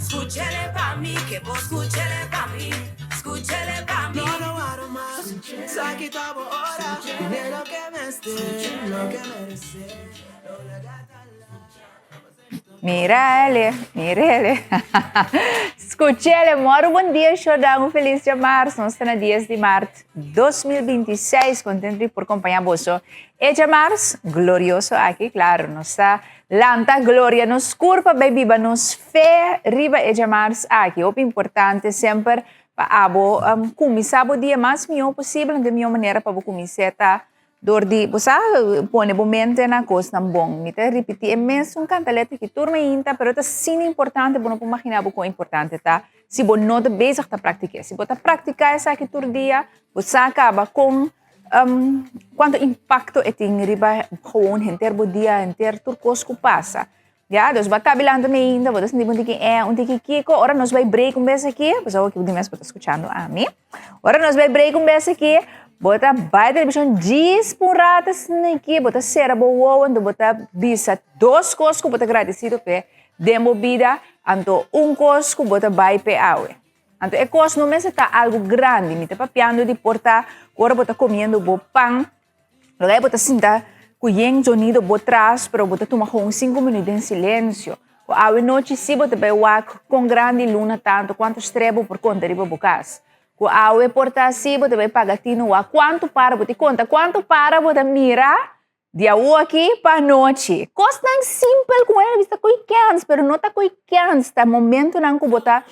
Skuchele pa mi, ke bo skuchele pa mi, skuchele pa mi. No no waro mas, sa ki ta bo ora, Tene loke mester, loke merece, No laga ta lat. Mirele, mirele. Skuchele, moro bon dia, Shodan. Un felis dia mars. Nos ta na 10 di mart 2026. Contento di por compaña boso. E dia mars, glorioso aki, claro. Nos ta lanta gloria nos curpa bay biba nos fe riba e dia mars aki. Hopi importante semper pa abo um, cuminsa bo dia mas mihó posibel, de mihó manera pa bo cuminsa ta Dor di, bo sa, pone bo mente na kosnan bon. Mi ta ripití e mesun kantaleta ki tur mainta, pero ta asina importante, bo no por imaginá bo kon importante ta si bo no ta bezig ta praktik'é. Si bo ta praktiká esaki tur dia, bo sa kaba kon kuantu impakto e tin riba gewoon henter bo dia, henter tur kos ku pasa. Ya, dus bo a kabi lanta mainta, bo ta sinti bo un tiki eh, un tiki kiko, ora nos bai break un bes aki, pasobra awor ki di mes bo ta skuchando ami. Ora nos bai break un bes aki, bo ta bai televishon djis pa un rato asina aki, bo ta sera bo wowo, anto bo ta bisa dos kos ku bo ta gradisido p'e den bo bida, anto un kos ku bo ta bai p'e awe. Anto e kos no mester ta algu grandi, mi ta papiando di por ta ku ora bo ta komiendo bo pan, Lo bo ta sinta ku yen zonido bo tras, pero bo ta tuma gewoon sinku minuut den silensio. Ku awe nochi si bo ta bai wak kon grandi luna ta, anto kuantu strea bo por konta riba bo kas. Ku awe por ta asi bo ta bai paga tinu wak kuantu para bo ti konta, kuantu para bo ta mira di awoki pa anochi. Kosnan simpel ku bo ta ko'i kèns, pero no ta ko'i kèns, ta momentunan ku bo ta.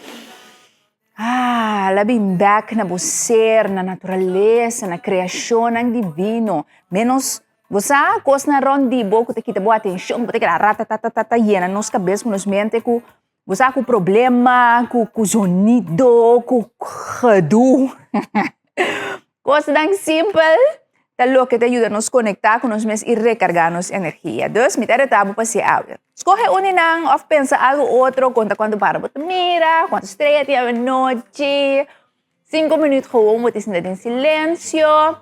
Ah, la bin bek na bo ser, na naturalesa, na kreashonnan divino. Ménos, bo sa, kosnan rònt di bo ku ta kita bo atenshon, bo ta keda ratatatata yena nos kabes ku nos mente ku, bo sa, ku problema, ku ku zonido, ku gedoe. Kosnan simpel ta loke ta yuda nos konektá ku nos mes i rekargá nos energia. Dus, mi ta retá bo pa hasi awe. Skohe un di nan òf pensa algu otro, konta kuantu para bo ta mira, kuantu strea tin awenochi. Sinku minüt gewoon bo ta sinta den silensio.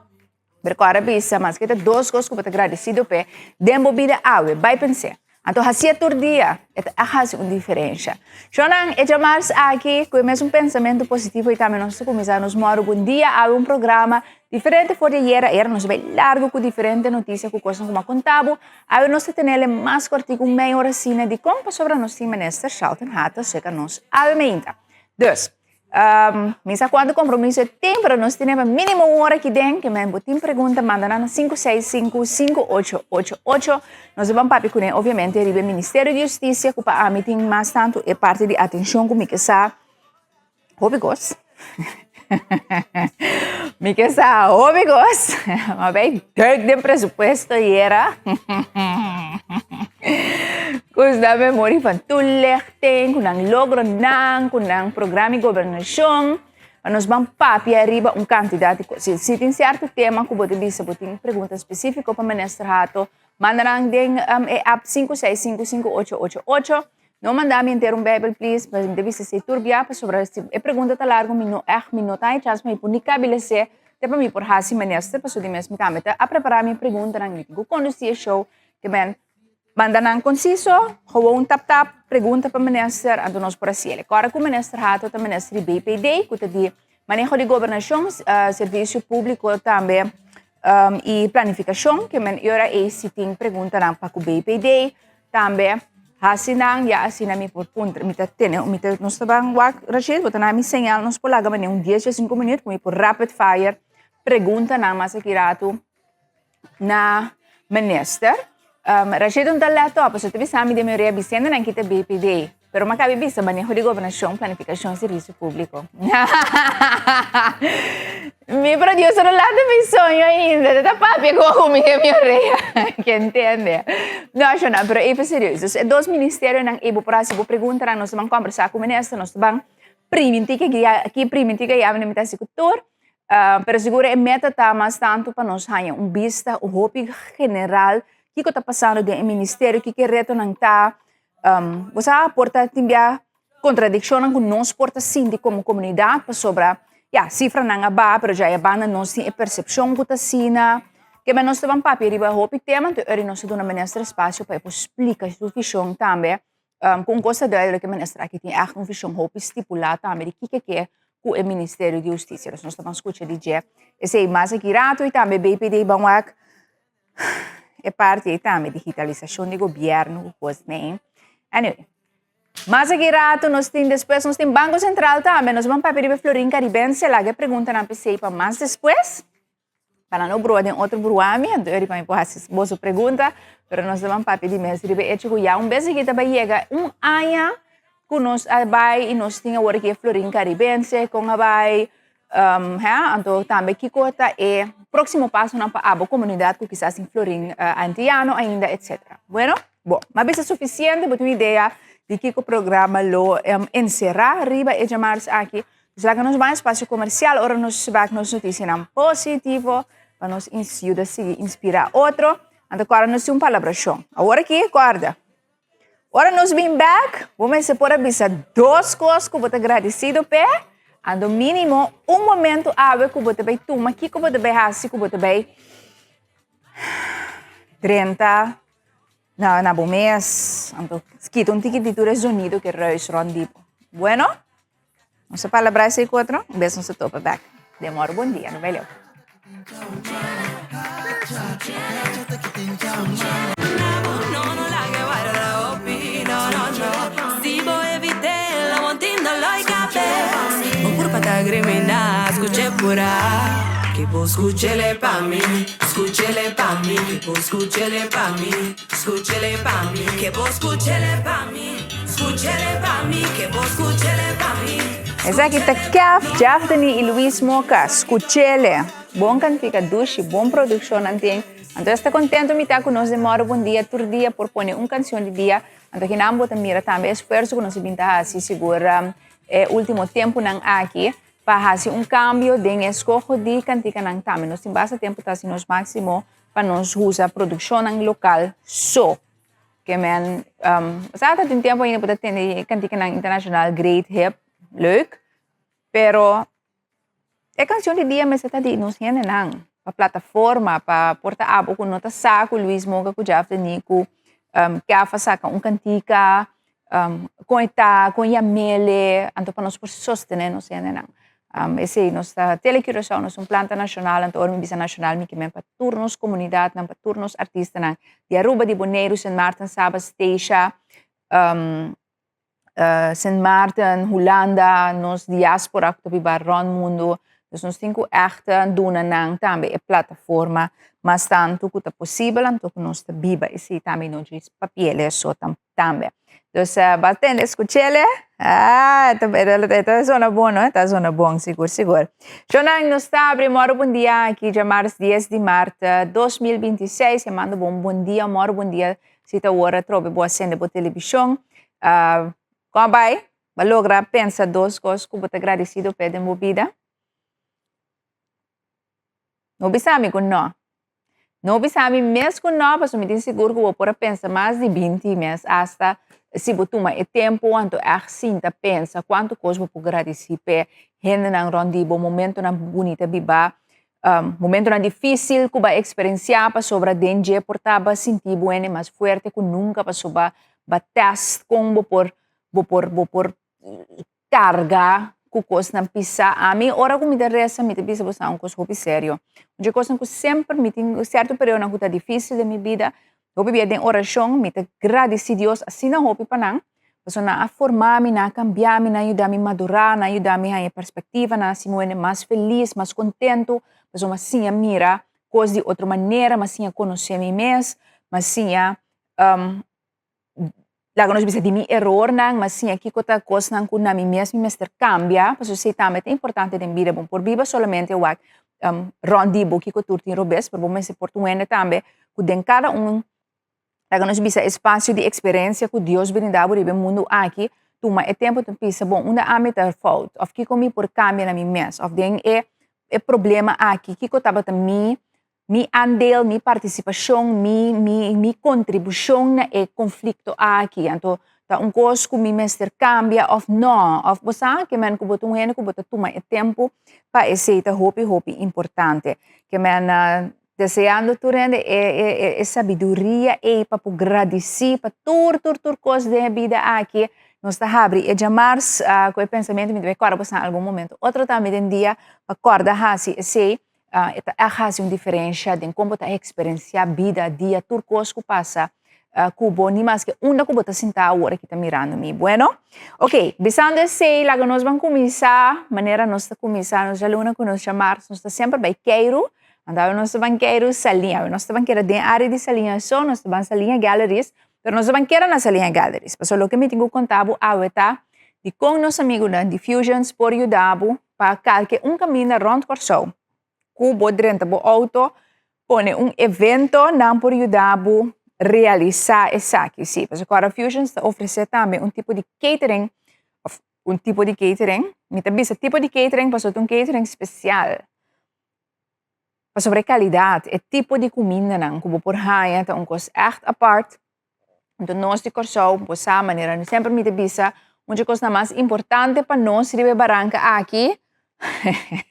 Pero kòrda bisa, maske ta dos kos ku bo ta gradesido p'e den bo bida awe, bai pens'é. Anto hasié tur dia, e ta hasi un diferensha. Shonnan, e djamars aki, ku e mesun pensamentu positivo i tambe nos ta kuminsá nos mòru bon dia awe un programa diferente for di ayera. Ayera nos a bai largu ku diferente notisia ku kosnan ku mi a konta bo. Awe nos ta tenel e mas kòrtiku, un mei ora asina. Dikon? Pasobra nos tin Minister Shalton Hato serka nos awe meinta. Dus. Mi sa cuanto compromiso e tin, pero nos tene pa minimo un hora aquí den, que men bo tin pregunta, manda nan na 565-5888. Nos ban papi kuné, obviamente, riba e Ministerio di Justicia, ku pa ami tin mas tanto e parte di atencion ku mi ke sa hopi kos. Mi ke sa hopi kos. Ma bay duik den presupuesto yera. Kus da memoria van toelichting, ku nan logronan, ku nan programa di gobernashon. Pa nos ban papia riba un kantidat di kos. Si, si tin sierto tema ku bo ta bisa, bo tin pregunta spesífiko pa Minister Hato, manda nan den um, e app 5655888. No manda mi henter un Bijbel, please, pa mi ta bisa esei tur bia, pasobra si e pregunta ta largu, mi no ègt, mi no ta haña chans pa mi por ni kabilesé te pa mi por hasi Minister, pasobra di mes mi tambe ta a prepará mi preguntanan, mi tin ku kondusí e show, ke men Manda nan conciso, gewoon tap tap, pregunta pa minister, anto nos por haciele. Kòrda ku minister Hato ta minister di BPD, ku ta di maneho di gobernashon, servicio publico tambe i planifikashon, ke men e ora ei si tin preguntanan pa ku BPD tambe hasi nan, ya asina mi por puntra, mi ta tene, mi ta, nos ta ban wak Rashid, bo ta na mi señal, nos por laga manera un dies o sinku minuut ku mi por rapid fire preguntanan mas aki ratu. Na minister. Rashid un ta let op, pasobra ta bisa mi den mi orea bisende nan kita BPD. Pero mi a kabi bisa maneho di gobernashon, planifikashon, servisio públiko. Mi producer no lanta mi soño ainda, ta ta papia ku mi den mi orea. Ke ntende? No, shona, pero even serieus. Dus e dos ministerionan ei bo por hasi bo preguntanan, nos ta ban kombersá ku minister, nos ta ban primintí ke ki primintí ke ya mi ta hasi ku tur. Pero sigur e meta ta mas tantu pa nos haña un bista un hopi general kiko ta pasando den e ministerio, kiko e retonan ta. Bo sa por ta tin bia kontradikshonnan ku nos por ta sinti komo komunidat pasobra ya sifranan a baha pero djaya banda nos tin e persepshon ku ta asina. Keme nos ta ban papia riba hopi tema, enton ora nos ta duna minister espasio pa e por splika su vishon tambe. Um, ku un kos ta duidelijk, e minister aki tin echt un vision hopi stipulá tambe di kiko ke ku e Ministerio di Hustisia. Dus nos ta ban skucha di dje esei mas aki rato i tambe BPD ban wak e parti ei tambe, digitalisashon di gobièrnu ku kos nei. Anyway, mas aki rato nos tin despues nos tin Banko Sentral tambe, nos ban papia riba e florin karibense, laga e preguntanan p'esei pa mas despues. Pa nan no brua den otro bruami, anto eri pa mi por hasi boso pregunta, pero nos ta ban papia di mes riba e hecho ku ya un bes aki ta bai yega un aña ku nos a bai i nos tin awor aki e florin karibense kon a bai, he, anto tambe kiko ta e próksimo pasonan pa abo komunidat ku kisas tin florin antiano ainda etcetera. Bueno, bo, mi a bisa sufisiente, bo tin un idea di kiko programa lo enserá riba e djamars aki. Dus laga nos bai espasio komersial ora nos bak nos notisianan positivo pa nos yuda sigui inspirá otro. Anto kòrda nos tin un palabrashon. Awor aki kòrda. Ora nos bin bèk, bo mester por a bisa dos kos ku bo ta gradisido p'e, anto mínimo un momento awe ku bo ta bai tuma kiko bo ta bai hasi ku bo ta bai drenta na na bo mes. Anto kita un tiki di tur e zonido ku e ruis rònt di bo. Bueno? Nos a palabrá esei ku otro, un bes nos a topa bèk. Den mòru bon dia, no bai leu. Esaki ta Kef, Jefdeny y Luis Moca, Scuchele. Bon cantica dushi, bon produccion nan tin. Anto esta contento mi ta cu nos den Moro Bon Dia tur dia por pone un cancion di dia. Anto kinan bo ta mira tambe esfuerzo cu nos a bin ta haci sigur e ultimo temponan aki pa haci un cambio den e escoho di canticanan tambe. Nos tin basta tempo ta haci nos maximo pa nos usa produccionnan local so. Ke men, sa ta tin tempo ainda bo ta tende kantikanan internashonal great, hip, leuk, pero e kanshon di dia mester ta di nos hendenan, pa plataforma, pa por ta abo ku no ta sa ku Luis Moga ku Jeff Denis ku Kef a saka un kantika, kon e ta, kon yam'ele, anto pa nos por sostené nos hendenan. Esei nos ta Tele Curaçao nos un planta nashonal anto ora mi bisa nashonal mi ke men pa tur nos komunidatnan pa tur nos artistanan di Aruba di Boneiru Sint Maarten Saba Statia Sint Maarten Hulanda nos diaspora ku ta biba rònt mundu dus nos tin ku ègt duna nan tambe e plataforma mas tantu ku ta posibel anto ku nos ta biba esei tambe no djis papiel so tambe. Dus ba tende skuchele. Ah, e ta zona bon, no? E ta zona bon, sigur, sigur. Shonan, nos ta abri moro bon dia aki djamars 10 di mart 2026. E manda bo un bon dia, moro bon dia si ta ora atrobe bo a sende bo televishon. Uh, kon a bai? Ba logra pensa dos kos ku bo ta gradisido p'e den bo bida? No bisa mi ku no. No bisa mi mes ku no, pasobra mi tin sigur ku bo por a pensa mas di binti mes asta si bo tuma e tempu anto ègt sinta pensa kuantu kos bo por gradisí p'e hendenan rònt di bo, momentunan bunita bibá, momentunan difísil ku bo a eksperensiá pasobra den dje por ta bo a sinti bo hende mas fuerte ku nunka pasobra bo a tèst kon bo por bo por bo por karga ku kosnan pisá. Ami ora ku mi ta resa mi ta bisa bo sa un kos hopi serio. Un dje kosnan ku semper mi tin sierto periodonan ku ta difísil den mi bida, hopi bia den orashon mi ta gradisí Dios asina hopi pa nan, pasobra nan a forma mi, nan a kambia mi, nan a yuda mi madurá, nan a yuda mi haña perspektiva, nan a hasi mi wende mas felis, mas kontentu, pasobra mi a siña mira kos di otro manera, mi a siña konosé mi mes, mi a siña Laga nos bisa di mi erornan, m'a siña kiko ta kosnan ku na mi mes mi mester kambia, pasobra esei tambe ta importante den bida. Bo no por biba solamente wak rònt di bo kiko tur tin robes, pero bo mester por ta un hende tambe ku den kada un, laga nos bisa, espasio di eksperensia ku Dios brinda bo riba e mundu aki, tuma e tempu ta bisa, bon, unda ami ta fout? Òf kiko mi por kambia na mi mes? Òf den e e problema aki, kiko tabata mi Mi andeel, mi partisipashon, mi mi mi kontribushon na e konflikto aki. Anto ta un kos ku mi mester kambia òf nò. Òf bo sa ke men ku bo ta un hende ku bo ta tuma e tempu pa esei ta hopi hopi importante. Ke men. Deseando tur hende e, e, e, e sabiduria ei pa por gradisí pa tur, tur, tur kos den e bida aki. Nos ta habri e djamars uh, ku e pensamentu, mi ta bai kòrda boso na algun momento. Otro tambe den dia pa kòrda hasi esei, uh, e ta ègt hasi un diferensha den kon bo ta eksperensiá bida, dia, tur kos ku pasa uh, ku bo, ni maske unda ku bo ta sintá awor aki ta mirando mi. Bueno, ok, bisando esei, laga nos ban kuminsá manera nos ta kuminsá nos djaluna ku nos djamars, nos ta semper bai keiru. Anto nos ta ban keiru Saliña. Nos ta ban keda den área di Saliña so, nos ta ban Saliña Galleries, pero nos ta ban keda na Saliña Galleries. Pasobra loke mi tin ku konta bo awe ta dikon nos amigunan di Fusions por yuda bo pa kalke un kaminda rònt Kòrsou ku bo drenta bo outo, pone un evento, nan por yuda bo realisá esaki. Sí, pasobra kòrda Fusions ta ofresé tambe un tipo di catering òf un tipo di catering, mi ta bisa tipo di catering pasobra ta un catering spesial. Pasobra e kalidat, e tipo di kumindanan ku bo por haña ta un kos ègt apart. Anto nos di Kòrsou, bo sa manera mi semper mi ta bisa, un dje kosnan mas importante pa nos riba e baranka aki,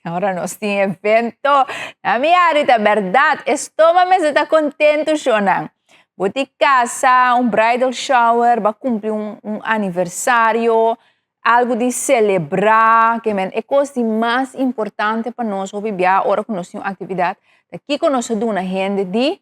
ora nos tin evento, na mi ari ta bèrdat, e stoma mester ta kontentu shonnan. Bo tin kasa, un bridal shower, bo a kumpli un aniversario, Algu di selebrá, ke men e kos di mas importante pa nos hopi bia ora ku nos tin un aktividat ta kiko nos ta duna hende di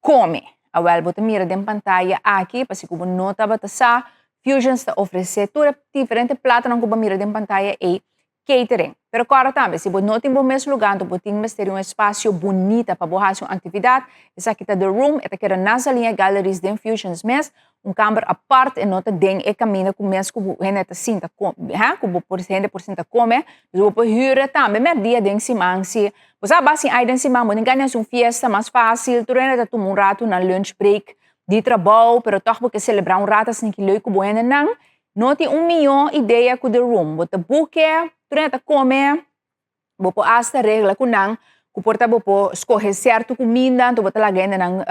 kome. Awèl bo ta mira den pantaya aki, pa si ku bo no tabata sa, Fusions ta ofresé tur e diferente platonan ku bo a mira den pantaya ei catering. Pero kòrda tambe, si bo no tin bo mes lugá anto bo tin mester di un espasio bunita pa bo hasi un aktividat, esaki ta The Room, e ta keda na Saliña Galleries den Fusions mes, un kamber apart, e no ta den e kaminda ku mes ku bo hende ta sinta kome, ha, ku bo por hende por sinta kome, dus bo por hür tambe mèrdia den siman si bo sa basi ai den siman bo tin gana hasi un fiesta mas fásil, tur hende ta tuma un ratu nan lunch break di trabou, pero tòg bo ke selebrá un ratu asina ki leuk ku bo hendenan, No tin un mihó idea ku The Room. Bo ta buke, tur hende ta kome, bo por asta regla ku nan ku por ta bo por skohe sierto kuminda, anto bo ta laga hendenan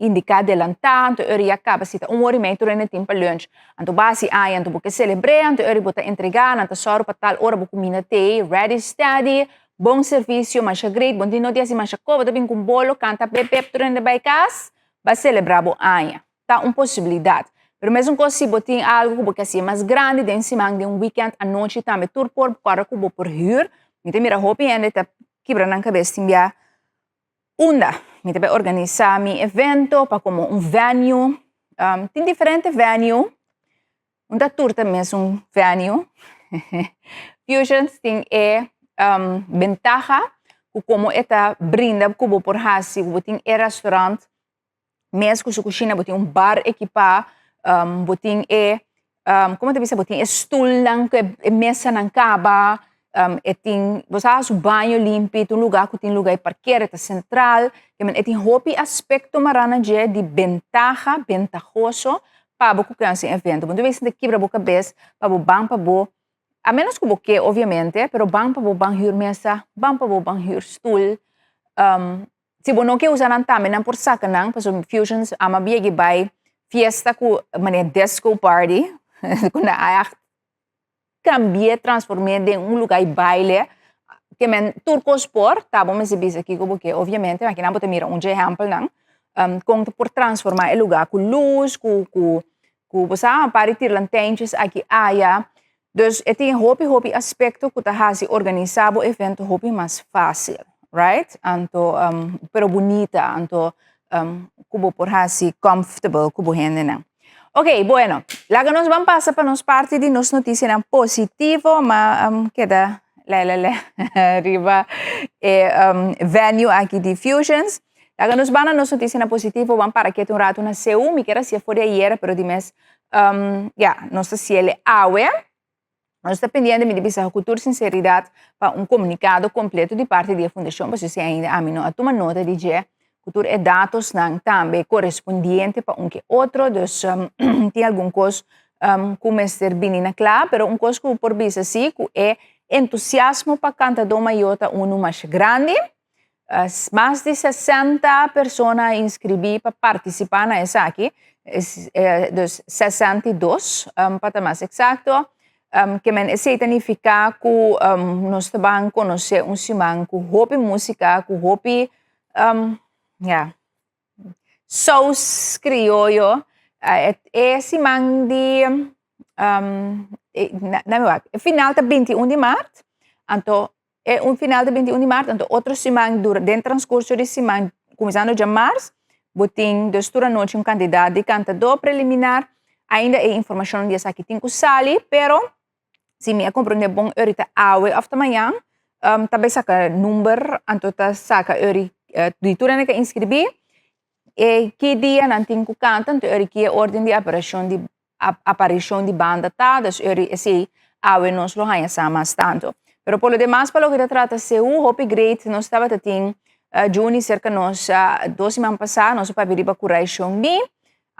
indiká delantá, anto e ora ya kaba si ta un ora i mei tur hende tin pa lunch. Anto bo hasi aña, anto bo ke selebr'é, anto e ora bo ta entregá, nan ta sòru pa tal ora bo kuminda t'ei ready steady, bon servisio, masha great, bo no tin no di hasi masha kos, bo ta bin ku un bolo, kanta pep pep tur hende bai kas, bai selebrá bo aña. Ta un posibilidad. Pero mesun cos si bo tin algo cu bo ke hacié mas grandi den siman, den un weekend anochi tambe tur por corda cu bo por huur. Mi ta mira hopi hende ta kibra nan cabes tin bia unda mi ta bay organisa mi evento pa como un venue. Tin diferente venue. Unda tur ta mesun venue. Fusions tin e bentaha cu como e ta brinda cu bo por haci cu bo tin e restaurant mes ku su kushina, bo tin un bar ekipá, bo tin e komo ta bisa bo tin e stulnan ku e mesanan kaba, e tin bo sa su baño limpi, ta un lugá ku tin lugá di parker, e ta sentral, e tin hopi aspekto mará na dje di bentaha, bentahoso pa bo ku ke hasi un evento. Bo no ta bisa kibra bo kabes pa bo ban pa bo, a menos ku bo ke obviamente, pero ban pa bo ban hür mesa, ban pa bo ban hür stul. Si bo no ke usa nan tambe nan por saka nan pasobra Fusions ama biegi bai fiesta ku manera disco party ku nan a ègt kambie transform'é den un luga di baile ke men tur kos por ta bo mester bisa kiko bo ke obviamente aki nan bo ta mira un dje ehèmpelnan kon ta por transformá e luga ku lus ku ku ku bo sa un par di tirlantèntjes aki aya Dus e tin hopi hopi aspecto cu ta haci organisa bo evento hopi mas facil, right? Anto um, pero bunita, anto um, cu bo por haci comfortable cu bo hendenan. Ok, bueno, laga nos ban pasa pa nos parti di nos noticianan positivo, ma um, keda le le le riba e um, venue aki di Fusions. Laga nos ban na nos noticianan positivo, ban para ketu un rato na CU, mi kier hacia for di ayer, pero di mes Um, ya, nos ta siele awe. Nos ta pendiente, mi di bisa ku tur sinseridat, pa un komunikado kompleto di parti di e fundashon, pasobra si ainda ami no a tuma nota di dje, ku tur e datosnan tambe korespondiente pa un ke otro, dus um, tin algun kos um, ku mester bini na kla, pero un kos ku por bisa si, ku e entusiasmo pa Kantadó Mayó ta unu mas grandi. Mas di 60 persona a inskribí pa partisipá na esaki, dus 62 pa ta mas eksakto. Ke men esei ta nifiká ku nos ta ban konosé un siman ku hopi músika, ku hopi Ya, sous krioyo. E siman di na mi wak, e final ta 21 di mart, anto e un final ta 21 di mart, anto otro siman dura den transkurso di siman kuminsando djamars bo tin dus tur anochi un kantidat di kantadó preliminar. Ainda e informashon di esaki tin ku sali, pero si mi a komprondé bon ori ta awe òf ta mañan ta bai saka number anto ta saka ori di tur hende ku a inskribí e ki dia nan tin ku kanta anto ori ki e orden di aparashon di aparishon di banda ta dus ori esei awe nos lo haña sa mas tantu. Pero por lo demas pa loke ta trata seú hopi great nos tabata tin Juni serka nos dos siman pasá nos a papia riba Kuraishon Mi.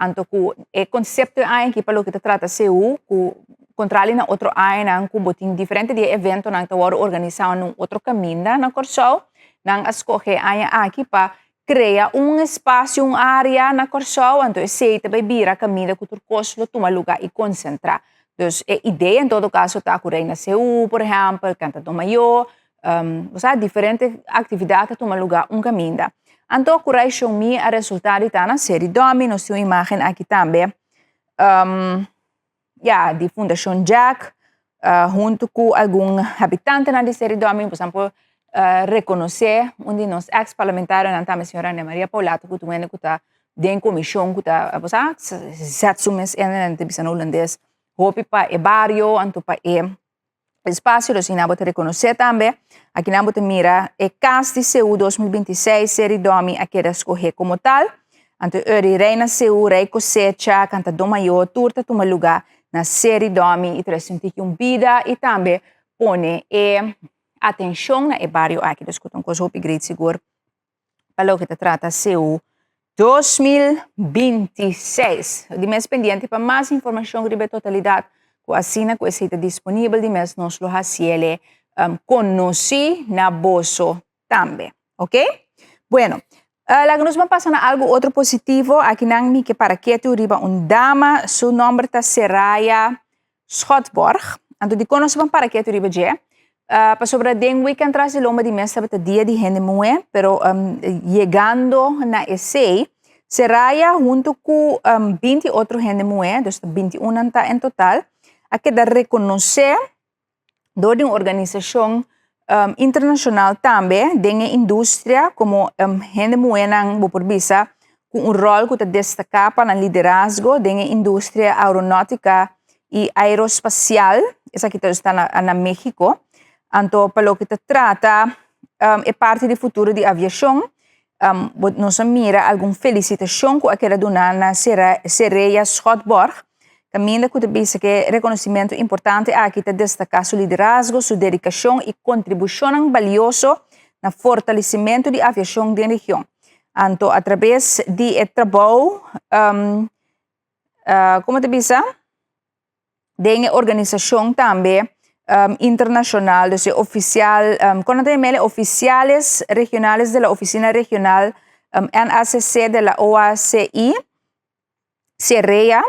Anto ku e konsepto e aña aki pa loke ta trata CU, ku kontrali na otro añanan ku bo tin diferente di e eventonan ta wòrdu organisá na un otro kaminda na Kòrsou, nan a skohe e aña aki pa krea un espasio, un área na Kòrsou, anto esei ta bai bira kaminda ku tur kos lo tuma lugá i konsentrá. Dus e idea en todo kaso ta ku Reina CU, por ehèmpel, Kantadó Mayó, Bo sa diferente aktividat ta tuma lugá un kaminda. Anto ku Raishon Mi a resultá di ta na Seri Dòmi, nos tin un imágen aki tambe ya di Fundashon Jack huntu ku algun habitantenan di Seri Dòmi. Bo sa por rekonosé un di nos eks parlamentarionan tambe señora Ana Maria Paulato ku ta un hende ku ta den komishon ku ta bo sa zet su mes in ta bisa na hulandes hopi pa e bario anto pa e Espacio lo asina bo ta reconoce tambe. Akinan bo ta mira e cas di CU 2026 Seri Domi a keda scoge como tal. Anto eri Reina CU, Rey Cosecha, Cantador Mayor tur ta tuma luga na Seri Domi y trece un tiki un bida y tambe pone e atencion na e bario aki. Dus cu ta un cos hopi great sigur. Pa loke ta trata CU 2026. Di mes pendiente pa mas informacion riba e totalidad cu asina cu esey ta disponibel di mes nos lo haciele um, conoci na boso tambe. Ok? Bueno, laga nos ban pasa na algo otro positivo. Aki nan mi ke para ketu riba un dama. Su nomber ta Seraya Schotborg. Anto dikon nos ban para ketu riba dje? Uh, pasobra den weekend tras di lomba di mes tabata dia di hende muhé, pero um, yegando na esei, Seraya hunto ku um, 20 otro hende muhé, dus 21 nan ta en total, a keda rekonosé dor di un organisashon um, internashonal tambe den e industria komo um, hende muhénan, bo por bisa, ku un ròl ku ta destaká pa nan liderazgo den e industria aeronótika i aerospasial, esaki ta sta na, na México. Anto pa loke ta trata um, e parti di futuro di aviashon, um, bo, nos a mira algun felisitashon ku a keda duná na Sera, Sereya Schotborg, kaminda ku ta bisa ku e rekonosimentu importante aki ta destaká su liderazgo, su dedikashon i kontribushonnan balioso na fortalesimentu di aviashon den region. Anto atrabes di e trabou, um, uh, como ta bisa? Den e organisashon tambe um, internashonal, dus e ofisial, um, kon ta yam'e? Oficiales regionales de la Oficina Regional um, NACC de la OACI, Serea,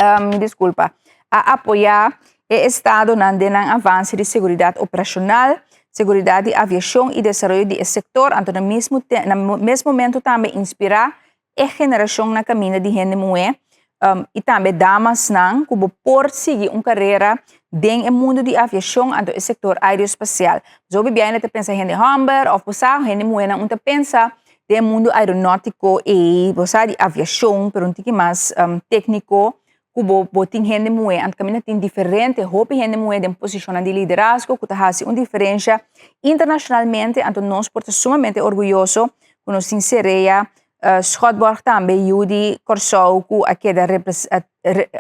um, disculpa, a apoyá e estadonan den nan avance di seguridat operashonal, seguridat di aviashon i desaroyo di e sektor, anto na mismo te, na mes momento tambe inspirá e generashon na kaminda di hende muhé um, i tambe damasnan ku bo por sigui un karera den e mundu di aviashon anto e sektor aeroespasial. So hopi biaha ta pensa hende hòmber òf bo sa hende muhénan un ta pensa den e mundu aeronótiko ei, bo sa di aviashon, pero un tiki mas um, tékniko ku bo bo tin hende muhé. Anto kaminda tin diferente hopi hende muhé den posishonnan di liderazgo ku ta hasi un diferensha internashonalmente, anto nos por ta sumamente orguyoso ku nos tin Serea uh, Schotborg tambe yu di Kòrsou ku a keda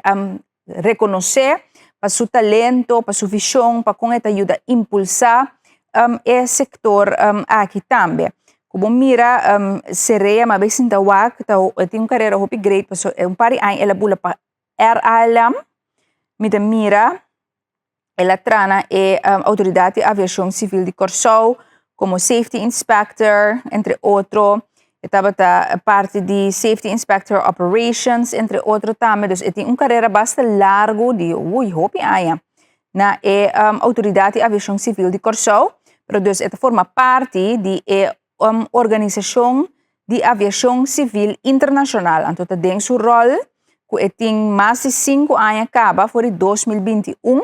um, rekonosé pa su talento, pa su vishon, pa kon e ta yuda impulsá um, e sektor um, aki tambe. Ku bo mira um, Serea ma be sinta wak, ta tin un karera hopi great, paso un par di aña el a bula pa RALM, mi ta mira el a traha na e um, Outoridat di Aviashon Sivil di Kòrsou komo safety inspector, entre otro. E tabata parti di safety inspector operations, entre otro tambe. Dus e tin un karera basta largu di, ui, hopi aña na e um, Outoridat di Aviashon Sivil di Kòrsou. Pero dus e ta forma parti di e organisashon di aviashon sivil internashonal. Anto ta den su ròl ku e tin mas di sinku aña kaba for di 2021.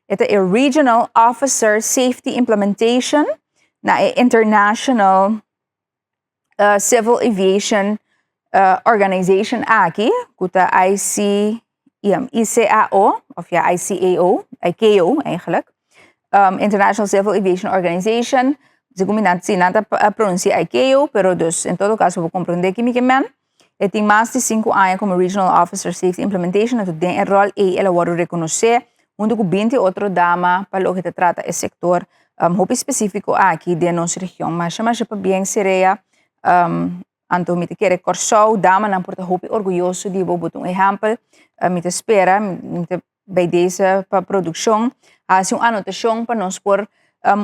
E ta e Regional Officer Safety Implementation na e International Civil Aviation Organization aki, ku ta IC, ICAO, of ja ICAO, ICAO eigenlijk, International Civil Aviation Organization, segun mi nan, si nan ta pronuncia ICAO, pero dus en todo caso bo comprende ki mi ke men. E tin mas di sinku aña como Regional Officer Safety Implementation, anto den e rol ei el a wòrdu rekonosé huntu ku binti otro dama pa loke ta trata e sektor hopi spesífiko aki den nos region. Masha masha pabien Serea, anto mi ta kere Kòrsou damanan por ta hopi orguyoso di bo, bo ta un ehèmpel, mi ta spera mi ta bij deze pa produkshon hasi un anotashon pa nos por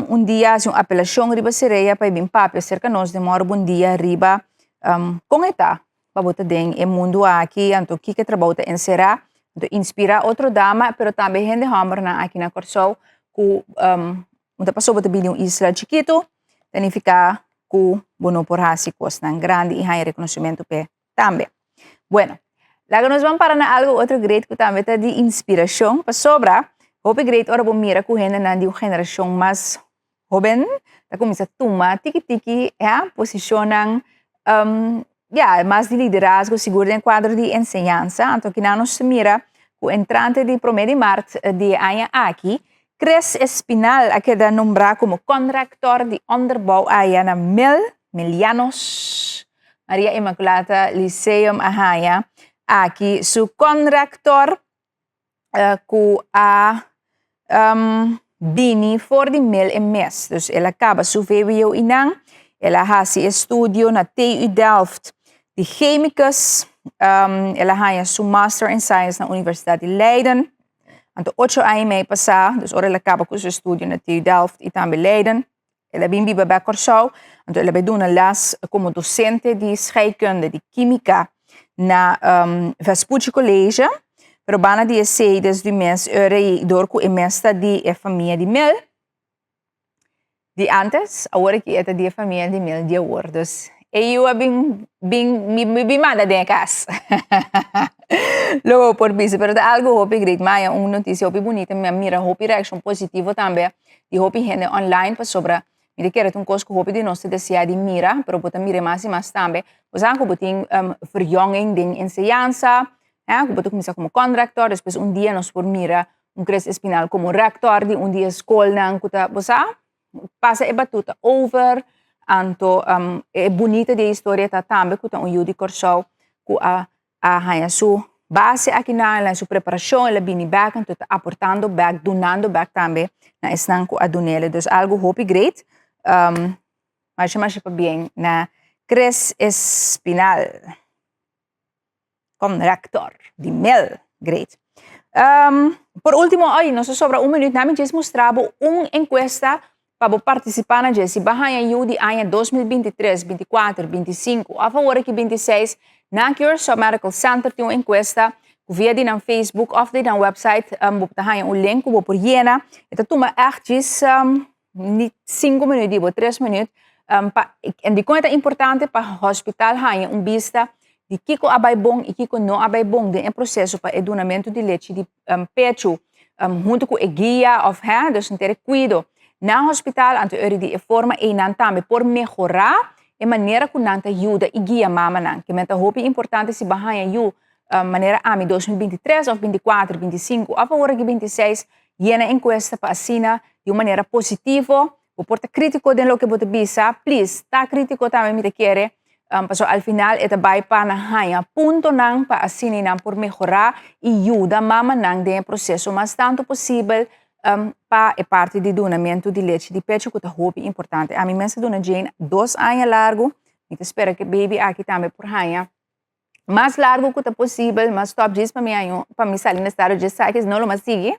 un dia hasi un apelashon riba Serea pa e bin papia serka nos den mòru bon dia riba kon e ta pa bo ta den e mundu aki, anto kiko e trabou ta enserá, anto inspirá otro dama pero tambe hende hòmbernan aki na Kòrsou ku un ta pasobra bo ta bini un isla chikitu ta nifiká ku bo no por hasi kosnan grandi i haña rekonosimentu p'e tambe. Bueno, laga nos ban para na algu otro great ku tambe ta di inspirashon pasobra hopi great ora bo mira ku hendenan di un generashon mas Hoben ta kuminsá tuma tiki tiki ya posishonnan ya mas di liderazgo sigur den kuadro di enseñansa. Anto kinan nos ta mira ku entrante di promé di mart di e aña aki Chris Espinal a keda nombrá komo konrektor di onderbouw aya na Mil Milianos Maria Immaculata Lyceum a haña aki su konrektor. ku a bini for di mel e mes. Dus el a kaba su vwo einan, el a hasi estudio na TU Delft di chemicus, el a haña su master in science na Universidat di Leiden. Anto ocho aña i mei pasá, dus ora el a kaba ku su estudio na TU Delft i tambe Leiden, el a bin biba bek Kòrsou, anto el a bai duna les komo dosente di scheikunde, di kímika na Vespucci College. Pero banda di esei desde mes ora ei dor ku e mes ta di e famia di Mel di antes, awor aki e ta di e famia di Mel di awor. Dus e yu a bin bin mi bin manda den e kas. Lo bo por bisa, pero ta algu hopi great. Mi a haña un notisia hopi bunita, mi a mira hopi reakshon positivo tambe. di hopi hende online pasobra mi ta kere ta un kos ku hopi di nos ta deseá di mira pero bo ta mira mas i mas tambe. Bo sa ku bo tin verjonging den enseñansa, ya, ku bo ta kuminsá komo kònrektor despues un dia nos por mira un Chris Espinal komo rèktor di un di e skolnan ku ta, bo sa, pasa e batuta over. Anto e bunita di e historia ta tambe ku ta un yu di Kòrsou ku a a haña su base akinan, el a haña su preparashon, el a bini bèk, anto ta aportando bèk, dunando bèk tambe na esnan ku a dun'el. Dus algu hopi great. Masha masha pabien na Chris Espinal, konrektor di mel. Great. Por ultimo, oye, nos a sobra un minuut, nami djis mustra bo un enkuesta pa bo partisipá na dje. Si bo a haña yu di aña 2023, 24, 25 òf awor aki 26, na Curaçao Medical Center tin un enkuesta ku via di nan Facebook òf di nan website bo ta haña un link ku bo por yena. E ta tuma ègt djis ni sinku minüt di bo, tres minüt pa en dikon e ta importante pa hospital haña un bista di kiko a bai bon i kiko no a bai bon den e proseso pa e dunamentu di lechi di pechu huntu ku e guia òf hè, dus henter e kuido na hospital, anto ora di e forma ei nan tambe por mehorá e manera ku nan ta yuda i guia mamanan. Ke men ta hopi importante si bo a haña yu manera ami 2023 òf 24, 25 òf awor aki 26, yena enkuesta pa asina di un manera positivo Bo por ta krítiko den loke bo ta bisa, please, ta krítiko tambe mi ta kere, pasobra al final e ta bai pa nan haña puntonan pa asina nan por mehorá i yuda mamanan den e proseso mas tantu posibel pa e parti di dunamentu di lechi di pecho ku ta hopi importante. Ami mes a duna Jane dos aña largu, mi ta spera ku e baby aki tambe por haña mas largu ku ta posibel, mas stop djis pa mi año, pa mi sali na estado djis sa no lo mas sigui.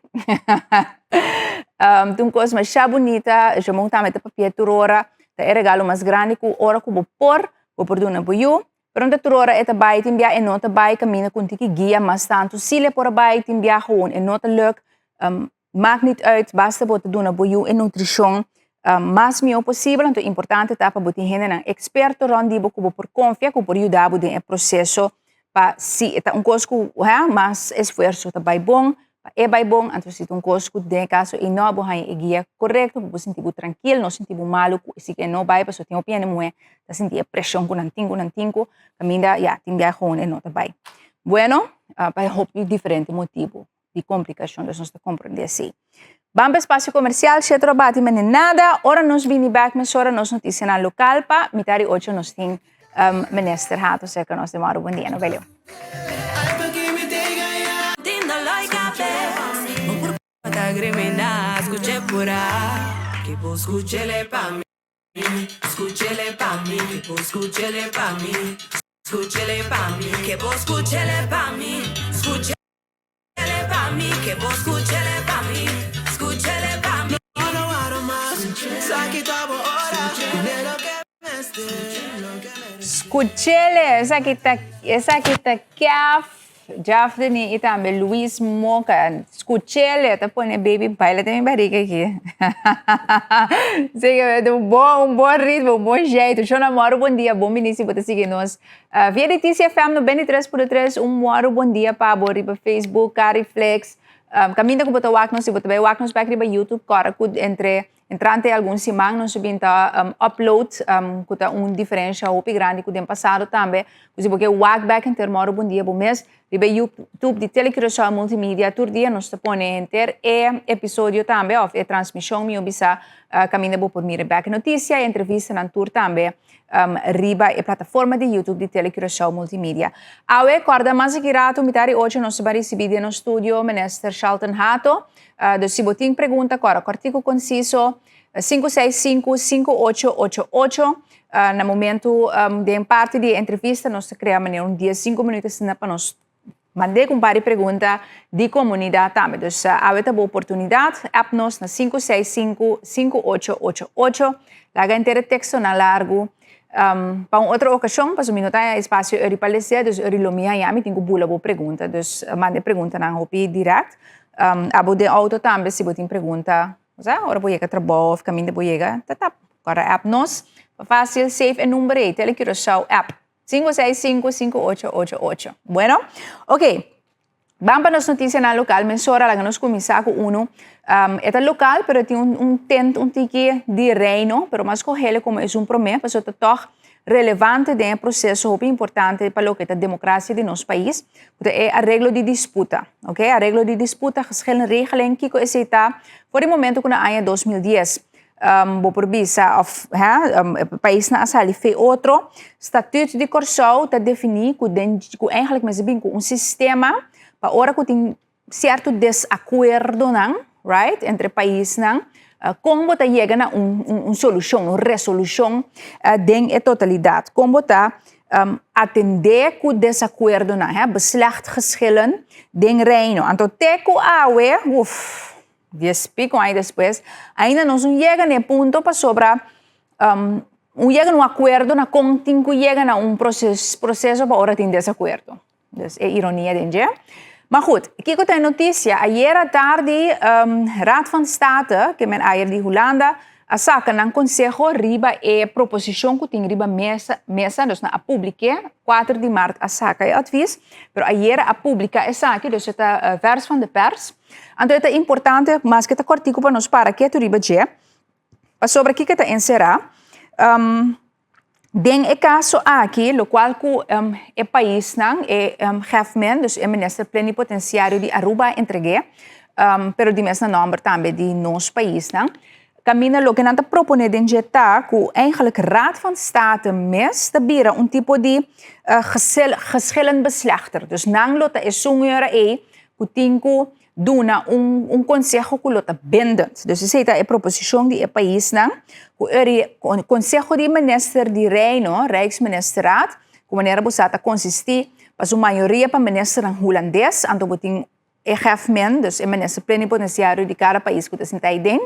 um, ta un kos masha bunita, Jamon tambe ta papia tur ora, ta e regalo mas grandi ku ora ku bo por, bo por duna bo yu, pero no ta tur ora e ta bai, tin bia e no ta bai kaminda ku un tiki guia mas tantu, si le por a bai, tin bia gewoon e no ta luk, um, maakt niet uit, basta bo ta duna bo yu e nutrishon. Mas mihó posibel, anto importante ta pa bo tin hendenan eksperto rònt di bo ku bo por konfia ku por yuda bo den e proseso pa si e ta un kos ku ha mas esfuerso ta bai bon pa e bai bon, anto si ta un kos ku den e kaso ei no bo haña e guia korekto pa bo sinti bo trankil, no sinti bo malu ku si e no bai pasobra tin hopi hende muhé ta sinti e preshon ku nan tin ku nan tin ku kaminda ya tin biaha gewoon e no ta bai. Bueno pa hopi diferente motibu. Di komplikashon, dus nos ta komprendé esei. Ban pa espasio komersial, Shetro a bati mende nada. Ora nos bini bèk mesora nos notisianan lokal pa mitar di ocho nos tin Minister Hato serka nos den Mòru. Bon dia, no bai leu. Skuchele, esaki ta esaki ta Kef, Jafdeny i tambe Luis Moka. Skuchele ta pone baby baila den mi barriga aki. Sigue un bon un bon ritmo, un bon jeito. Shona Moro bon dia, bon bini si bo ta sigui nos Via di TCFM 93.3 un moro bon dia pa bo riba Facebook, Cariflex, caminda cu bo ta wak nos, si bo ta bay wak nos bek riba YouTube, cora cu entre entrante algun siman nos bin ta upload cu ta un diferencia hopi grandi cu den pasado tambe, cu si bo ke wak bek henter moro bon dia bo mes riba YouTube di Tele Curaçao Multimedia tur dia nos ta pone henter e episodio tambe of e transmision mi bisa caminda bo por mira bek noticia y entrevistanan tur tambe. Riba e plataforma di YouTube di Tele Curaçao Multimedia. Awe, kòrda mas aki ratu, mitar di ocho, nos ta bai risibí den nos studio Minister Shalton Hato. Dus si bo tin pregunta, kòrda kòrtiku konsiso, 565-5888. Na momentu den parti di e entrevista nos ta krea manera un dies sinku minuut asina pa nos Mand'é ku un par di pregunta di komunidat tambe. Dus awe ta bo oportunidat. App nos na 565-5888. Laga henter e tekstonan largu pa un otro okashon, pasobra mi no ta haña espasio eri pa les'é, dus eri lo mi haña mi tin ku bula bo pregunta. Dus manda e preguntanan hopi dirèkt. Abo den outo tambe si bo tin pregunta, osea ora bo yega trabou òf kaminda bo yega, ta tap. Kòrda app nos. Pa fásil save e number ei, Telecuraçao app. 565-5888. Bueno, ok. Ban pa nos noticianan local. Mensora, laga nos cuminsa cu uno. E ta local, pero tin un tent, un tiki di reino, pero mas cogele como es un prome, pasobra ta toch relevante den e proceso hopi importante pa loke ta democracia di nos pais, cu ta e arreglo di disputa. Ok, arreglo di disputa, geschillenregeling, kico esey ta? For di momento cu na aña 2010, Bo por bisa of he paisnan a sali fe otro. Statuut di Kòrsou ta definí ku den ku eigenlijk mester bin ku un sistema pa ora ku tin sierto desakuerdonan, right, entre paisnan, kon bo ta yega na un un solushon, un resolushon den e totalidat. Kon bo ta atendé ku desakuerdonan, he, beslecht geschillen den Reino. Anto te ku awe, uf. Dies pico aña despues, ainda nos no yega na e punto pasobra un yega na un acuerdo na con tin cu yega na un proceso pa ora tin desacuerdo. Dus e ironia den dje. Maar goed, kico ta e noticia? Ayera tardi Raad van State, ke men ayer di Hulanda, a saca nan conseho riba e proposicion cu tin riba mesa, mesa, dus nan a publike, 4 di maart a saca e advies, pero ayera a publica esaki, dus e ta vers van de pers. Anto e ta importante, maske ta cortico pa nos para ketu riba dje, pasobra kiko e ta encera? Den e caso aki, locual cu e paisnan, e hefmen, dus e minister plenipotenciario di Aruba a entregu'é, pero di mes na nomber tambe di nos paisnan, caminda loke nan ta propone den dje ta cu eigenlijk Raad van State mes ta bira un tipo di geschillenbeslechter. Dus nan lo ta esun ora ei cu tin cu duna un conseho cu lo ta bindend. Dus esey ta e proposicion di e paisnan cu eri Conseho di Minister di Reino, Rijksministerraad, cu manera bo sa ta consisti pa su mayoria pa ministernan Hulandes, anto bo tin e hefmen, dus e minister plenipotenciario di cada pais cu ta sinta ahi den,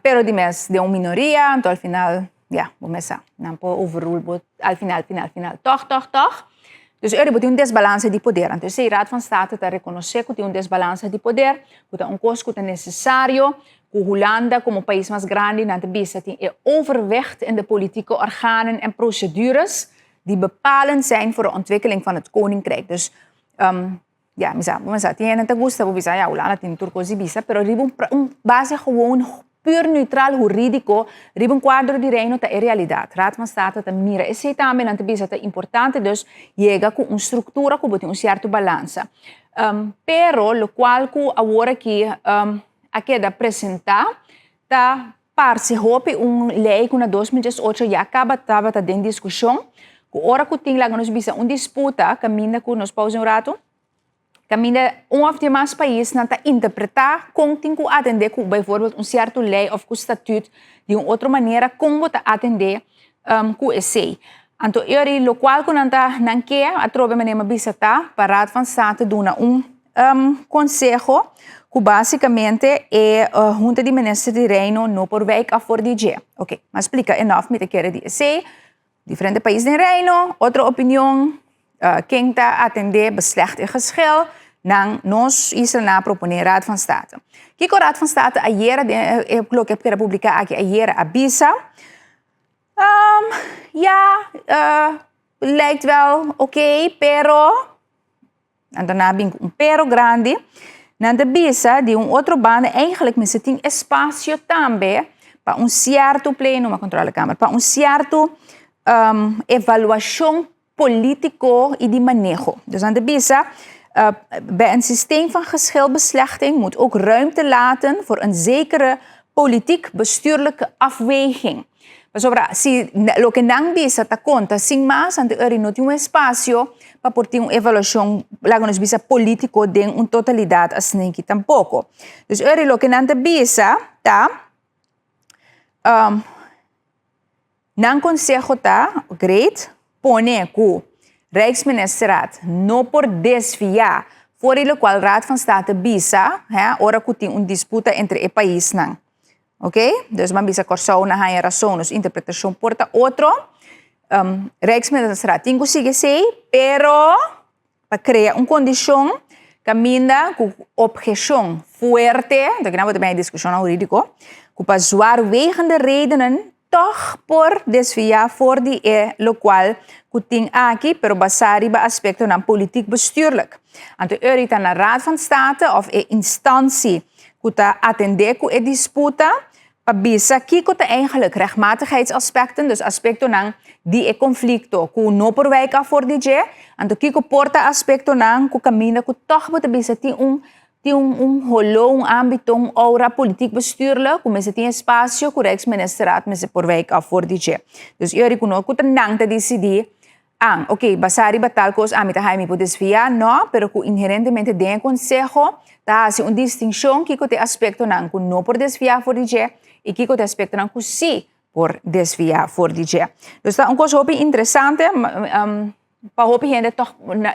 pero di mes den un minoria, anto al final, ya, bo mes sa, nan por overrule bo al final, final, final, tog, tog, tog. Dus eri bo tin un desbalanse di poder. Anto esei Raad van State ta rekonosé ku tin un desbalanse di poder, ku ta un kos ku ta nesesario, ku Hulanda komo pais mas grandi nan ta bisa tin e overwicht in de politieke organen en procedures die bepalend zijn voor de ontwikkeling van het koninkrijk. Dus ya mi sa, bo mester sa, tin hende ta gusta bo bisa ya Hulanda tin tur kos di bisa, pero riba un base gewoon Pur neutral hurídiko riba un kuadro di Reino ta e realidat. Raad van State ta mira esei tambe, nan ta bisa ta importante dus yega ku un struktura ku bo tin un sierto balansa. Pero lokual ku awor aki a keda presentá ta parse hopi un lei ku na 2018 ya kaba tabata den diskushon, ku ora ku tin laga nos bisa un disputa kaminda ku nos pausa un ratu. Kaminda un òf demas paisnan ta interpretá kon tin ku atendé ku bijvoorbeeld un sierto lei òf ku statüt di un otro manera kon bo ta atendé ku esei. Anto e ora lokual ku nan ta nan ke atrobe manera mi a bisa ta pa Raad van State duna un konseho ku basikamente e Hunta di Minister di Reino no por wijk af for di dje. Oke, mi a splika enough mi ta kere di esei. Diferente pais den Reino, otro opinion, ken ta atendé beslecht e geschil, nan nos isla a proponé Raad van State. Kiko Raad van State ayera den e loke a keda publiká aki ayera a bisa? Ya, lijkt wel oké, pero Anto nan a bin ku un pero grandi. Nan ta bisa di un otro banda eigenlijk mester tin espasio tambe pa un sierto pleno, ma controla kamer, pa un sierto evaluashon politiko i di maneho. Dus nan ta bisa bij een systeem van geschilbeslechting moet ook ruimte laten voor een zekere politiek-bestuurlijke afweging. Pasobra si loke nan bisa ta konta sin mas, anto eri no tin un espasio pa por tin un evaluashon, laga nos bisa polítiko den un totalidat asina tampoko. Dus eri loke nan ta bisa ta, nan konseho ta, great, pone ku Rijksministerraad no por desviá for di lokual Raad van State bisa, ora ku tin un disputa entre e paisnan. Ok, dus ban bisa Kòrsou na haña rason, nos interpretashon por ta otro. Rijksministerraad tin ku sigui esei, pero pa krea un kondishon kaminda ku opheshon fuerte, anto kinan bo ta bini diskushonnan hurídiko, ku pa zwaarwegende redenen tòg por desviá for di e lokual ku tin aki, pero basá riba aspektonan politiek bestuurlijk. Anto e ta na Raad van State òf e instantie ku ta atendé ku e disputa pa bisa kiko ta eigenlijk rechtmatigheidsaspecten, dus aspektonan di e konflikto ku no por wijk af for di dje, anto kiko por ta aspektonan ku kaminda ku tòg bo ta bisa tin un tin un un holó, un ámbito, un oura politiek bestuurlijk ku mester tin espasio ku Rijksministerraad mester por wijk af for di dje. Dus e ora ku no ku ta nan ta disidí An, ok, basá riba tal kos ami ta haña mi por desviá? Nò, pero ku inherentemente den e konseho ta hasi un distinshon kiko ta e aspektonan ku no por desviá for di dje i kiko ta e aspektonan ku sí por desviá for di dje. Dus ta un kos hopi interesante, pa hopi hende tòg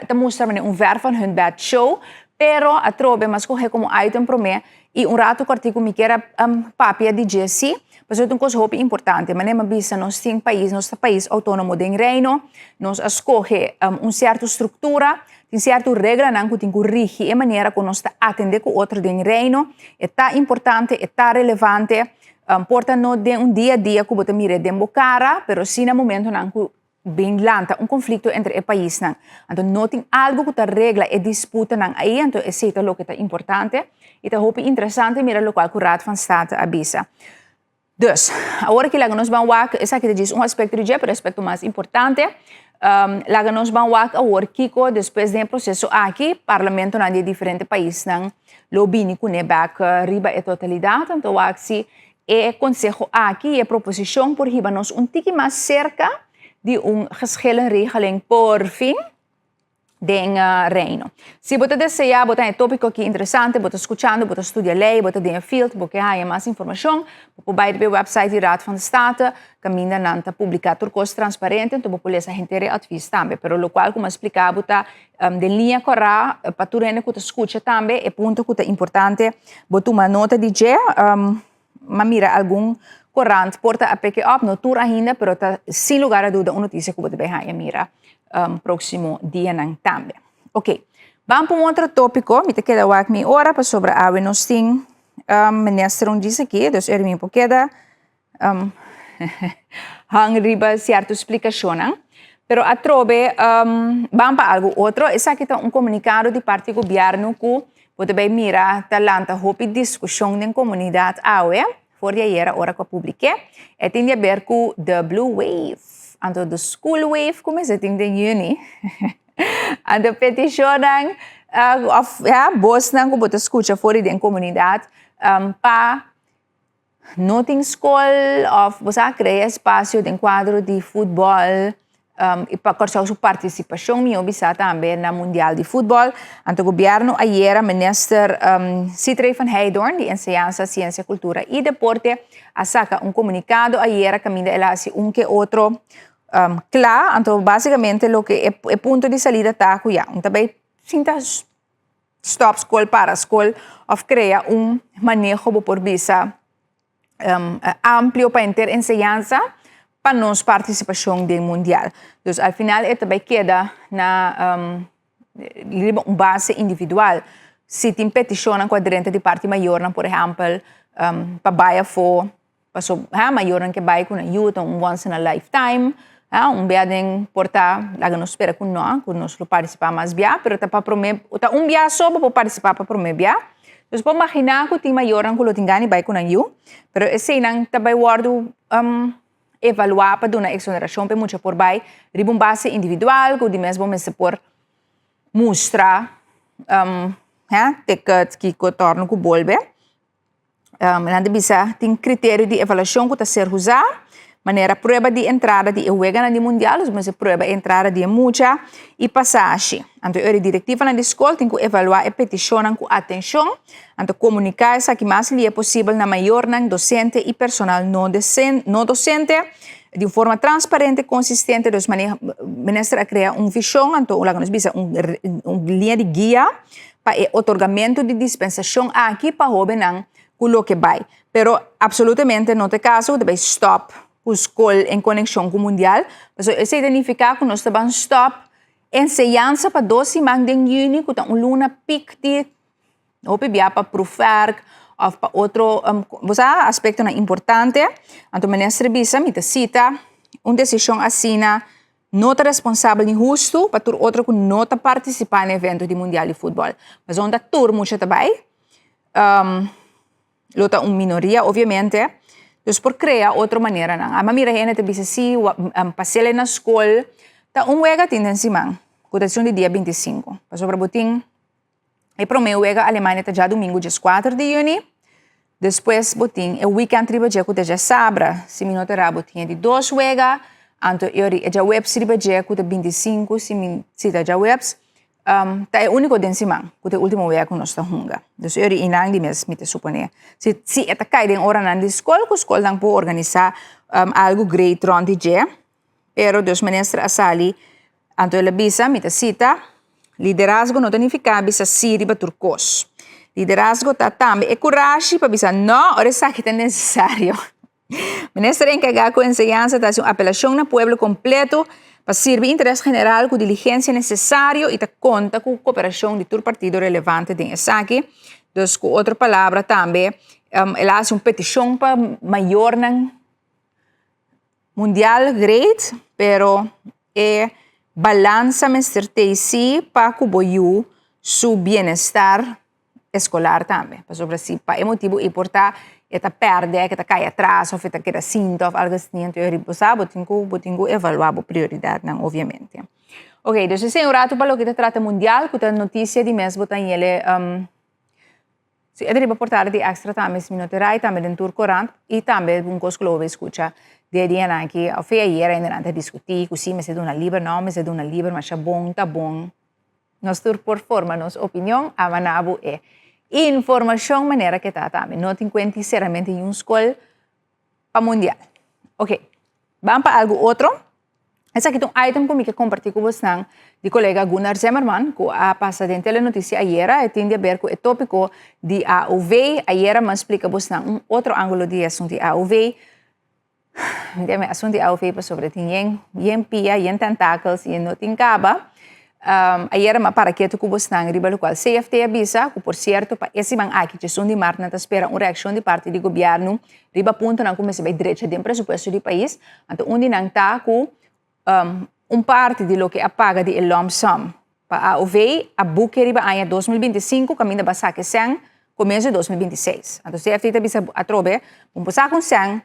ta mustra manera un ver van hun bed show, pero atrobe mas kohe komo item promé I un ratu kòrtiku mi kier a papia di dje si, pasobra ta un kos hopi importante. Manera mi a bisa nos tin pais, nos ta pais outónomo den Reino, nos a skohe un sierto struktura, tin sierto reglanan ku tin ku rigi e manera ku nos ta atendé ku otro den Reino. E ta importante, e ta relevante, por ta no den un dia a dia ku bo ta mira den bo kara, pero si na momentonan ku Bin lanta un konflikto entre e paisnan. Anto no tin algu ku ta regla e disputanan ei, anto esei ta loke ta importante i ta hopi interesante mira lokual ku Raad van State a bisa. Dus, awor aki laga nos ban wak, esaki ta djis un aspekto di dje, pero e aspekto mas importante, laga nos ban wak awor kiko despues den e proseso aki parlamentonan di e diferente paisnan lo bini kuné bèk riba e totalidat, anto wak si E konseho aki i e proposishon por hiba nos un tiki mas serka di un geschillenregeling porfin den Reino. Si bo ta deseá, bo ta haña e tópiko aki interesante, bo ta skuchando, bo ta studia lei, bo ta den e field, bo ke haña mas informashon, bo por bai riba e wèpsait di Raad van State, kaminda nan ta publiká tur kos transparente, anto bo por lesa henter e advis tambe. Pero lokual ku mi a splika bo ta den liña kòrá pa tur hende ku ta skucha tambe e punto ku ta importante bo tuma nota di dje. M'a mira algun korant por ta a pick it up, no tur ainda, pero ta sin lugar a duda un notisia ku bo ta bai haña mira. Próksimo dianan tambe. Ok, ban pa un otro tópiko. Mi ta keda wak mi ora pasobra awe nos tin minister un djis aki, dus eri mi por keda hang riba sierto splikashonnan. Pero atrobe ban pa algu otro. Esaki ta un komunikado di parti gobièrnu ku bo ta bai mira ta lanta hopi diskushon den komunidat awe. For di ayera ora ku a publik'é, e tin di aber ku The Blue Wave, anto The School Wave ku mester tin den yüni. Anto petishonnan òf ya bosnan ku bo ta skucha for di den komunidat pa no tin skol òf bo sa krea espasio den kuadro di futbòl i pa Kòrsou su partisipashon mihó bisa tambe na Mundial di Futbòl. Anto gobièrnu ayera minister Sithree van Heydoorn di Enseñansa, Siensia, Kultura i Deporte a saka un komunikado ayera kaminda el a hasi un ke otro kla. Anto basikamente loke e punto di salida ta ku ya un ta bai sinta stòp skol, para skol òf krea un maneho bo por bisa amplio pa henter enseñansa pa nos partisipashon den mundial. Dus al final e ta bai keda na riba un base individual. Si tin petishonnan ku a drenta di parti mayornan por ehèmpel pa bai afó paso ha mayornan ke bai ku nan yu ta un once in a lifetime ha un bia den por ta laga nos spera ku no ku nos lo partisipá mas bia pero ta pa promé ta un bia so bo por partisipá pa promé bia. Dus por maginá ku tin mayornan ku lo tin gana di bai ku nan yu, pero eseinan ta bai wòrdu evaluá pa duna eksonerashon pa e mucha por bai riba un base individual ku di mes bo mester por mustra ticket kiko tòrnu ku bolbe. Nan ta bisa tin kriterio di evaluashon ku ta ser usá, manera prueba di entrada di e weganan di mundial, dus mester prueba e entrada di e mucha i pasashi. Anto e direktivanan di skol tin ku evaluá e petishonnan ku atenshon, anto komuniká esaki mas lia posibel na mayornan, dosente i personal no no dosente di un forma transparente, konsistente. Dus minister a krea un vishon, anto laga nos bisa un un liña di guia pa e otorgamentu di dispensashon aki pa hóbennan ku loke bai. Pero apsolutamente no ta e kaso ku ta bai stòp ku skol en konekshon ku mundial, pasobra esei ta nifiká ku nos ta ban stòp enseñansa pa dos siman den yüni ku ta un luna pik di hopi bia pa prufèrk òf pa otro bo sa aspektonan importante. Anto minister bisa mi ta sita un desishon asina No ta responsabel ni hustu pa tur otro ku no ta partisipá na evento di mundial di futbòl. Pasobra tur mucha ta bai, lo ta un minoria obviamente, dus por krea otro maneranan. Ama mira hende ta bisa si pas'el na skol ta un wega tin den siman ku ta esun di dia 25. Pasobra bo tin e promé wega Alemania ta djadumingu 14 di yüni, Despues bo tin e weekend riba dje ku ta djasabra, si mi no ta erá bo tin e di dos wega, anto e ori e djaweps riba dje ku ta 25 si mi si ta djaweps, ta e úniko den siman ku ta e último wega ku nos ta hunga. Dus e ori einan di mes mi ta suponé si si e ta kai den oranan di skol ku skolnan por organisá algu great rònt di dje, pero dus minister a sali anto el a bisa, mi ta sita, Liderazgo no ta nifiká bisa sí riba tur kos. Liderazgo ta tambe e kurashi pa bisa nò ora esaki ta nesesario. Minister enkargá ku enseñansa ta hasi un apelashon na pueblo kompleto pa sirbi interes general ku diligensia nesesario i ta konta ku koperashon di tur partido relevante den esaki. Dus ku otro palabra tambe el a hasi un petishon pa mayornan Mundial great, pero e balansa mester tei si pa ku bo yu su bienestar eskolar tambe. Pasobra si pa e motibu ei por ta e ta pèrdè, ke ta kai atras òf e ta keda sinta òf algu asina, anto e riba sa bo tin ku bo tin ku evaluá bo prioridatnan obviamente. Oke, dus esei un ratu pa loke ta trata mundial ku ta notisia di mes bo ta yele. Si e ta riba portada di Extra tambe si mi no ta rai tambe den tur korant i tambe un kos ku lo bo skucha di e dianan aki òf e ayera ainda nan ta diskutí ku si mester duna liber no mester duna liber masha bon ta bon nos tur por forma nos opinion ama na bo e informashon manera ke ta tambe no tin kuenti seramente niun skol pa mundial ok ban pa algu otro. Esaki ta un item ku mi ke kompartí ku bosnan di kolega Gunnar Zimmerman ku a pasa den telenotisia ayera. E tin di aber ku e tópiko di AOV. Ayera mi a splika bosnan un otro ángulo di e asuntu di AOV. Mi ta yama asuntu di AOV pasobra tin yen yen pia, yen tentakels i e no tin kaba. Ayera mi a para ketu ku bosnan riba lokual CFT a bisa ku por sierto pa e siman aki djesun di mart nan ta spera un reakshon di parti di gobièrnu riba puntonan ku mester bai drecha den presupuesto di pais. Anto un di nan ta ku un parti di loke a paga di e lump sum pa AOV a buke riba aña 2025 kaminda ba saka e sèn komienso di 2026. Anto CFT ta bisa atrobe bo por saka un sèn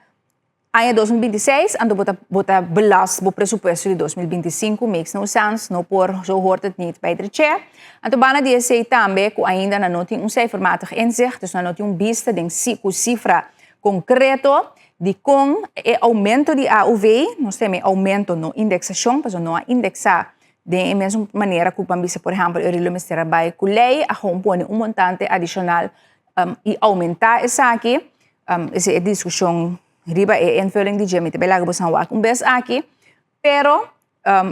aña 2026 anto bo ta bo ta belast bo presupuesto di 2025 makes no sense no por zo hoort het niet bij dreche. Anto banda di esei tambe ku ainda nan no tin un cijfermatig inzicht dus nan no tin un bista den ku sifra Konkreto, dikon e oumento di AOV, nos ta yama e oumento, no indeksashon, pasobra no a indeksá den e mesun manera ku ban bisa por ehèmpel Eurilo mester a bai ku lei, a gewoon pone un montante adishonal i oumentá esaki. Esei e diskushon riba e invulling di dje, mi ta bai laga boso wak un bes aki. Pero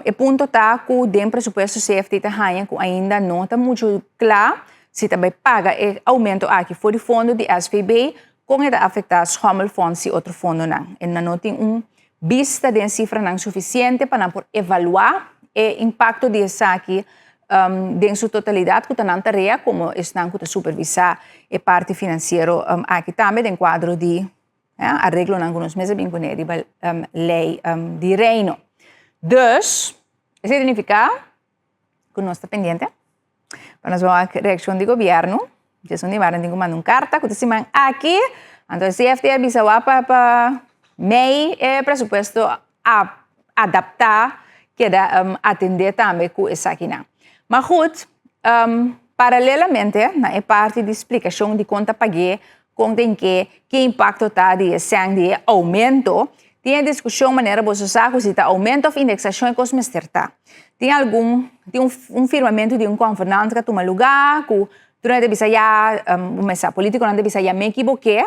e punto ta ku den presupuesto CFT ta haña ku ainda no ta muchu kla si ta bai paga e oumento aki for di fondo di SVB, kon e ta afektá schommelfonds i otro fondonan. E nan no tin un bista den sifranan sufisiente pa nan por evaluá e impakto di esaki den su totalidat ku ta nan tarea komo esnan ku ta supervisá e parti finansiero aki tambe den kuadro di Areglonan ku nos mes a bin kuné riba lei di Reino. Dus, esei ta nifiká ku nos ta pendiente pa nos wak reakshon di gobièrnu. Djes un di mara nan tin ku manda un karta ku ta siman aki. Anto CFT a bisa wak pa pa mei e presupuesto a adaptá keda atendé tambe ku esakinan. Ma goed, paralelamente na e parti di splikashon dikon ta pag'é Kon den ke, ki impakto ta di e sèn di e oumento? Tin e diskushon manera boso sa ku si ta oumento òf indeksashon e kos mester ta. Tin algun, tin un un firmamentu di un konvenant ku a tuma lugá ku tur nan ta bisa ya, bo mester sa politikonan ta bisa ya me ekiboké,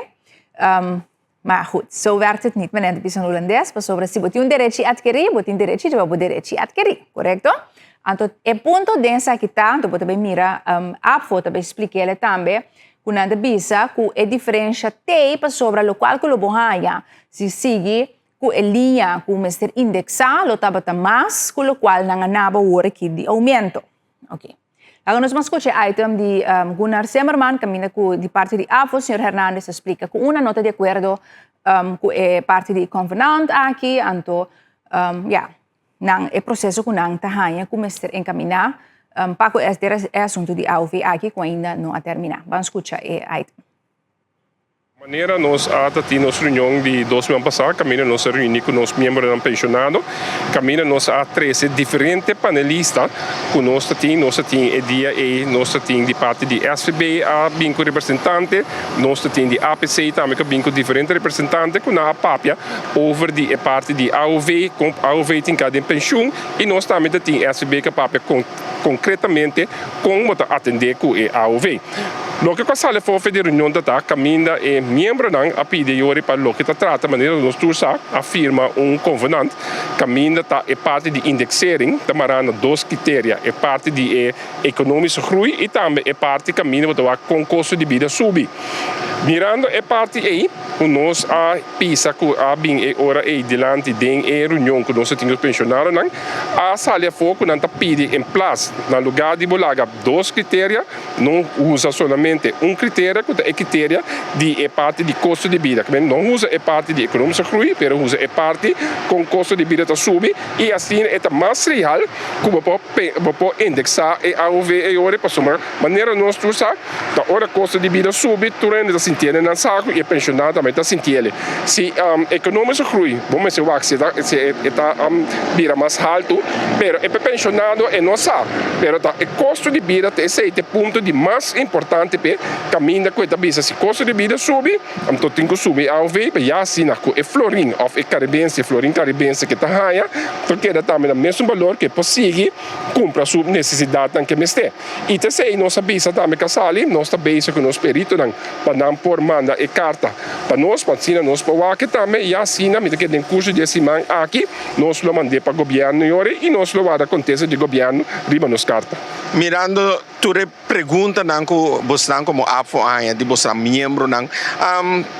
ma goed, zo werkt het niet manera ta bisa na hulandes, pasobra si bo tin un derechi atkerí, bo tin derechi riba bo derechi atkerí, korekto? Anto e punto den esaki ta, anto bo ta bai mira APFO ta bai splik'el tambe, ku nan ta bisa ku e diferensha t'ei pasobra lokual ku lo bo haña si sigui ku e liña ku mester indeksá lo tabata mas ku lokual nan a naba wor aki di oumento. Oke. Laga nos mas skucha e item di Gunnar Zimmerman kaminda ku di parti di AFO señor Hernandez a splika ku una no ta di akuerdo ku e parti di konvenant aki anto ya nan e proseso ku nan ta haña ku mester enkaminá pa ku e asuntu di AOV aki ku ainda no a terminá. Ban skucha e item. Manera nos a ta tin nos reunion di dos siman pasá kaminda nos a reuní ku nos miembronan penshonado, kaminda nos a trese diferente panelista ku nos ta tin. Nos ta tin e dia ei nos ta tin di parti di SVB a bin ku representante, nos ta tin di APC tambe ku a bin ku diferente representante ku nan a papia over di e parti di AOV, kon AOV tin ka den penshun i nos tambe ta tin SVB ku a papia konkretamente kon bo ta atendé ku e AOV. Loke ku a sali for di e reunion ta ta kaminda e miembronan a pidi yori pa loke ta trata manera nos tur sa a firma un konvenant kaminda ta e parti di indexering ta mará na dos kriteria, e parti di e ekonomische groei i tambe e parti kaminda bo ta wak kon kosto di bida subi. Mirando e parti ei ku nos a pisa ku a bin e ora ei dilanti den e reunion ku nos a tin ku pensionadonan a sali afó ku nan ta pidi en plas na lugá di bo laga dos kriteria no usa solamente un kriteria ku ta e kriteria di e parti di kosto di bida no usa e parti di ekonomische groei pero usa e parti kon kosto di bida ta subi i asina e ta mas real ku bo por bo por indeksá e AOV ei ora pasobra manera nos tur sa ta ora kosto di bida subi tur hende ta sintiel den nan saku i e penshonado tambe ta sintiel. Si ekonomische groei bo mester wak si e ta bira mas haltu pero e penshonado e no sa pero ta e kosto di bida ta esei ta e punto di mas importante p'e kaminda ku e ta bisa si kosto di bida subi anto tin ku subi e AOV pa ya asina ku e florin òf e karibense florin karibense ke ta haña ta keda tambe na mesun balor ku e por sigui kumpra su nesesidatnan ku e mester. I ta esei nos a bisa tambe Casali, nos ta bezig ku nos peritonan pa nan. Nan por manda e karta pa nos, pa asina nos por wak e tambe i asina mi ta kere den kurso di e siman aki nos lo mand'é pa gobièrnu yori i nos lo warda kontesta di gobièrnu riba nos karta. Mirando tur e preguntanan ku bosnan komo APFO a haña di bosnan miembronan,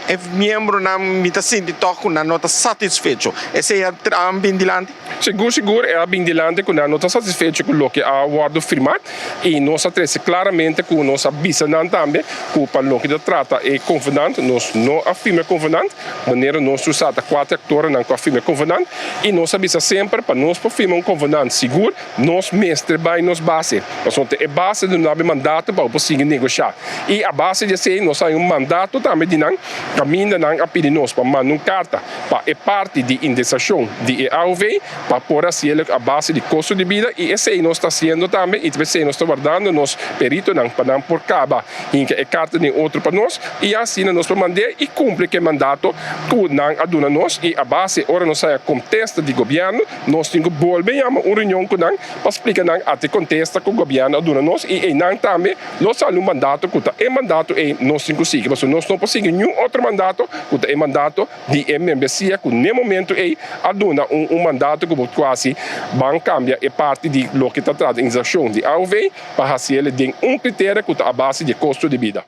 e miembronan mi ta sinti tòg ku nan no ta satisfecho. Esei a bin dilanti? Sigur sigur e a bin dilanti ku nan no ta satisfecho ku loke a wòrdu firmá i nos a trese klaramente ku nos a bisa nan tambe ku pa loke ta trata e konvenant nos no a firma e konvenant manera nos tur sa ta kuater aktornan ku a firma e konvenant i nos a bisa semper pa nos por firma un konvenant sigur nos mester bai nos base pasobra ta e base duna nan e mandato pa bo por sigui negoshá i a base di esei nos a haña un mandato tambe di nan kaminda nan a pidi nos pa manda un karta pa e parti di indexacion di e AOV pa por hacielo a base di costo di bida y esey nos ta haciendo tambe y esey nos ta wardando nos peritonan pa nan por caba hinca e carta den otro pa nos y asina nos por mand'e y cumpli cu e mandato cu nan a duna nos y a base ora nos haya contesta di gobierno nos tin cu bolbe yama un reunion cu nan pa splica nan ate contesta cu gobierno a duna nos y eynan tambe lo sali un mandato cu ta e mandato ey nos tin cu sigui pasobra nos no por sigui niun otro mandato cu ta e mandato di e membresia cu n'e momento ey a duna un un mandato cu bo cuasi ban cambia e parti di loke ta trata indexacion di AOV pa haciele den un criterio cu ta a base di e costo di bida.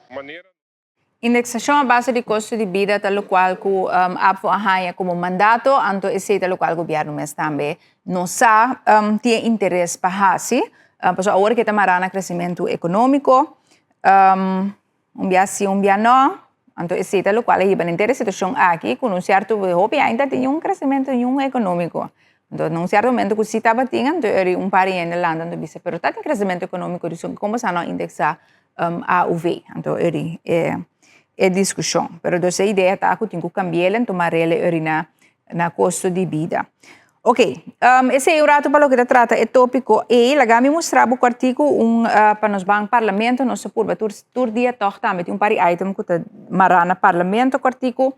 Indexacion a base di costo di bida ta locual cu APFO a haña como mandato, anto esey ta locual gobierno mes tambe no sa tin e interes pa haci, pasobra awor ke ta mara na crecimento economico, un bia si un bia no, anto esey ta locual a hiba na henter e situacion aki cu na un cierto hopi aña ta tin un crecimento niun economico, anto na un cierto momento cu si tabatin anto eri un par di hende lanta anto bisa pero ta tin crecimento economico dison como sa no a indexa AOV, anto eri e diskushon. Pero dus e idea ta ku tin ku kambi'el en tuma rele eri na na kosto di bida. Ok, esei un ratu pa loke ta trata e topiko ei. Laga mi mustra bo kòrtiku un pa nos ban parlamento, nos ta purba tur tur dia tòg tambe tin un par di item ku ta mará na parlamento kòrtiku.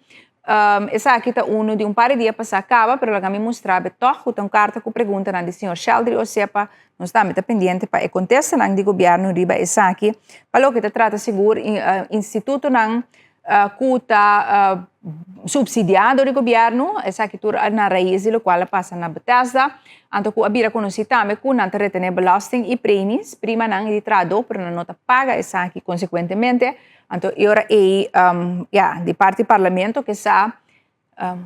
Esaki ta unu di un par di dia pasá kaba, pero laga mi mustra bo tòg ku ta un karta ku preguntanan di señor Sheldry Osepa. Nos tambe ta pendiente pa e kontestanan di gobièrnu riba esaki. Pa loke ta trata sigur institutonan ku ta supsidiá dor di gobièrnu, esaki tur na rais di lokual a pasa na Bethesda. Anto ku a bira konosí tambe ku nan ta retené belasting i premies, primanan di trahadó, pero nan no ta paga esaki konsekuentemente. Anto e ora ei, ya, di parti parlamento ke sa ta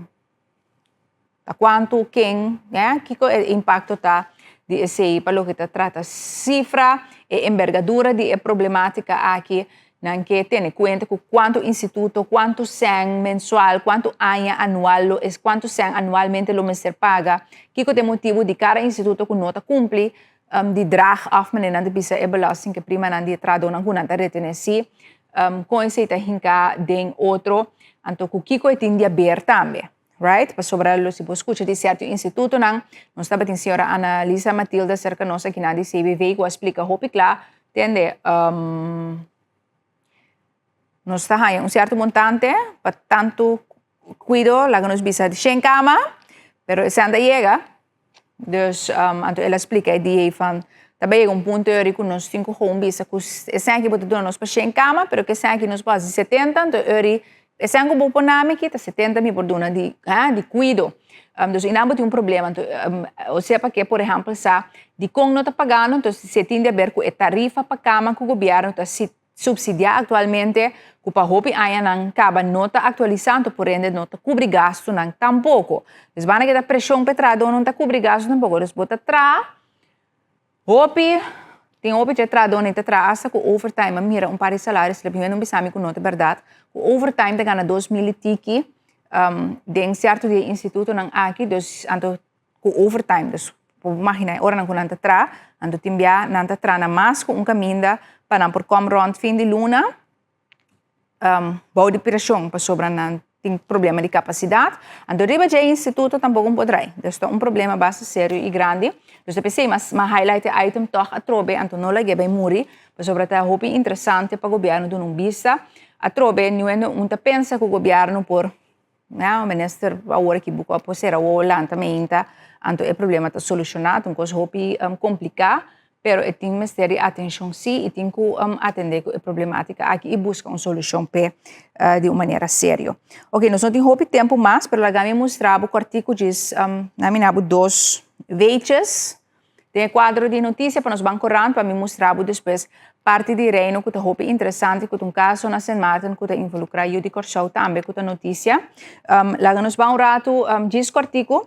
kuantu, ken, ya, kiko e impakto ta di esei pa loke ta trata sifra, e embergadura di e problematika aki, nan ke tene kuenta ku kuantu instituto, kuantu sèn mensual, kuantu aña anual lo es, kuantu sèn anualmente lo mester paga, kiko ta e motibu di kada instituto ku no ta kumpli di draag af manera nan ta bisa e belasting ke primanan di e trahadónan ku nan ta retené si kon esei ta hinká den otro anto ku kiko e tin di haber tambe right pasobra lo si bo skucha di sierto institutonan nos tabatin señora Analisa Matilda serka nos akinan di CBV ku a splika hopi kla tende nos ta haña un sierto montante pa tantu kuido laga nos bisa di shen kama pero esei ta yega. Dus anto el a splika e dia ei van ta bai yega un punto eri ku nos tin ku gewoon bisa ku esei aki bo ta duna nos pa shen kama pero ku esei aki nos por hasi 70 anto eri esei ku bo por nami aki ta 70 mi por duna di ha di kuido. Dus einan bo tin un problema anto osea pake por ehèmpel sa dikon no ta pagando anto si e tin di aber ku e tarifa pa kama ku gobièrnu ta Subsidiá aktualmente ku pa hopi añanan kaba no ta aktualisá anto por ende no ta kubri gastunan tampoko. Dus banda ke ta preshon pa e trahadónan ta kubri gastu tampoko. Dus bo ta traha hopi, tin hopi dje trahadónan ta traha asta ku overtime. A mira un par di salario slip hende un bisa mi ku no ta bèrdat ku overtime ta gana 2000 i tiki den sierto di e institutonan aki dus anto ku overtime. Dus bo por imaginá e oranan ku nan ta traha, anto tin bia nan ta traha na mas ku un kaminda pa nan por kòm rònt fin di luna bou di preshon pasobra nan tin problema di kapasidat. Anto riba dje instituto tampoko por drai. Dus ta un problema basta serio i grandi. Dus ta p'esei mas m'a highlight e item tòg atrobe, anto no lag'é bai muri pasobra ta hopi interesante pa gobièrnu duna un bista atrobe. Niun un ta pensa ku gobièrnu por Ya, minister awor aki buku a por sera wowo lanta meinta, anto e problema ta solushoná, ta un kos hopi kompliká. Pero e tin mester di atenshon sí i tin ku atendé ku e problemátika aki i buska un solushon p'e di un manera serio. Oke, nos no tin hopi tempu mas, pero laga mi mustra bo kòrtiku djis na mina bo dos weetjes den e kuadro di notisia pa nos ban korant pa mi mustra bo despues parti di Reino ku ta hopi interesante ku ta un kaso na Sint Maarten ku ta involukrá yu di Kòrsou tambe ku ta notisia. Laga nos ban un ratu djis kòrtiku.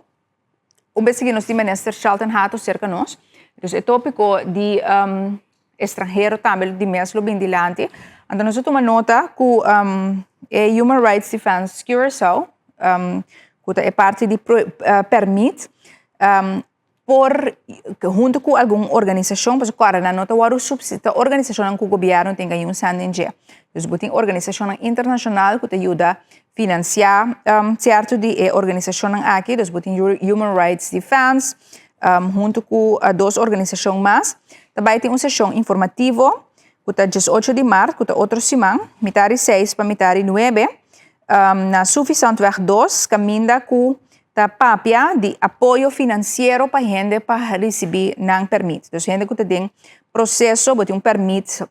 Un bes sigui nos tin Minister Shelton Hato serka nos. Dus e tópiko di um, estranhero tambe di mes lo bin dilanti. Anto nos a tuma nota ku um, e Human Rights Defense Curaçao, um, ku ta e parti di pro, uh, permit, um, por hunto ku algun organisashon, pasobra kòrda nan no ta wòrdu subsi, ta organisashonnan ku gobièrnu tin gaña un sèn den dje. Dus bo tin organisashonnan internashonal ku ta yuda Finansiá sierto di e organisashonnan aki, dus bo tin Human Rights Defense huntu ku dos organisashon mas, ta bai tin un seshon informativo ku ta diesocho di mart, ku ta otro siman, mitar di seis pa mitar di nuebe, na Suffisantweg dos, kaminda ku ta papia di apoyo finansiero pa hende pa risibí nan pèrmit. Dus hende ku ta den proseso, bo tin un pèrmit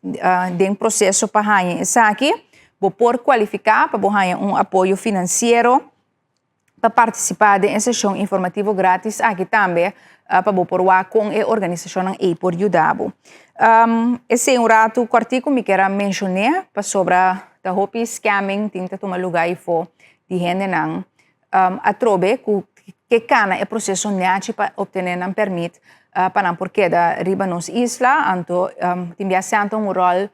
den proseso pa haña esaki, Bo por kualifiká pa bo haña un apoyo finansiero pa partisipá den e seshon informativo grátis aki tambe pa bo por wak kon e organisashonnan ei por yuda bo. Esei un ratu kòrtiku mi kier a menshoné pasobra ta hopi scamming tin ta tuma lugá ifó di hendenan atrobe ku ke kana e proseso nèchi pa optené nan pèrmit pa nan por keda riba nos isla. Anto tin bia sènta un ròl,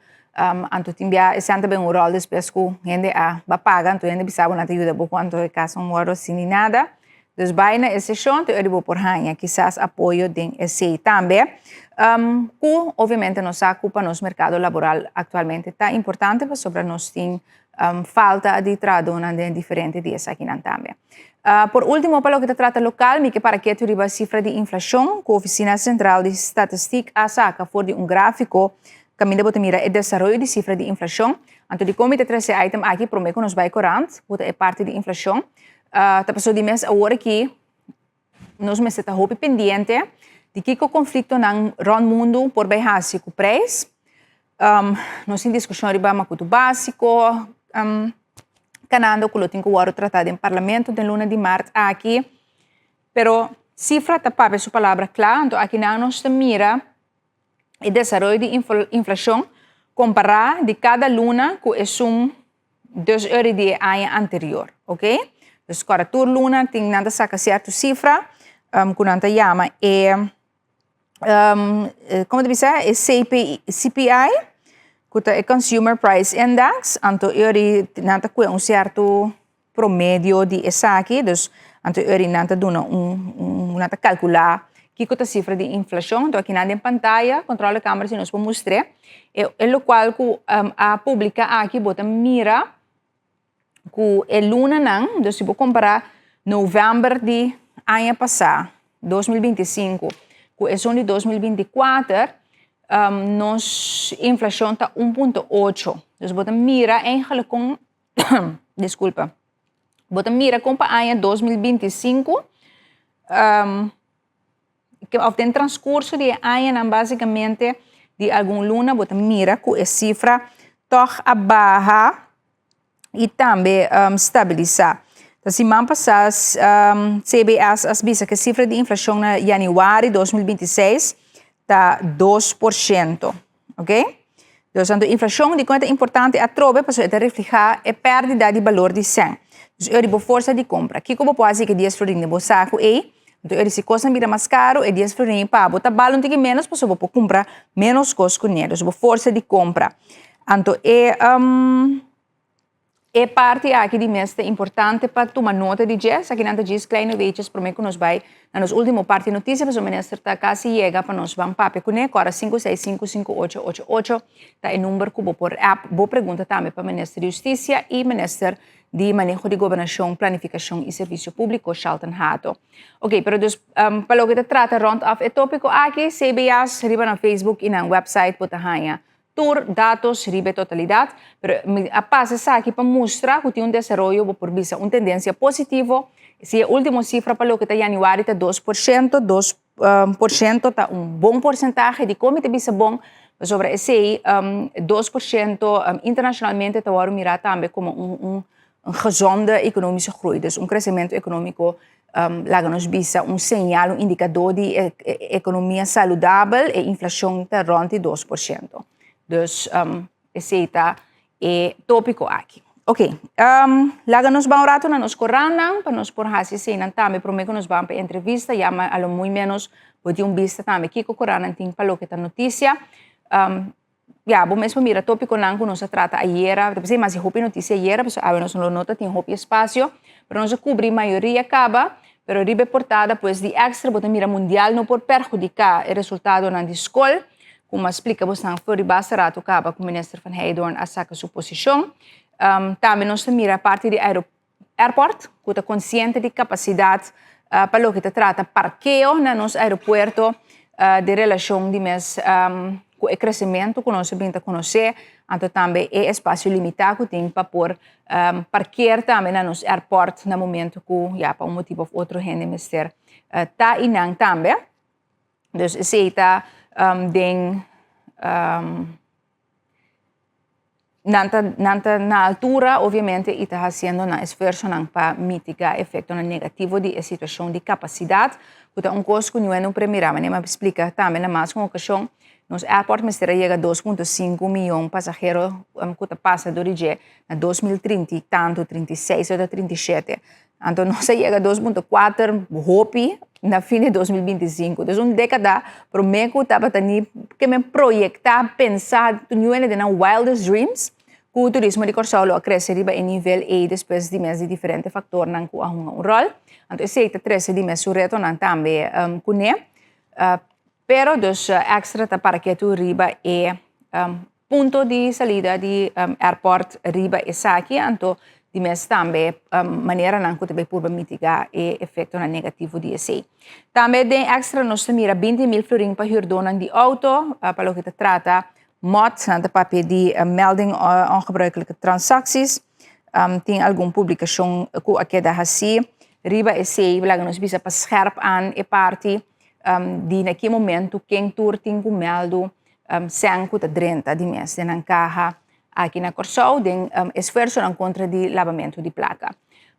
anto tin bia e sènta ben un ròl despues ku hende a ba paga, anto hende bisa bo nan ta yuda bo ku anto e kas no wòrdu hasi ni nada. Dus bai na e seshon te ora bo por haña kisas apoyo den esei tambe. Ku obviamente nos sa ku pa nos merkado laboral aktualmente ta importante pasobra nos tin Falta di trahadónan den diferente di esakinan tambe. Por último, pa loke ta trata lokal, mi ke para ketu riba sifra di inflashon ku Ofisina Sentral di Statistik a saka for di un gráfiko kaminda bo ta mira e desaroyo di sifra di inflashon. Anto dikon mi ta trese e item aki promé ku nos bai korant, ku ta e parti di inflashon. Ta pasobra di mes awor aki nos mester ta hopi pendiente di kiko konfliktonan rònt mundu por bai hasi ku preis. Nos tin diskushon riba makutu básiko, kanando ku lo tin ku wòrdu tratá den parlamento den luna di mart aki. Pero sifra ta papia su palabra kla, anto akinan nos ta mira e desaroyo di inflashon kompará di kada luna ku esun dos ora di e aña anterior, ok? Dus kòrda tur luna tin nan ta saka sierto sifra ku nan ta yama e komo ta bisa e CPI, CPI ku ta e Consumer Price Index, anto e ora nan ta kue un sierto promedio di esaki, dus anto e ora nan ta duna un nan ta kalkulá kiko ta sifra di inflashon, anto akinan den pantaya controle camera si nos por mustr'é. E lokual ku a publiká aki bo ta mira ku e lunanan, dus si bo kompará novèmber di aña pasá, 2025, ku esun di 2024, nos inflashon ta 1.8. Dus bo ta mira eigenlijk kon, diskulpa, bo ta mira kon pa aña 2025, Of den transcurso di e añanan basicamente di algun luna bo ta mira cu e cifra toch a baha y tambe stabilisa. Ta siman pasa CBS a bisa cu e cifra di inflacion na januari 2026 ta 2%. Ok? Dus anto inflacion dikon e ta importante atrobe pasobra e ta refleha e perdida di balor di sèn. Dus ora di bo forsa di compra. Kiko bo por hasi ku e dies florin den bo saku ei? Anto ora si kosnan bira mas karu e dies florin ei pa bo ta bal un tiki menos pasobra bo por kumpra menos kos kuné. Dus bo forsa di compra. Anto e E parti aki di mes ta importante pa tuma nota di dje. Esakinan ta djis kleine weetjes prome ku nos bai na nos ultimo parti notisia pasobra minister ta kasi yega pa nos ban papia kuné. Kòrda 5655888 ta e number ku bo por app bo pregunta tambe pa minister di Hustisia i minister di Maneho di Gobernashon, Planifikashon i Servisio Públiko Shelton Hato. Ok, pero dus pa loke ta trata rònt òf e tópiko aki, CBS riba nan Facebook i nan website bo ta haña Tur datos riba e totalidat, pero mi a pasa esaki pa mustra ku tin un desaroyo, bo por bisa un tendensia positivo. Si e último sifra pa loke ta yanüari ta 2%, dos. 2% ta un bon porsentahe. Dikon mi ta bisa bon? Pasobra esei 2% internashonalmente ta wòrdu mirá tambe komo un un gezonde ekonomische groei. Dus un kresementu ekonómiko, laga nos bisa un señal, un indikadó di ekonomia saludabel, e inflashon ta rònt di 2%. Dus esei ta e tópiko aki. Ok, laga nos ban un ratu na nos korantnan pa nos por hasi eseinan tambe promé ku nos ban pa e entrevista. Ya a lo muy ménos bo tin un bista tambe kiko korantnan tin pa loke ta notisia. Ya, bo mes por mira tópikonan ku nos a trata ayera. Ta p'esei mas di hopi notisia ayera, pasobra awe nos lo no ta tin hopi espasio. Pero nos a kubri mayoria kaba. Pero riba e portada pues di Extra bo ta mira mundial no por perhudiká e resultadonan di skol. Ku a splika bosnan for di basta ratu kaba ku minister Van Heydoorn a saka su posishon. Tambe nos ta mira parti di airport ku ta konsiente di kapasidat pa loke ta trata parkeo na nos aeropuerto den relashon di mes ku e kresementu ku nos a bin ta konosé, anto tambe e espasio limitá ku tin pa por parker tambe na nos airport na momento ku ya pa un motibu òf otro hende mester ta einan tambe. Dus esei ta den nan ta nan ta na altura obviamente i ta hasiendo nan esfuersonan pa mitiga efektonan negativo di e situashon di kapasidat ku ta un kos ku niun no premirá. Manera mi a splika tambe na mas ku un okashon nos airport mester a yega 2.5 mion pasahero ku ta pasa dor di dje na 2030 i tantu, 36 ota 37. Anto nos a yega 2.4 hopi na fin di 2025. Dus un dékada promé ku tabata ni ke men proyektá, pensá, niun hende den nan wildest dreams ku turismo di Kòrsou lo a krese riba e nivel ei despues di mes di diferente faktornan ku a hunga un ròl. Anto esei ta trese di mes su retonan tambe kuné. Pero dus Extra ta para ketu riba e Punto di salida di airport riba esaki, anto di mes tambe maneranan ku ta bay purba mitiga e efektonan negativo di esei. Tambe den extra nos ta mira 20.000 florin pa hürdónan di outo, pa loke ta trata mot, nan ta papia di melding ongebruikelijke transacties. Tin algun publikashon ku a keda hasí riba esei, laga nos bisa pa scherp aan e parti di na ki momento ken tur tin ku mèldu sèn ku ta drenta di mes den nan kaha aki na Kòrsou den esfuersonan kontra di labamentu di plaka.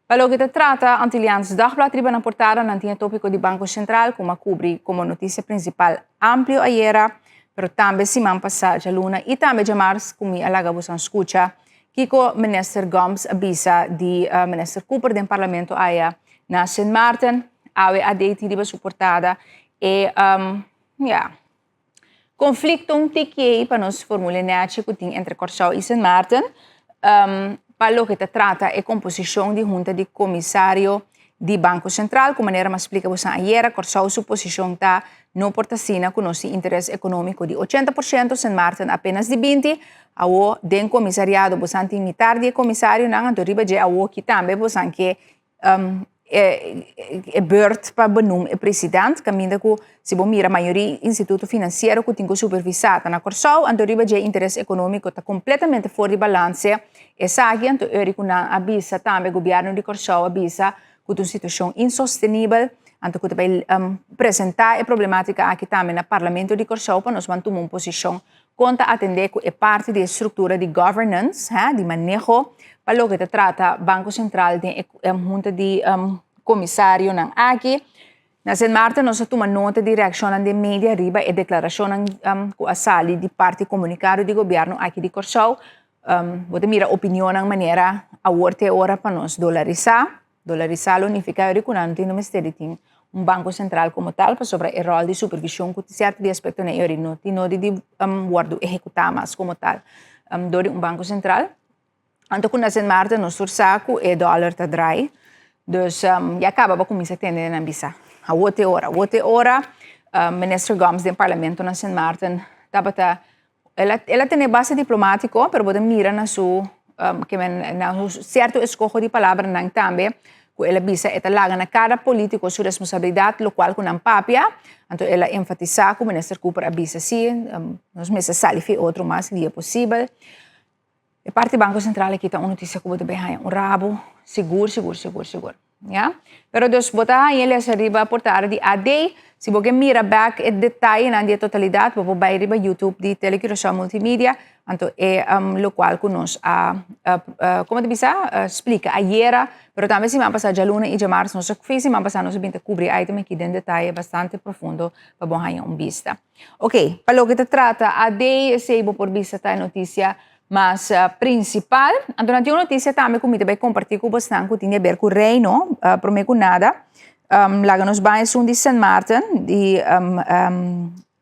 Pa loke ta trata Antilliaans Dagblad riba nan portada nan tin e tópiko di Banko Sentral ku a kubri komo notisia prinsipal amplio ayera, pero tambe siman pasá djaluna i tambe djamars ku mi a laga bosan skucha kiko Minister Gumbs a bisa di Minister Cooper den Parlamento aya na Sint Maarten. Awe a deiti riba su portada e ya. Konflikto un tiki ei pa nos formule nèchi ku tin entre Kòrsou i Sint Maarten pa loke ta trata e komposishon di hunta di komisario di Banko Sentral. Ku manera mi a splika bosan ayera, Kòrsou su posishon ta no por ta asina ku nos tin interes ekonómiko di 80%, Sint Maarten apenas di 20. Awo den komisariado bosan tin mitar di e komisarionan, anto riba dje awoki tambe bosan ke e beurt pa benoem e president, kaminda ku si bo mira mayoria instituto finansiero ku tin ku supervisá ta na Kòrsou, anto riba dje interes ekonómiko ta kompletamente for di balanse. Esaki anto eri ku nan a bisa tambe gobièrnu di Kòrsou a bisa ku ta un situashon insostenibel, anto ku ta bai presentá e problemátika aki tambe na Parlamento di Kòrsou pa nos ban tuma un posishon Kon ta atendé ku e parti di e struktura di governance, di maneho, pa loke ta trata Banko Sentral den e hunta di komisarionan aki. Na Sint Maarten nos a tuma nota di reakshonnan den media riba e deklarashonnan ku a sali di parti komunikado di gobièrnu aki di Kòrsou. Bo ta mira opinionnan manera awor ta e ora pa nos dolarisá. Dolarisá lo nifiká yori ku nan no tin no mester di tin un banko sentral komo tal pasobra e ròl di supervishon ku tin sierto di aspektonan yori no tin nodi di wòrdu ehekutá mas komo tal dor di un banko sentral. Anto ku na Sint Maarten nos tur sa ku e dòler ta drai dus ya kaba bo kuminsá tende nan bisa awor ta e ora awor ta e ora. Minister Gumbs den parlamento na Sint Maarten tabata El a, el a tene base diplomático, pero bo ta mira na su, um, ke men, na su cierto escojo di palabranan tambe, ku el a bisa e ta laga na cada político su responsabilidad, locual ku nan papia. Anto el a enfatisa ku Minister Cooper a bisa si, um, nos mester sali fi otro mas lia posibel. E parti Banco Central aki ta un notisia ku bo ta bay haña un rabo, sigur, sigur, sigur, sigur. Ya? Pero dus bo ta haña les ariba portada di AD. Si bo ke mira bèk e detayenan di e totalidat, bo por bai riba YouTube di Tele Curaçao Multimedia, anto e lokual ku nos a komo ta bisa splika ayera, pero tambe siman pasá djaluna i djamars nos a fi siman pasá nos a bin ta kubri e item aki den detaye bastante profundo pa bo haña un bista. Ok, pa loke ta trata AD esei bo por bisa ta e notisia mas prinsipal. Anto nan tin un notisia tambe ku mi ta bai kompartí ku bosnan ku tin di aber ku Reino, promé ku nada. Laga nos bai esun di Sint Maarten, di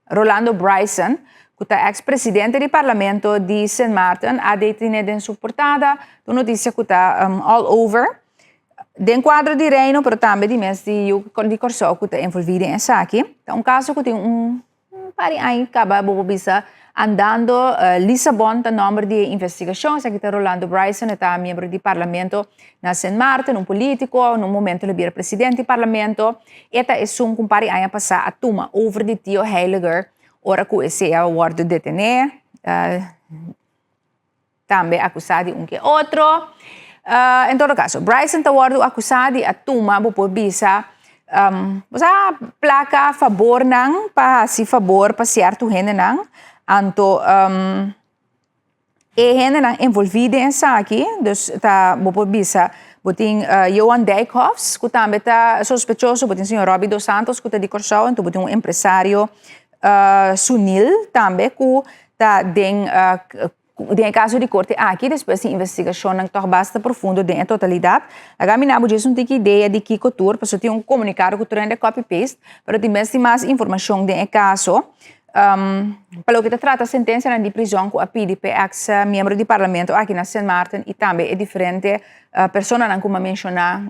Rolando Bryson, ku ta eks presidente di parlamento di Sint Maarten, a detene den su portada. Ta un notisia ku ta all over den kuadro di Reino, pero tambe di mes di yu di Kòrsou ku ta envolví den esaki. Ta un kaso ku tin un Un par di aña kaba bo por bisa andando Lissabon ta nomber di e investigashon. Esaki ta Rolando Bryson, e ta miembro di parlamento na Sint Maarten, un politico, na un momento lo bira presidente di parlamento. E ta esun ku un par di aña pasá a tuma over di Theo Heyliger ora ku esei a wòrdu detené. Tambe akusá di un ke otro. En todo kaso, Bryson ta wòrdu akusá di a tuma, bo por bisa, bo sa plaka fabornan pa hasi fabor pa sierto hendenan. Anto e hendenan envolví den esaki, dus ta bo por bisa, bo tin Johan Dijkhoffs ku tambe ta sospechoso, bo tin señor Robbie Dos Santos ku ta di Kòrsou, anto bo tin un empresario Sunil tambe ku ta den den e kaso di korte aki despues di investigashonnan tòg basta profundo den e totalidat. Laga mi na bo djis un tiki idea di kiko tur pasobra tin un komunikado ku tur hende copy paste pero tin mes tin mas informashon den e kaso. Pa loke ta trata sentensianan di prizòn ku a pidi p'e eks miembro di parlamento aki na Sint Maarten i tambe e diferente personanan ku mi a menshoná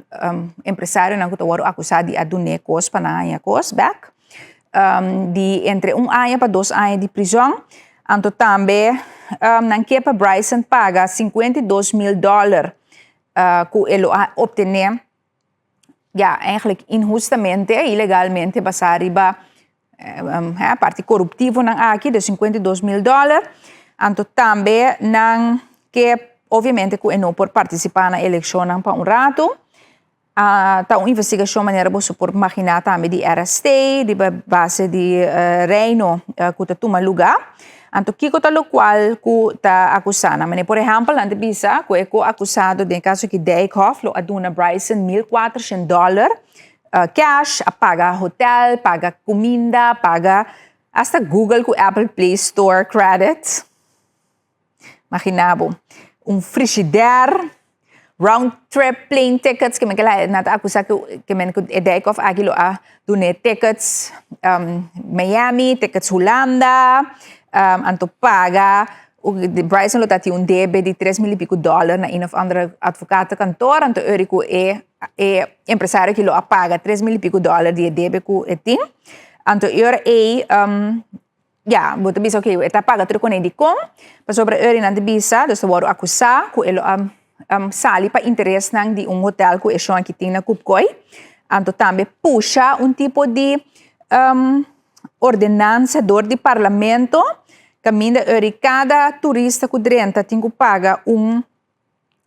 empresarionan ku ta wòrdu akusá di a dun'é kos pa nan haña kos bèk. Di entre un aña pa dos aña di prizòn. Anto tambe nan ke pa Bryson paga 52 mil dòler ku e lo a optené ya eigenlijk inhustamente, ilegalmente basá riba parti koruptivonan aki, de 52 mil dòler. Anto tambe nan ke obviamente ku e no por partisipá na elekshonnan pa un ratu. Ta un investigashon manera boso por maginá tambe di RST, riba base di Reino ku ta tuma lugá. Anto kiko ta lokual ku ta akusá nan? Manera por ehèmpel nan ta bisa ku e ko-akusado den e kaso aki Dijkhoff lo a duna Bryson 1400 dòler cash, a paga hotel, paga kuminda, paga asta Google ku Apple Play Store credit. Maginá bo, un frishider, round trip plane tickets, ke men ke la nan ta akusá ku ke men ku e Dijkhoff aki lo a dun'é tickets Miami, tickets Hulanda, anto paga Bryson lo ta tin un debe di tres mil i piku dòler na een of andere advokatenkantoor, anto ori ku e e empresario aki lo a paga 3000 i piku dòler di e debe ku e tin, anto e ora ei Ya, bo ta bisa oke, e ta paga tur konei dikon, pasobra eri nan ta bisa, dus ta wòrdu akusá ku e lo a sali pa interesnan di un hotel ku e shon aki tin na Kupkoi. Anto tambe pusha un tipo di ordenansa dor di parlamento kaminda eri kada turista ku drenta tin ku paga un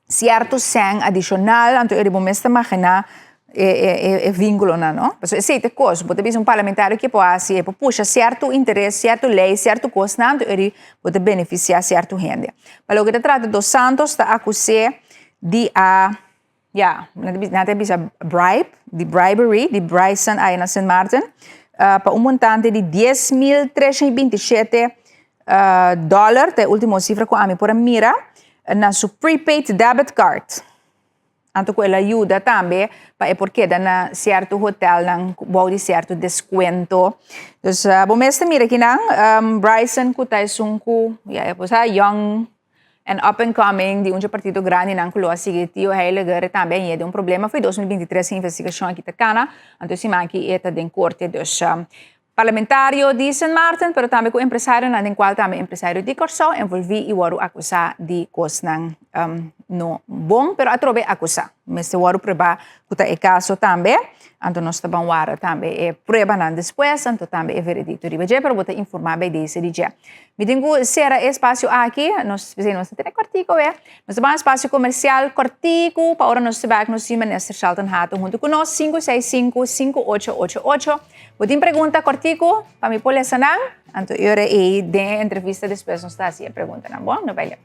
sierto sèn adishonal, anto e riba mes ta maginá e vínkulonan, no. Pasobra esei ta e kos, bo ta bisa un parlamentario ke por hasi, e por pusha sierto interes, sierto lei, sierto kosnan, anto e ri bo ta benefisiá sierto hende. Pa loke ta trata Dos Santos ta akus'é di a, ya, nan ta bisa bribe, di bribery, di Bryson aya na Sint Maarten, pa un montante di 10.327 dòler, ta e último sifra ku ami por a mira, na su prepaid debit card. Anto ku el a yuda tambe pa e por keda na sierto hotelnan bou di sierto deskuento. Dus bo mes ta mira kinan, Bryson ku ta esun ku ya e por sa young and up and coming di un dje partido grandinan ku lo a sigui Theo Heyliger tambe a yega den un problema for 2023 e investigashon aki ta kana, anto e siman aki e ta den korte. Dus parlamentario di Sint Maarten, pero tambe ku empresarionan den kual tambe empresario di Kòrsou envolví i wòrdu akusá di kosnan no bon, pero atrobe akusá. Mester wòrdu pruebá ku ta e kaso tambe, anto nos ta ban wara tambe e pruebanan despues, anto tambe e veredikto riba dje, pero bo ta informá bei dese di dje. Mi tin ku sera e espasio aki, nos p'esei nos ta tene kòrtiku awe. Nos ta ban espasio komersial kòrtiku pa ora nos ta bèk nos tin Minister Shelton Hato huntu ku nos, 565 5888. Bo tin pregunta kòrtiku pa mi por lesa nan? Anto e ora ei den e entrevista despues nos ta hasi e preguntanan. Bon, no bai leu.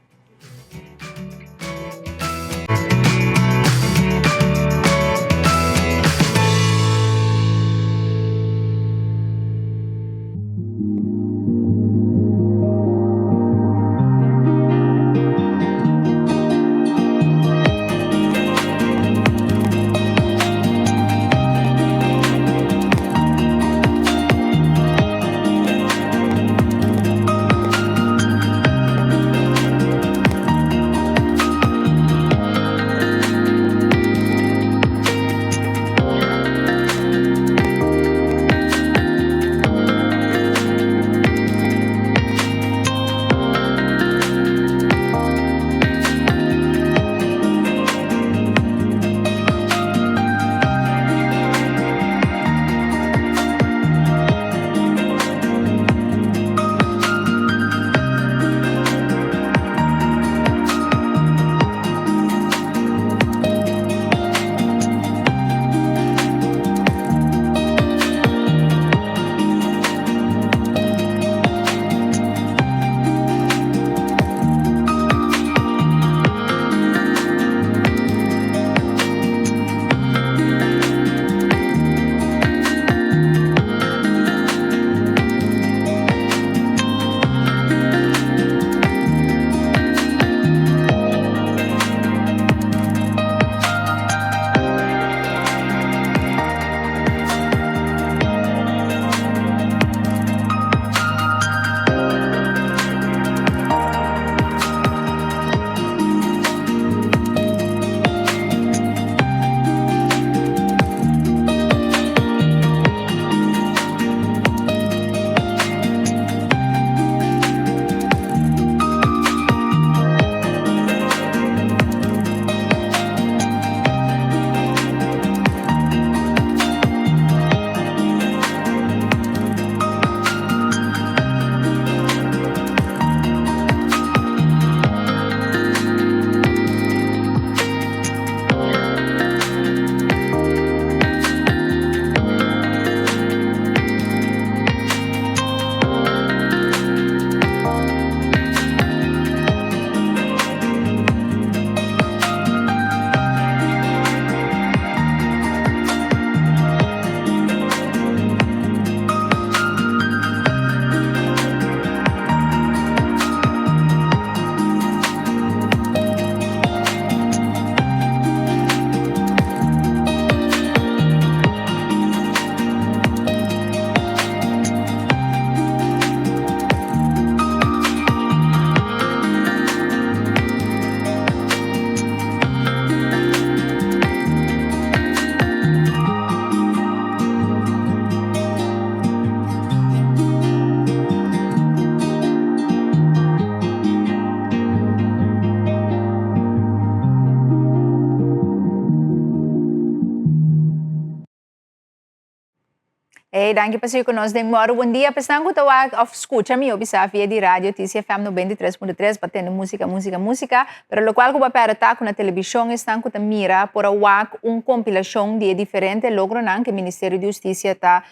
Hey, danki pa sigui ku nos den Moro. Bon dia, pesnan ku ta wak of skucha mi o bisa via di radio TCFM 93.3 pa tende músika, músika, músika. Pero lokual ku bo a pèrdè ta ku na televishon esnan ku ta mira por a wak un kompilashon di e diferente logronan ku e Ministerio di Hustisia ta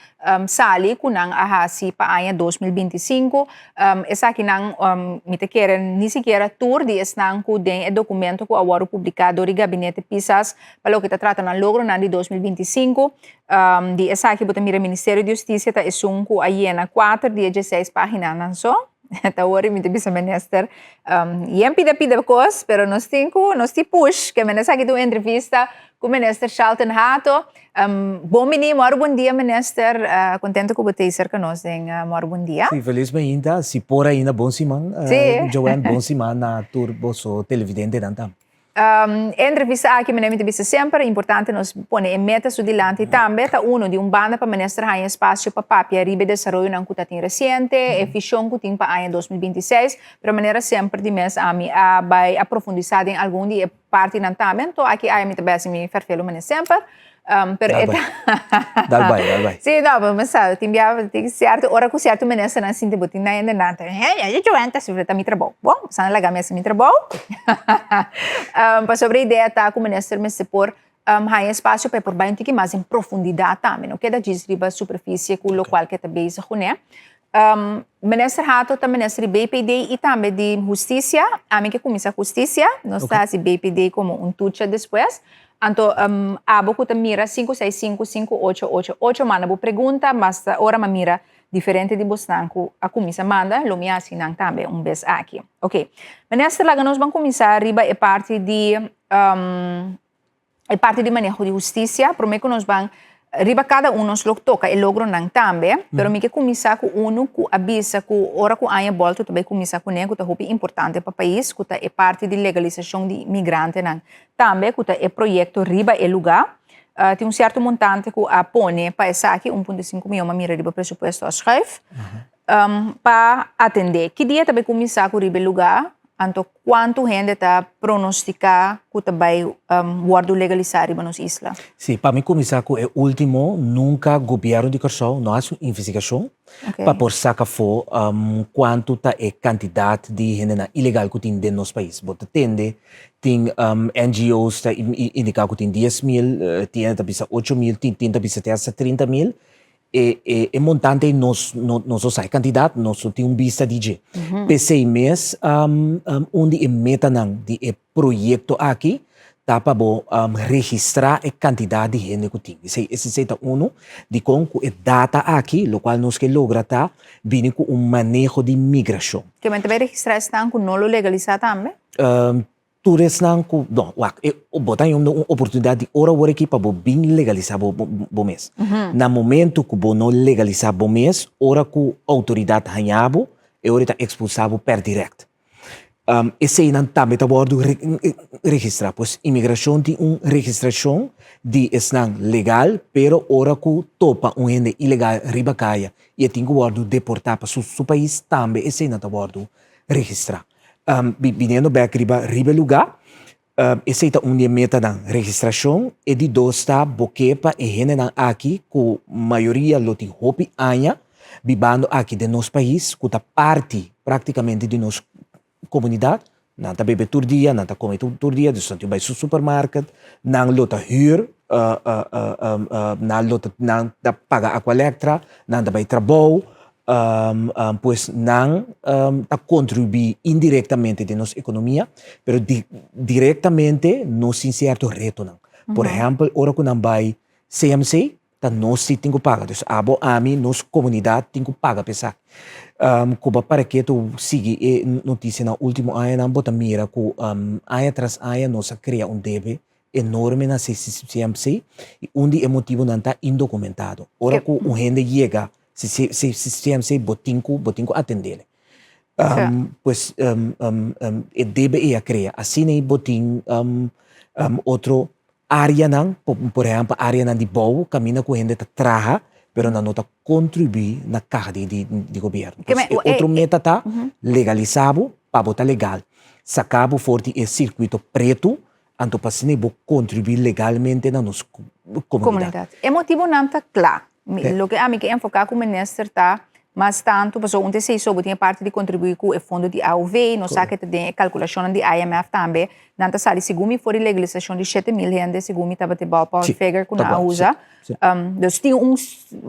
sali ku nan a hasi pa aña 2025. Esakinan mi ta kere ni sikiera tur di esnan ku den e dokumento ku a wòrdu publiká dor di Gabinete Pisas pa loke ta trata nan logronan di 2025. Di esaki bo ta mira Ministerio di Hustisia ta esun ku a yena kuater di e dieseis paginanan so. Ta wori mi ta bisa minister yen pida pida kos pero nos tin ku nos tin push ke men esaki ta un entrevista ku minister Shalton Hato. Bon bini mòru bon dia minister kontento ku bo ta ei serka nos den mòru bon dia. Si felis mainta si por ainda bon siman Joanne bon siman na tur boso televidentenan tambe. E entrevista aki mene mi ta bisa semper, importante nos pone e meta su dilanti tambe, ta uno, di un banda pa minister haña espasio pa papia riba e desaroyonan ku ta tin resiente, e vision ku tin pa aña 2026, pero manera semper di mes ami a bai a profundisa den algun di e partinan tambe, anto aki aya mi ta bai hasi mi ferfelu mene semper. Pero Dal e bai. Dal bai, dal bai. Sí, no, pero mi sa, tin bia, tin cierto ora cu cierto ministernan sinti bo tin na nan ta, hey, ay, yo enta, si ta mi trabou. Bon, sa laga mi hasi mi trabou. Pasobra e idea ta cu minister mester por Haña espasio pa e por bai un tiki mas den profundidat tambe, no keda djis riba superfisie ku lokual ku e ta bezig kuné. Minister Hato ta minister di BPD i tambe di Hustisia. Ami ke kuminsá Hustisia, nos ta hasi BPD komo un tucha despues. Anto abo ku ta mira 5655888 manda bo pregunta, mas ta ora mi a mira diferente di bosnan ku a kuminsá manda, lo mi hasi nan tambe un bes aki. Oke, minister laga nos ban kuminsá riba e parti di E parti di maneho di hustisia, promé ku nos ban riba kada un nos lo toka e logronan tambe, pero mi ke kuminsá ku unu ku a bisa ku ora ku aña bòltu ta bai kuminsá kuné ku ta hopi importante pa pais, ku ta e parti di legalisashon di migrantenan tambe, ku ta e proyekto riba e lugá. Tin un sierto montante ku a pone pa esaki, un punto sinku mion, m'a mira riba presupuesto a schuif, pa atendé. Ki dia ta bai kuminsá ku riba e lugá? Anto kuantu hende ta pronostiká ku ta bai wòrdu legalisá riba nos isla? Sí, pa mi kuminsá ku e último, nunka gobièrnu di Kòrsou no hasi un investigashon pa por saka afó kuantu ta e kantidat di hendenan ilegal ku tin den nos pais. Bo ta tende tin NGO's ta indiká ku tin 10,000, tin hende ta bisa 8,000, tin ta bisa te hasta 30,000. E e e montante ei nos no nos no sa e kantidat, nos no tin un bista di dje. P'esei mes un di e metanan di e proyekto aki ta pa bo registrá e kantidat di hende ku tin. Esei esei ta unu. Dikon ku e data aki lokual nos ke logra ta bini ku un maneho di migrashon. Ke men ta bai registrá esnan ku no lo legalisá tambe? Tur esnan ku, no, wak, e bo ta yomda un oportunidat di ora wor aki pa bo bin legalisá bo bo mes. Na momento ku bo no legalisá bo mes, ora ku outoridat haña bo, e ora e ta ekspulsá bo per dirèkt. Eseinan tambe ta wòrdu registrá. Pues imigrashon tin un registrashon di esnan legal, pero ora ku topa un hende ilegal riba kaya i e tin ku wòrdu deportá pa su su pais, tambe eseinan ta wòrdu registrá. Biniendo bek riba riba e lugá, esei ta un di e metanan, registrashon. E di dos ta bo ke pa e hendenan aki ku mayoria lo tin hopi aña bibando aki den nos pais ku ta parti praktikamente di nos komunidat, nan ta bebe tur dia, nan ta kome tur dia, dus nan tin bai su supermarket, nan lo ta hür, nan lo ta nan ta paga Aqualectra, nan ta bai trabou. Pues nan ta kontribuí indirektamente den nos ekonomia, pero direktamente nos tin sierto retonan. Por ehèmpel, ora ku nan bai CMC, ta nos si tin ku paga. Dus abo, ami, nos komunidat tin ku paga pa esaki. Ku bo a para ketu sigui e notisianan último añanan, bo ta mira ku aña tras aña nos a krea un debe enorme na CMC i un di e motibunan ta indokumentado. Ora ku un hende yega CMC bo tin ku bo tin ku atendele. Pues e debe ei a krea. Asina ei bo tin otro areanan, por ehèmpel areanan di bou kaminda ku hende ta traha pero nan no ta kontribuí na kaha di di gobièrnu. Pues e otro meta ta legalisá bo pa bo ta legal. Saka bo for di e sirkuito pretu Anto pa asina bo kontribuí legalmente na nos komunidat. Komunidat. E motibunan ta kla. Loke ami ke enfoká ku minister ta mas tantu pasobra un ta esei so bo tin e parti di kontribuí ku e fondo di AOV, nos sa ke ta den e kalkulashonnan di IMF tambe, nan ta sali segun mi for di legalisashon di 7000 hende segun mi tabata e ballpark figure ku nan a usa. Dus tin un,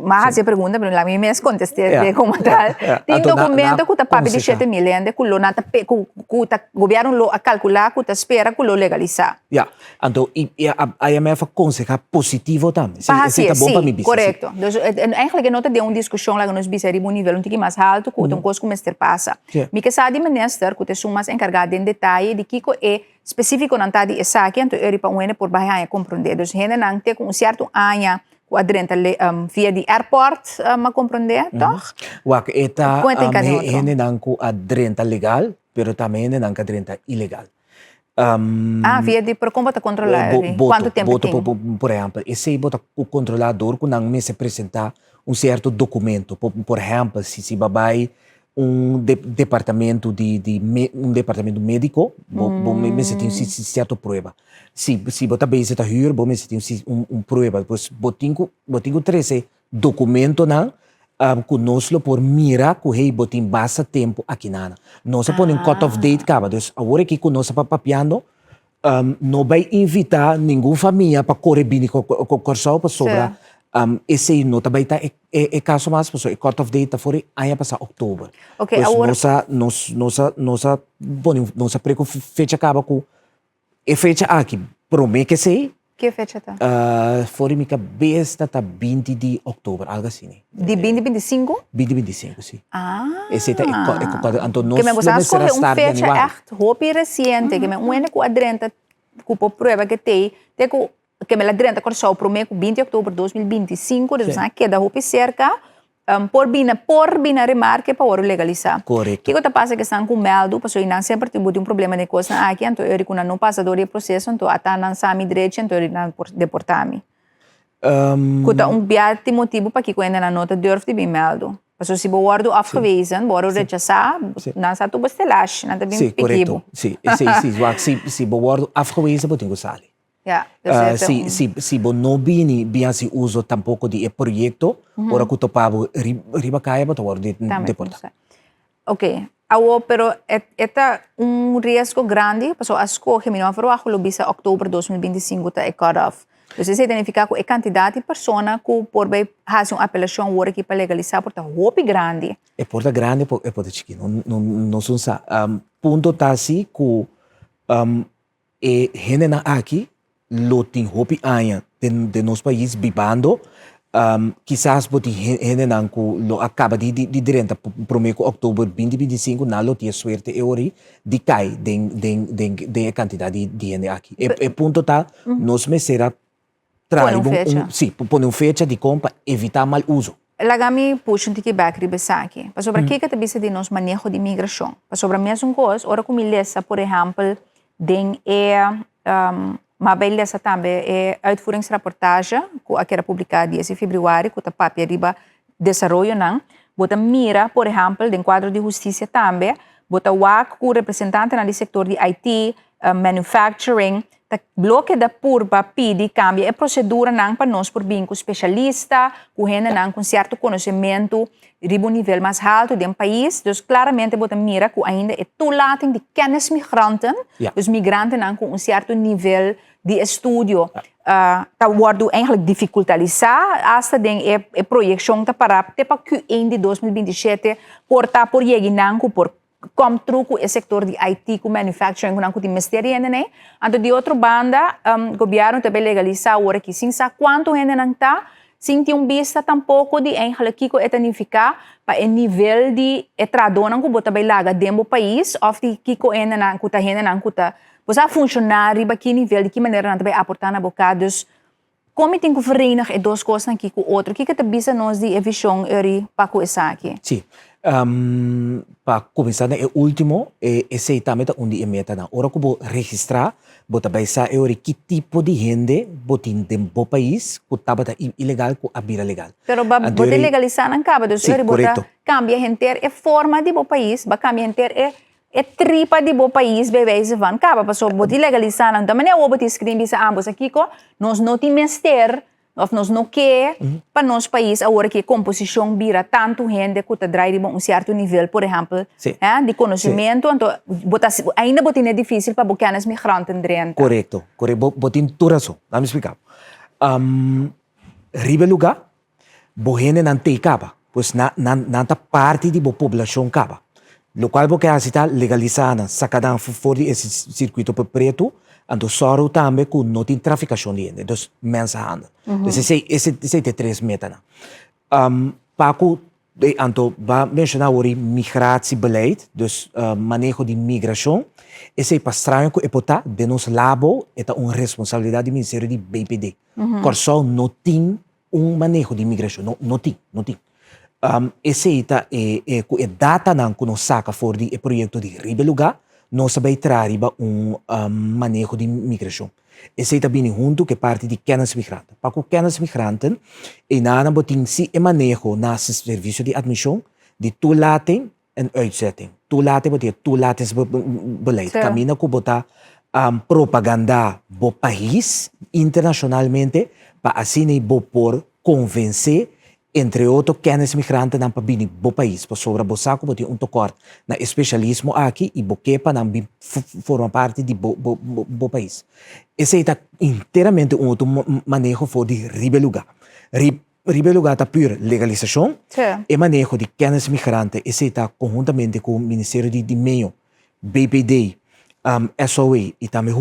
m'a hasi e pregunta pero laga mi mes kontest'é de komo tal. Tin dokumento ku ta papia di 7000 hende ku lo nan ta ku ku ta gobièrnu lo a kalkulá ku ta spera ku lo legalisá. Ya, anto IMF a konsehá positivo tambe. Pa hasié, si, korekto. Dus eigenlijk e no ta den un diskushon laga nos bisa riba un nivel un tiki mas haltu ku ta un kos ku mester pasa. Mi ke sa di minister ku ta esun mas enkargá den detaye di kiko e Spesífikonan ta di esaki, anto eri pa un hende por bai haña komprondé. Dus hendenan te ku un sierto aña ku a drenta via di airport a komprondé, tòg? Wak, e ta hendenan ku a drenta legal, pero tambe hendenan ku a drenta ilegal. Ah, via di, pero kon bo ta kontrolá eri? Kuantu tempu tin? Boto, por ehèmpel, esei bo ta kontrolá dor ku nan mester presentá un sierto dokumento. Por ehèmpel, si bo a bai un departamento di di un departamento medico bo bo mester tin cierto prueba si si bo ta bezig ta huur bo mester tin un un prueba pues bo tin cu bo tin cu trece documentonan cu nos lo por mira cu hey bo tin basta tempo aki nana nos a pone un cut off date caba dus awor aki cu nos a papiando. No bai invitá ningun famia pa kore bini Kòrsou pasobra esei no ta bai ta e kaso mas pasobra e cut off date ta for e aña pasá òktober. Oké, Pues awor nos a nos nos a nos a pone nos a prek un fecha kaba ku e fecha aki promé ke esei. Ke fecha ta? For di mi kabes ta ta binti di òktober algu asina. Di binti binti sinku? Binti binti sinku, si. Ah. Esei ta e e anto nos Ke men lo boso a mester a skohe un start fecha januari. ègt hopi resiente, ke men un hende ku a drenta ku por prueba ke t'ei te ku ke men la drenta Kòrsou promé ku binti òktober 2025, dus boso a keda hopi serka por bini por bini a remarke pa wòrdu legalisá. Korekto. Kiko ta pasa ku esnan ku mèldu pasobra nan semper tin bo tin un problema den e kosnan aki anto eri ku nan no pasa dor di e proseso anto ata nan sa mi drechi anto eri nan por deportá mi. Ku ta un bia tin motibu pakiko hendenan no ta durf di bin mèldu. Pasobra si bo wòrdu afgewezen, bo wòrdu rechasá, nan sa tur bo stelashi, nan ta bin Sí, piki korekto. bo. Sí, esei sí. Wak, si, si bo wòrdu afgewezen, bo tin ku sali. Ja, dus e ta Si, un. si, si bo no bini bin hasi uso tampoko di e proyekto, ora ku topa bo riba kaya, bo ta wòrdu Tambe tin ku deportá. sali. Ok, awo pero e e ta un riesgo grandi pasobra a scoge, mi no a verwacht cu lo bisa october 2025 ta e cut off. Dus esey ta nifica cu e cantidad di persona cu por bay haci un apelacion awor aki pa legalisa por ta hopi grandi. E por ta grandi e por ta chikí, no no nos no sa. Punto ta si cu E hendenan aki lo tin hopi aña den den nos pais bibando, kisas bo tin hendenan ku lo a kaba di di drenta prome ku òktober binti 25, nan lo tin e suerte e ora ei di kai den den den den e kantidat di di hende aki. E e punto ta nos mester a traha Pone un riba un fecha. un si, pone un fecha dikon pa evitá mal uso. Laga mi push un tiki bek riba esaki. Pasobra kiko ta bisa di nos maneho di migrashon? Pasobra mesun kos, ora ku mi lesa, por ehèmpel, den e, m'a bai lesa tambe e uitvoeringsrapportage ku a keda publiká dies di febrüari ku ta papia riba desaroyonan, bo ta mira, por ehèmpel, den kuadro di hustisia tambe, bo ta wak ku representantenan di sektor di IT, manufacturing, Ta lo keda purba pidi kambia e proseduranan pa nos por bin ku spesialista, ku hendenan ku un sierto konosementu riba un nivel mas haltu den pais. Dus klaramente bo ta mira ku ainda e toelating di kennismigranten, dus migrantenan ku un sierto nivel di estudio, ta wòrdu eigenlijk difikultalisá. Asta den e proyekshon ta pará te pa Q1 di 2027 por ta por yegi nan ku por kom tru ku e sektor di IT ku manufacturing ku nan ku tin mester di hendenan. Anto di otro banda gobièrnu ta bay legalisá awor aki sin sa kuantu hendenan ta, sin tin un bista tampoko di eigenlijk kiko e ta nifiká pa e nivel di e trahadónan ku bo ta bay laga den bo pais òf di kiko hendenan ku ta hendenan ku ta bo sa funshoná riba ki nivel di ki manera nan ta bay aportá na bo ka. Dus kon mi tin ku verenig e dos kosnan aki ku otro? Kiko ta bisa nos di e vishon Uri pa ku esaki? Sí. Pa kuminsá na e último, esei tambe ta un di e metanan. Ora ku bo registrá, bo ta bai sa e ora ki tipo di hende bo tin den bo pais ku tabata ilegal ku a bira legal. Pero bo ta legalisá nan kaba, dus Uri bo ta kambia henter e forma di bo pais, bo a kambia henter e E tripa di bo pais bij wijze van kaba pasobra bo tin legalisa nan ta manera awor bo tin skrin bisa ambos a kiko nos no tin mester of nos no ke pa nos pais awor aki e komposishon bira tantu hende ku ta drai riba un sierto nivel por ehempel di konosementu anto bo ta ainda bo tene difisil pa bo kennis migranten drenta. Korekto korekto bo tin tur rason laat mi splika bo riba e luga Bo hendenan t'ei kaba, pues nan nan nan ta parti di bo poblashon kaba. Lokual bo ke hasi ta legalisá nan, saka nan for di e sirkuito pretu, anto sòru tambe ku no tin trafikashon di hende, dus mensenhandel. Dus esei esei esei ta e tres metanan. Pa ku anto bo a menshoná awor e migratiebeleid, dus maneho di migrashon, esei pa straño ku e por ta, den nos labo e ta un responsabilidat di Ministerio di BPD. Kòrsou no tin un maneho di migrashon, no, no tin, no tin. Esei ta e, e ku e datanan ku nos saka for di e proyekto di Riba e Lugá, nos a bai traha riba un maneho di migrashon. Esei ta bini huntu ku e parti di kennismigranten. Pa ku kennismigranten, einanan bo tin si e maneho na servisio di atmishon di toelating en uitzetting. Toelating bo tin e toelatingsbeleid. Kaminda ku bo ta propagandá bo pais internashonalmente pa asina bo por konvensé. Entre otro kennismigrantenan pa bini bo pais pasobra bo sa ku bo tin un tokòrt na e spesialismo aki i bo ke pa nan bin forma parti di bo bo pais. Esei ta enteramente un otro maneho for di riba e lugá. Riba e lugá ta pur legalisashon, e maneho di kennismigrante esei ta konhuntamente ku Ministerio di Medio, BPD, SOA i tambe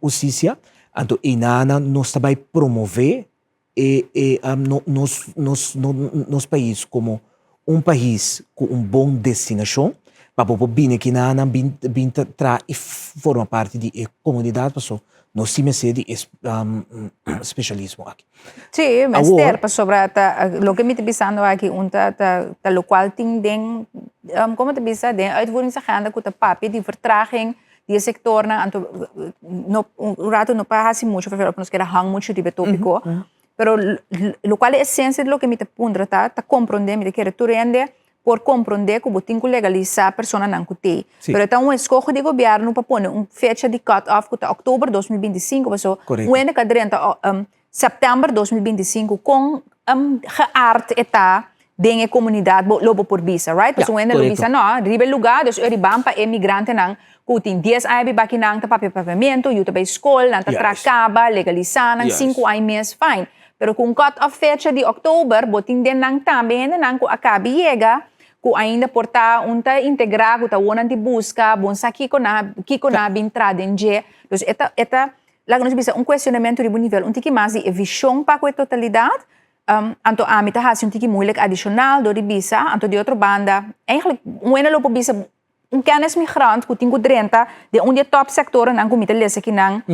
Hustisia, anto einan nos ta bai promové e e nos nos nos pais komo un pais ku un bon destinashon pa bo por bini aki nan bin bin traha i forma parti di e komunidat paso nos tin mester di e spesialismo aki. Sí, mester pasobra ta loke mi ta bisando aki un ta ta lokual tin den komo ta bisa den uitvoeringsagenda ku ta papia di vertraging di e sectornan anto no un rato no pa haci mucho pero nos keda hang mucho riba e topico pero locual e esencia di loke mi ta puntra ta ta comprende mi ta kere tur hende por comprende cu bo tin cu legalisa personanan cu tey pero e ta un escoho di gobierno pa pone un fecha di cut off cu ta october 2025 pasobra un hende cu a drenta September 2025 kon geaard e ta den e komunidat bo lo bo por bisa, right? Pasobra un hende lo bisa no, riba e lugá, dus e riban pa e migrantenan ku tin dies aña biba aki nan ta papia papiamentu, yu ta bai skol, nan ta traha kaba, legalisá nan sinku aña mes, fine. Pero ku un cut off fecha di òktober bo tin den nan tambe hendenan ku a kabi yega ku ainda por ta un ta integrá ku ta wou nan di buska, bon sa kiko nan kiko nan a bin traha den dje. Dus e ta e ta Laga nos bisa un cuestionamento riba un nivel un tiki mas di e vision pa cu e totalidad, anto ami ta haci un tiki moeilijk adicional door di bisa, anto di otro banda, eigenlijk un wende lo por bisa un kennis migrant cu tin cu drenta den un di e top sectorennan cu mi ta lesa akinan,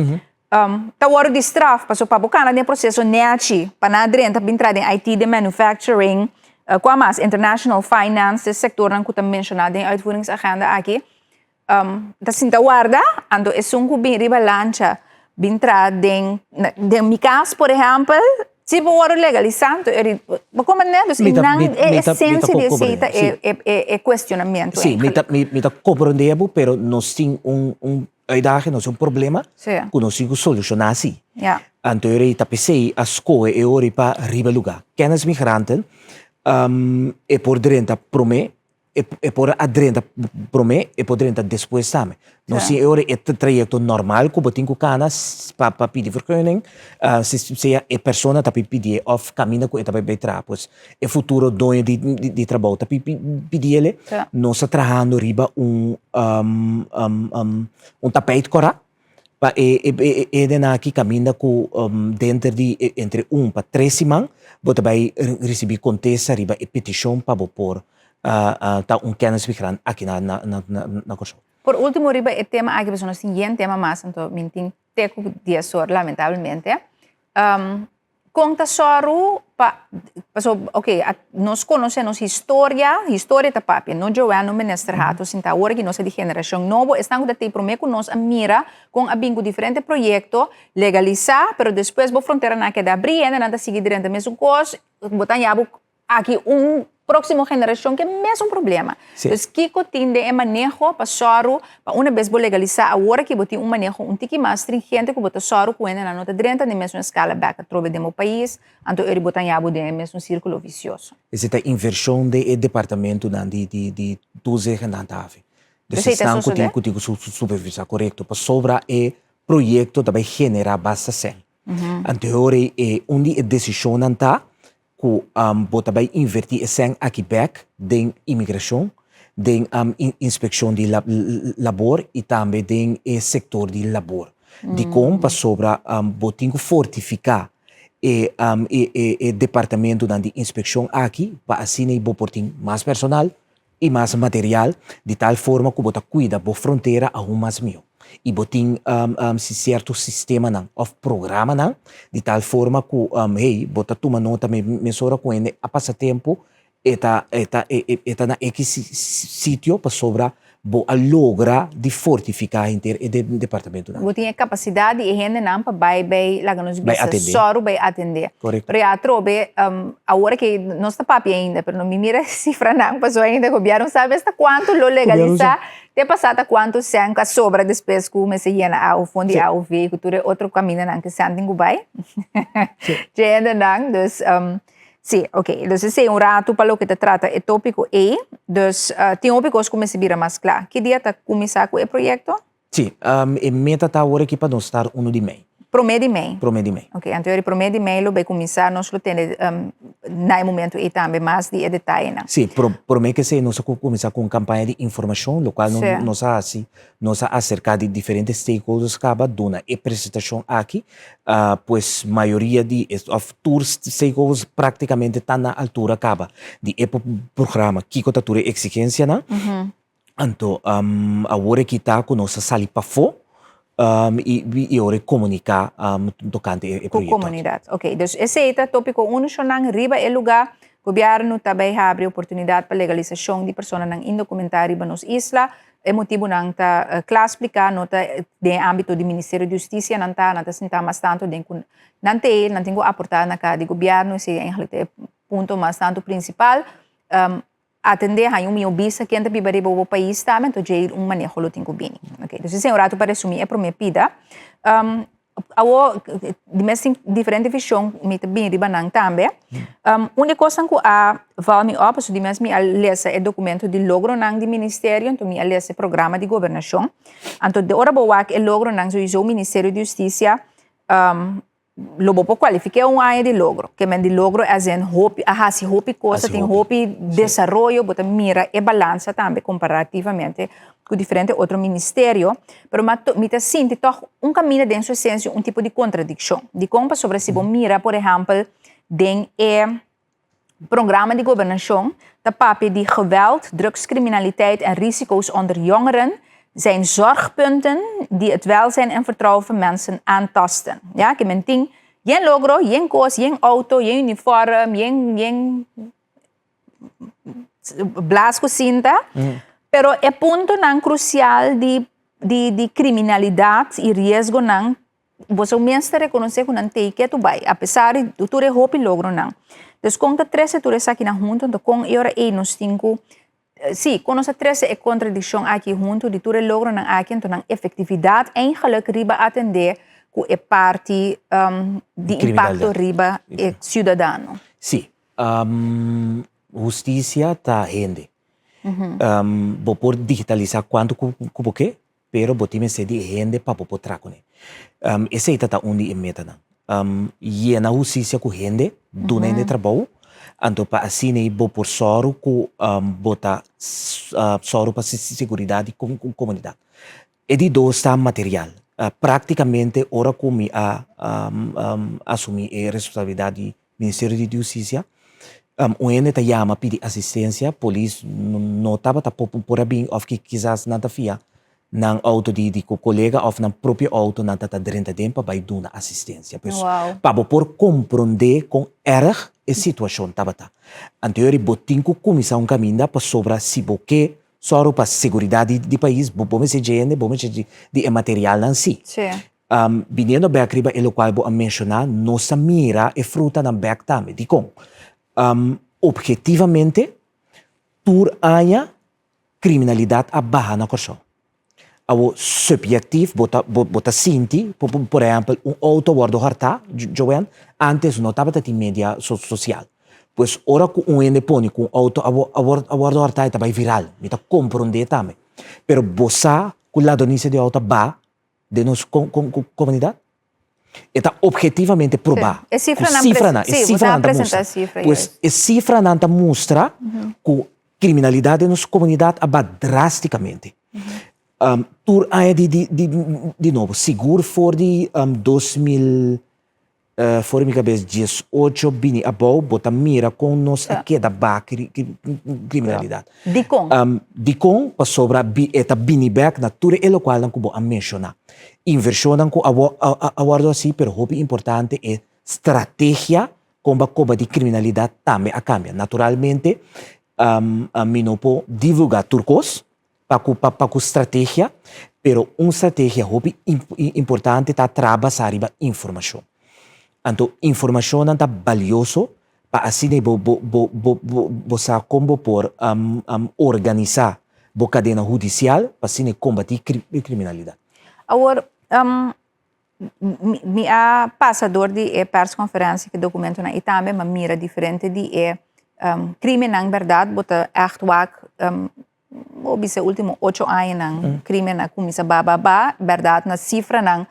ta wordo di straf pasobra pa bo cana den e proceso nechi pa nan a drenta bin traha den IT, den manufacturing, cua mas, international finance, e sectornan cu ta menciona den e uitvoeringsagenda aki. Ta sinta warda, anto esun ku bin riba lancha bin traha den den mi kas por ehèmpel, si bo wòrdu legalisá anto e ri bo komprendé? Dus Mi ta nan mi e mi ta mi ta esensia di esei komprendé, ta si. e e e kuestionamentu Si, mi ta eigenlijk. mi mi ta komprendé bo, pero nos tin un un uitdaging, nos tin un problema Si. ku nos tin ku solushoná si. Ya. Anto e rei ta p'esei a skohe e ora pa riba lugá. Kennismigranten e por drenta promé E por a drenta promé, e por drenta despues tambe. No si e ora e trayecto normal ku bo tin ku kana pa pa pidi vergunning, si sea e persona ta pidié òf kaminda ku e ta bai bai traha. Pues e futuro doño di di trabou ta pidiele. Nos ta trahando riba un un tapijt kòrá. Pa e edennan aki kaminda ku denter di entre un pa tres siman bo ta bai risibí kontesta riba e petishon pa bo por ta un kennismigrant aki na na Kòrsou. Por último riba e tema aki pasobra nos tin yen tema mas anto mi tin te ku dies or lamentablemente. Kon ta sòru pa, paso ok, nos konosé nos historia, historia ta papia, no Joanne, no Minister Hato sinta awor aki nos ta di generashon nobo, esnan ku ta tei promé ku nos a mira kon a bin ku diferente proyekto, legalisá, pero despues bo fronteranan a keda abrí, hendenan ta sigui drenta mesun kos, bo ta haña bo Aki un próksimo generashon ke mesun problema. Sí. Dus kiko tin den e maneho pa sòru pa una bes bo legalisá awor aki bo tin un maneho un tiki mas stringente ku bo ta sòru ku hendenan no ta drenta den mesun eskala bèk atrobe den bo pais, anto eri bo ta haña bo den e mesun sírkulo visioso. Esei ta invershon den e departamentunan di di di toezicht en handhaving. Dus Esei ta esnan ku tin sosodé? ku tin ku supervisá korekto pasobra e proyekto ta bai generá basta sèn. Anto e ora ei e un di e desishonnan ta ku bo ta bai invertí e sèn aki bèk den imigrashon, den inspekshon di labor i tambe den e sektor di labor. Dikon? Pasobra bo tin ku fortifiká e e departamentunan di inspekshon aki pa asina bo por tin mas personal, i mas material, di tal forma ku bo ta kuida bo frontera aun mas mihó. I bo tin sierto sistemanan òf programanan di tal forma ku hey, bo ta tuma nota mesora ku hende a pasa tempu e ta e ta e ta na ekis sitio pasobra bo a logra di fortifiká henter e departamentonan. Bo tin e kapasidat di e hendenan pa bai bai laga nos Bai bisa atendé. sòru bai atendé. Korekto. Pero ya atrobe awor ke nos ta papia ainda pero no mi mira e sifranan pasobra ainda gobièrnu sabe hasta kuantu lo legalisá te pasá ta kuantu sèn ku a sobra despues ku mester yena aw fondo di AOV ku tur e otro kamindanan ku sèn tin ku bai. Dje hendenan dus. Sí, ok. Dus esei un ratu pa loke ta trata e tópiko ei. Dus uh, tin hopi kos ku mester bira mas kla. Ki dia ta kuminsá ku e proyekto? Sí, um, e meta ta awor aki pa nos start 1 di mei. Promé di mei? Promé di mei. Ok, anto e promé di mei lo bai kuminsá, nos lo tende um, na e momento ei tambe mas di e detayenan. Sí, pro, promé ke esei nos a kuminsá ku un kampaña di informashon, lokual no, Sí. nos a hasi, nos a aserká di diferente stakeholders kaba duna e presentashon aki. Pues mayoria di e of tur stakeholders praktikamente ta na altura kaba di e programa kiko ta tur e eksigensianan. Anto awor e kita ku nos a sali pafó i ora e komuniká tokante e Ku proyekto aki. komunidat. Oké, dus esei ta tópiko unu shonnan riba e lugá gobièrnu ta bai habri oportunidat pa legalisashon di personanan indokumentá riba nos isla. E motibunan ta kla spliká, no ta den e ámbito di Ministerio di Hustisia nan ta, nan ta sintá mas tantu den ku nan te, nan tin ku aportá na kara di gobièrnu, esei eigenlijk ta e punto mas tantu prinsipal. Atendé haña un mihó bista ken ta biba riba bo pais tambe, anto djei un maneho lo tin ku bini. Oké, dus esei un ratu pa resumí e promé pida. Awor, di mes tin diferente vision, mi ta bini riba nan tambe. Un di e kosnan ku a val mi op, pasobra di mes mi a lesa e dokumento di logronan di ministerio, anto mi a lesa e programa di gobernashon. Anto di ora bo wak e logronan, souiso Ministerio di Hustisia lo bo por kualifiká un aña di logro. Ke men di logro as in hopi, a hasi hopi kos, a tin hopi desaroyo, bo ta mira e balansa tambe komparativamente ku diferente otro ministerio, pero ma mi ta sinti tòg un kaminda den su esensia un tipo di kontradikshon. Dikon? Pasobra si bo mira por ehèmpel den e programa di gobernashon ta papia di geweld, drugskriminaliteit en risiko's onder jongeren zijn zorgpunten die het welzijn en vertrouwen van mensen aantasten. Ja, ke men tin yen logro, yen kos, yen auto, yen uniform, yen yen blaas ku sinta, pero e puntonan krusial di di di kriminalidat i riesgonan boso mes ta rekonosé ku nan tei ketu bai, apesar di tur e hopi logronan. Dus kon ta trese tur esakinan huntu, anto kon e ora ei nos tin ku, sí, kon nos ta trese e kontradikshon aki huntu di tur e logronan aki, anto nan efektividat eigenlik riba atendé ku e parti di impakto riba e siudadano. Sí, Hustisia ta hende. Bo por digitalisá kuantu ku bo ke, pero bo tin mester di e hende pa bo por traha kuné. Esei ta ta un di e metanan. Yena hustisia ku hende, duna hende trabou, anto pa asina ei bo por sòru ku bo ta sòru pa seguridat di komunidat. E di dos ta material. Práktikamente ora ku mi a asumí e responsabilidat di Ministerio di Hustisia, un hende ta yama pidi asistensia, polis no tabata por a bin òf kisas nan ta fia nan outo di kolega òf nan propio outo nan ta ta drenta den pa bai duna asistensia. Pues pa bo por komprondé kon erg e situashon tabata. Anto bo tin ku kuminsá un kaminda pasobra si bo ke Sòru pa seguridat di pais, bo mester dje hende, bo mester di e materialnan si. Biniendo bèk riba e lokual bo a menshoná, nos ta mira e frutanan bèk tambe. Dikon? Ophetivamente, tur aña kriminalidat a baha na Kòrsou. Awor, supjektief bo ta bo ta sinti, por ehèmpel, un outo a wòrdu hòrtá, Joanne, ántes no tabata tin media sosial. Pues ora ku un hende pone ku un outo a a wòrdu hòrtá e ta bai viral. Mi ta komprondé tambe. Pero bo sa ku ladronisia di outo a baha den nos komunidat? E ta objetivamente probá. E sifranan, ku sifranan, e sifranan ta mustra. Pues e sifranan ta mustra ku kriminalidat den nos komunidat a baha drástikamente. Tur aña di di di di nobo, sigur for di 2000 for di mi kabes 18 bini abou bo ta mira kon nos a keda baha kriminalidat. Dikon? Dikon? Pasobra e ta bini bèk na tur e lokualnan ku bo a menshoná. Invershonnan ku a wòrdu hasí, pero hopi importante e strategia kon bo a koba di kriminalidat tambe a kambia. Naturalmente mi no por divulgá tur kos pa ku pa ku strategia, pero un strategia hopi importante ta traha basá riba informashon. Anto informashonnan ta balioso pa asina bo bo bo bo bo sa kon bo por organisá bo kadena hudisial pa asina kombatí kriminalidat. Awor. Mi a pasa door di e persconferencia cu documentonan y tambe m'a mira diferente di e crimennan berdad bo ta echt wak bo bisa e ultimo ocho añanan crimen a cuminsa ba ba ba berdad na cifranan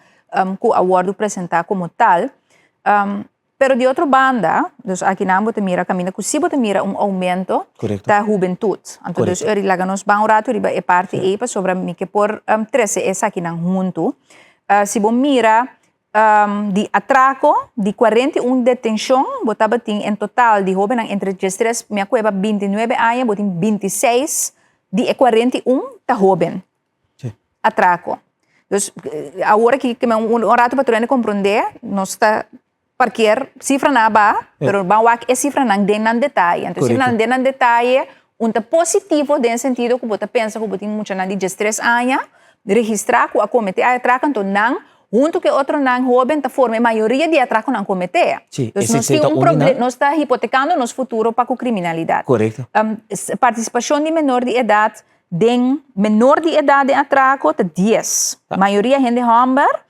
cu a wordo presenta como tal. Pero di otro banda, dus akinan bo ta mira kaminda ku si bo ta mira un oumento ta hubentut. Anto dus ori laga nos ban un ratu riba e parti ei pasobra mi ke por trese esakinan huntu. Si bo mira di atrako di 41 detenshon bo tabatin en total di hobennan entre diestres mi a kueba 29 aña bo tin 26 di e 41 ta hoben. Atraco. Dus awor aki ke men un rato pa tur hende komprondé, nos ta parkeer sifranan aba, pero ban wak e sifranan den nan detaye. Anto sifranan den nan detaye un ta positivo den sentido ku bo ta pensa ku bo tin muchanan di diestres aña registrá ku a kometé atraco, anto nan huntu ku e otronan hóben ta forma e mayoria di e atraconan kometé. Dus nos tin un proble, nos ta hipotekando nos futuro pa ku kriminalidat. Partisipashon di menor di edat Den menor di edat den atrako ta dies. Mayoria hende hòmber,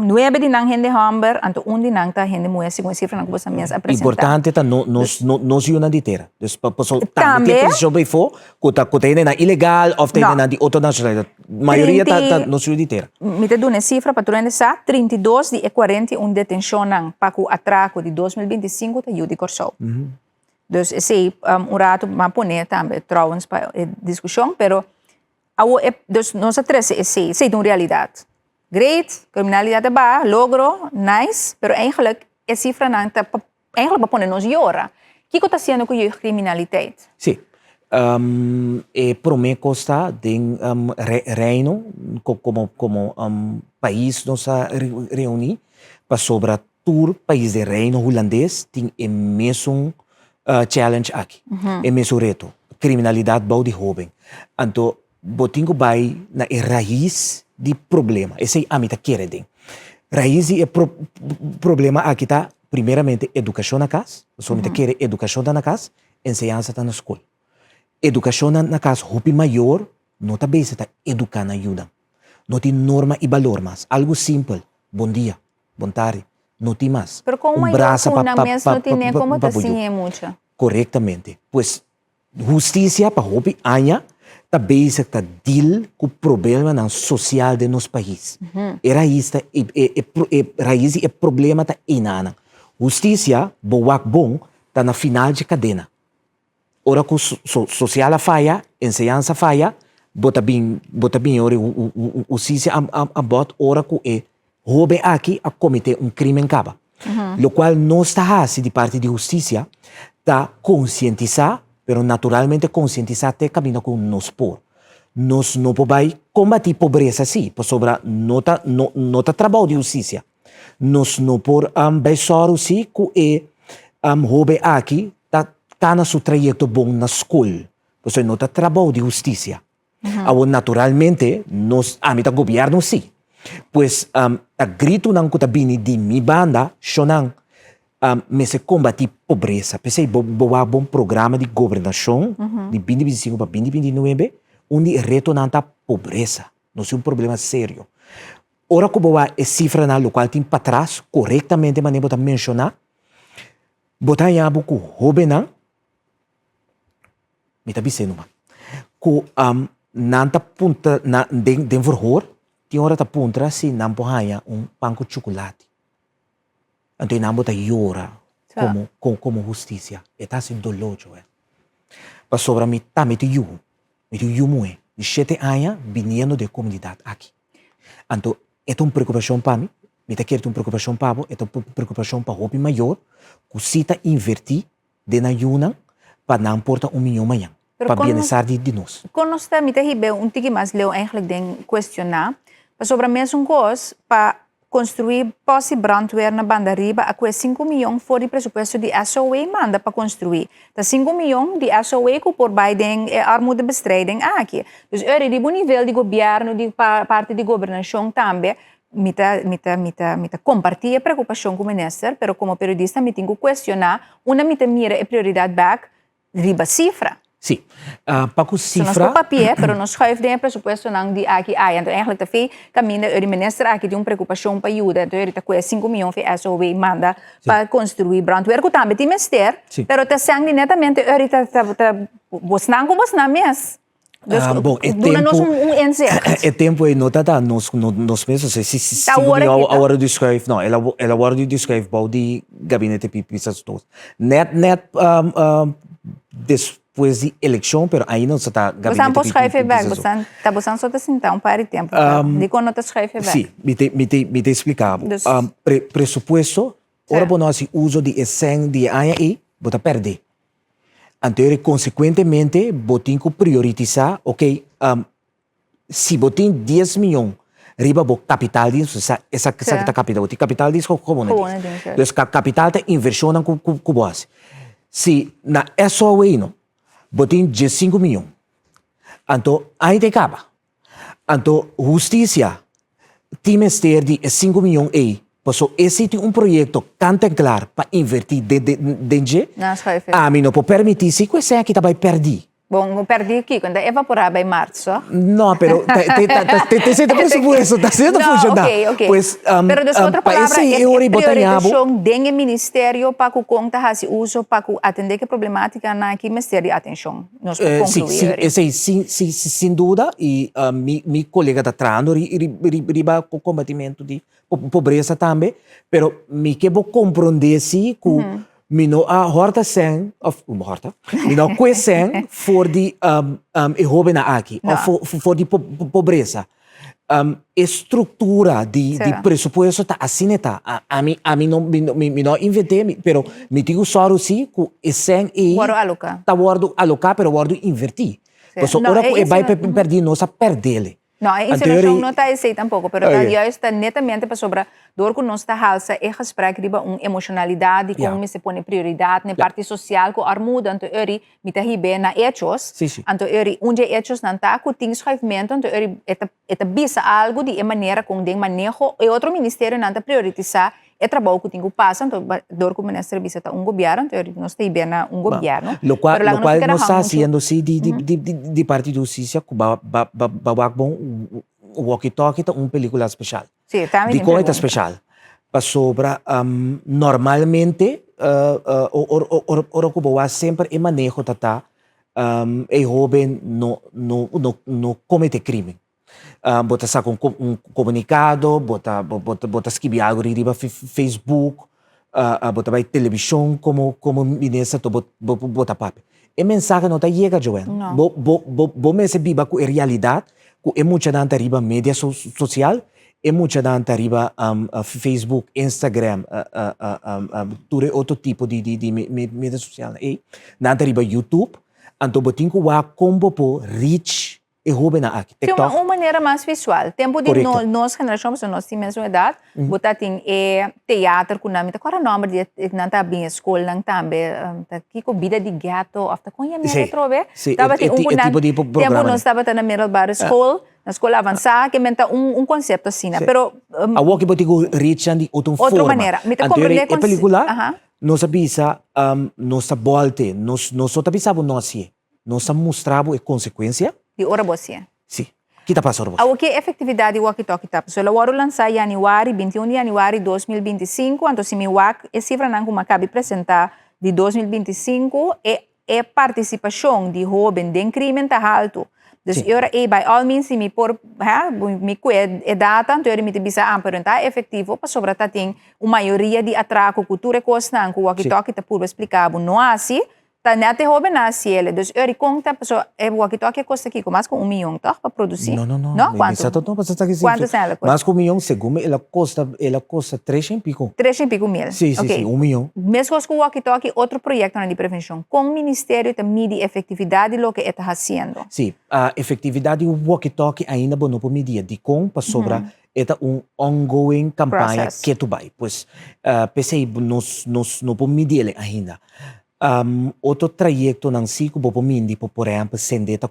nuebe di nan hende hòmber, anto un di nan ta hende muhé segun e sifranan ku boso mes a presentá. Importante ta nos nos yunan di tera. Dus paso tambe tin posishon befo ku ta ku ta hendenan ilegal òf ta hendenan di otro nashonalidat. Mayoria ta ta nos yu di tera. Mi ta duna e sifra pa tur hende sa, 32 di e 41 detenshonnan pa ku atrako di 2025 ta yu di Kòrsou. Dus esei un rato m'a pone tambe trouwens pa e discusion, pero awo e, dus nos a trece esei, esei ta un realidad. Great, criminalidad a baha, logro, nice, pero eigenlijk e cifranan ta pa, eigenlijk pa pone nos yora. Kiko ta haciendo cu jeugdcriminaliteit? Sí, e prome cos ta den Reino como como pais nos a reuni pasobra Tur pais den Reino Hulandes tin e mesun challenge aki, e mesun reto, kriminalidat bou di hóben. Anto bo tin ku bai na e rais di problema, esei ami ta kere den. Rais di e problema aki ta primeramente edukashon na kas, pasobra mi ta kere edukashon ta na kas, enseñansa ta na skol. Edukashon na kas hopi mayor no ta bezig ta eduká nan yunan. No tin norma i balor mas. Algu simpel, bon dia, Bon tardi. No tin mas. Pero kon Un mayor brasa ku pa nan pa mes pa no tine pa komo pa ta bo yu. siña e mucha? Korektamente. Pues hustisia pa hopi aña ta bezig ta deal ku problemanan sosial den nos pais. E rais ta e e e e rais di e problema ta einanan. Hustisia, bo wak bon, ta na final dje kadena. Ora ku sosial a faya, enseñansa a faya, bo ta bin bo ta bin ora hustisia a bòt ora ku e hóben aki a kometé un krímen kaba. Lokual nos ta hasi di parti di hustisia ta konsientisá, pero naturalmente konsientisá te kaminda ku nos por. Nos no por bai kombatí pobresa sí, pasobra no ta no no ta trabou di hustisia. Nos no por bai sòru sí ku e hóben aki ta kana su trayekto bon na skol, pasobra no ta trabou di hustisia. Awor naturalmente nos, ami ta gobièrnu sí, pues ta gritunan ku ta bini di mi banda, shonnan mester kombatí pobresa. P'esei bo bo wak bon programa di gobernashon di binti binti sinku pa binti binti nuebe, un di e retonan ta pobresa. Nos tin un problema serio. Ora ku bo wak e sifranan lokual tin patras korektamente manera bo ta menshoná, Bo ta haña bo ku hóbennan, mi ta bis'é numa, ku nan ta puntra nan den den verhoor tin ora ta puntra si nan por haña un pan ku chukulati. Anto nan bo ta yora komo komo hustisia. E ta hasi doló, Joel. Pasobra mi tambe tin yu, mi tin un yu muhé di shete aña biniendo den e komunidat aki. Anto e ta un preokupashon pa mi, mi ta kere ta un preokupashon pa bo, e ta un preokupashon pa hopi mayor ku si ta invertí den nan yunan pa nan por ta un mihó mañan, pa bienestar di nos. Kon nos ta, mi ta hib'é un tiki mas leu eigenlijk den kuestioná, pasobra mesun kos pa Construi pos di brandweer na Bandariba a kue sinku miyon for di presupuesto di SOA manda pa construi. Ta sinku miyon di SOA ku por bai den e armoedebestrijding aki. Dus eri riba un nivel di gobierno di parti di gobernacion tambe mi ta mi ta mi ta mi ta comparti e preocupacion ku minister pero como periodista mi tin ku cuestiona unda mi ta mira e prioridad bek riba cifra. Sí. Pa ku So nos sifra. por papia, pero no schuif den e presupuestonan di aki aya. Anto eigenlijk ta fe kaminda eur di minister aki tin un preokupashon pa yuda. Anto eur ta kue sinku mion fe SOW manda pa konstruí brandweer ku tambe tin mester, pero ta sèn di netamente eur ta ta bosnan ku bosnan mes. Dus Bon, e duna nos tempu un inzicht. E tempu ei no ta ta nos nos mes, osea si si Ta sinku ora mion ki ta. a wòrdu di schuif, no, el a el a wòrdu di schuif bou di gabinete Pisas dos. Net net despues di elekshon, pero ainda nos ta ta Bosan gabinete por schuif e bek, Pisas dos. bosan ta bosan so ta sinta un par di tempu, pero dikon no ta schuif e bek? Si, mi te mi te mi te splika bo. Dus. Presupuesto, ora bo no hasi uso di e sèn di e aña ei, bo ta pèrdè. Anto eri konsekuentemente bo tin ku prioritisá, oke, si bo tin dies mion riba bo kapital di esa esaki ta kapital, bo tin kapital di gewone dins. Dus kapital ta invershonnan ku ku bo hasi. Si na SOW no bo tin diesinku mion, anto aña ta e kaba. Anto hustisia tin mester di e sinku miyon ei, paso esei tin un proyekto kant en klar pa invertí den dje. Ami no por permití si ku esei aki ta bai pèrdí. Bon, pèrdí kiko? Ta evaporá bai marts, so? No, pero ta esei ta presupuesto, ta asina ta funshoná. No, oké, oké. Pero dus otro pa palabra, esei e e ora ei bo ta ña bo. prioritashon den e ministerio pa ku kon ta hasi uso pa ku atendé ku e problemátikanan aki mester di atenshon. Nos por Sí, concluir sí, eri. esei sin, sin, sin duda y mi, mi colega ta trahando ri, ri, ri, riba combatimentu di pobresa tambe, pero mi ke bo comprende si cu mi no a horta sen, of horta, mi no a kue sen for di e hobennan aki, No. of for, for di pobresa. E struktura di di presupuesto ta asina e ta. Ami ami no mi no mi no a invent'é pero mi tin ku sòru si ku e sèn ei Wòrdu aloká. ta wòrdu aloká pero wòrdu invertí. Pasobra No, ora e ku e bai insinuashon pèrdí nos a pèrdele. No, e insinuashon no ta esei tampoko pero ta juist ta netamente pasobra dor ku nos ta halsa e gesprek riba un emoshonalidat di kon mester pone prioridat na e parti sosial ku armuda anto eri Mi ta hib'é na Hechos. Sí, sí. Anto eri un dje hechosnan ta ku tin schuifmento, anto eri e ta e ta bisa algu di e manera kon den maneho e otro ministerionan ta prioritisá e trabou ku tin ku pasa, anto dor ku minister bisa ta un gobièrnu, anto eri nos ta hib'é na un gobièrnu. Lo kual Pero lo laga nos kual keda nos ta hang muchu. hasiendo sí di di di di di parti di hustisia ku ba ba ba ba wak bon Walkie Talkie ta un pelikula speshal. Sí, ta mi tin Dikon e ta pregunta. speshal? Pasobra normalmente ora ku bo wak semper e maneho ta ta e hoben no no no no komete krimen. Bo ta saka un komunikado, bo ta bo ta skibi algu riba Facebook, bo ta bai televishon komo komo minister to bo bo ta papia. E mensahe no ta yega Joel. No. Bo bo bo bo mester biba ku e realidat ku e muchanan ta riba media sosial, e muchanan ta riba Facebook, Instagram, tur e otro tipo di di di media sosialnan ei. Nan ta riba YouTube, anto bo tin ku wak kon bo por reach e hobennan aki. Tin TikTok. un manera mas visual. Tempu di Correcto. nos generashon, pasobra nos tin mesun edat, bo ta tin e teater ku nan, mi ta kòrda nòmber di e, nan ta bin e skolnan tambe, ta kiko Bida di Ghetto òf ta kon yam'é Sí, atrobe? sí, e Tabatin un e ku e nan, tipo di tempu programa nos tabata na middelbare school, na skol avansá, ke men ta un un konsepto asina. Sí. Pero Awor ki bo tin ku reach nan di otro Otro forma. manera. Mi ta Anto komprendé e kon, pelikula aha. nos a bisa, nos ta bòlte, nos nos no ta bisa bo no hasié. Nos a mustra bo e konsekuensia. Di ora bo hasié. Sí. Ki ta pasa ora bo hasié? Awor ki e efektividat di Walkie Talkie ta? Pasobra lo wòrdu lansá yanüari, 21 di yanüari 2025, anto si mi wak e sifranan ku mi a kabi presentá di 2025, e e partisipashon di hóben den krímen ta haltu. Dus Sí. e ora ei by all means si mi por, hè, mi kue e data, anto e ora mi ta bisa, ah, pero no ta efektivo pasobra ta tin un mayoria di atrako ku tur e kosnan ku Walkie Sí. Talkie ta purba splika bo no hasi, Ta net e hobennan a siele. Dus Uri, kon ta paso e walkie-talkie a kosta kiko? Mas ku un miyon tòg pa produsí? No, no, no. No? Mi Kuantu? sa tot no paso ta ki Kuantu sèn el a kosta? Mas ku un miyon, segun mi el a kosta, el a kosta tres shen piko. Tres shen piko mil. Sí, sí, sí, un miyon. Meskos ku walkie-talkie, otro proyektonan di prevenshon. Kon ministerio ta midi efektividat di loke e ta hasiendo? Sí, efektividat di walkie-talkie ainda bo no por midié. Dikon? Pasobra E ta un ongoing campaña Process. ketu bai. Pues p'esei nos nos no por midi el ainda. Otro trayectonan si cu bo por mindi por por ehempel Sende ta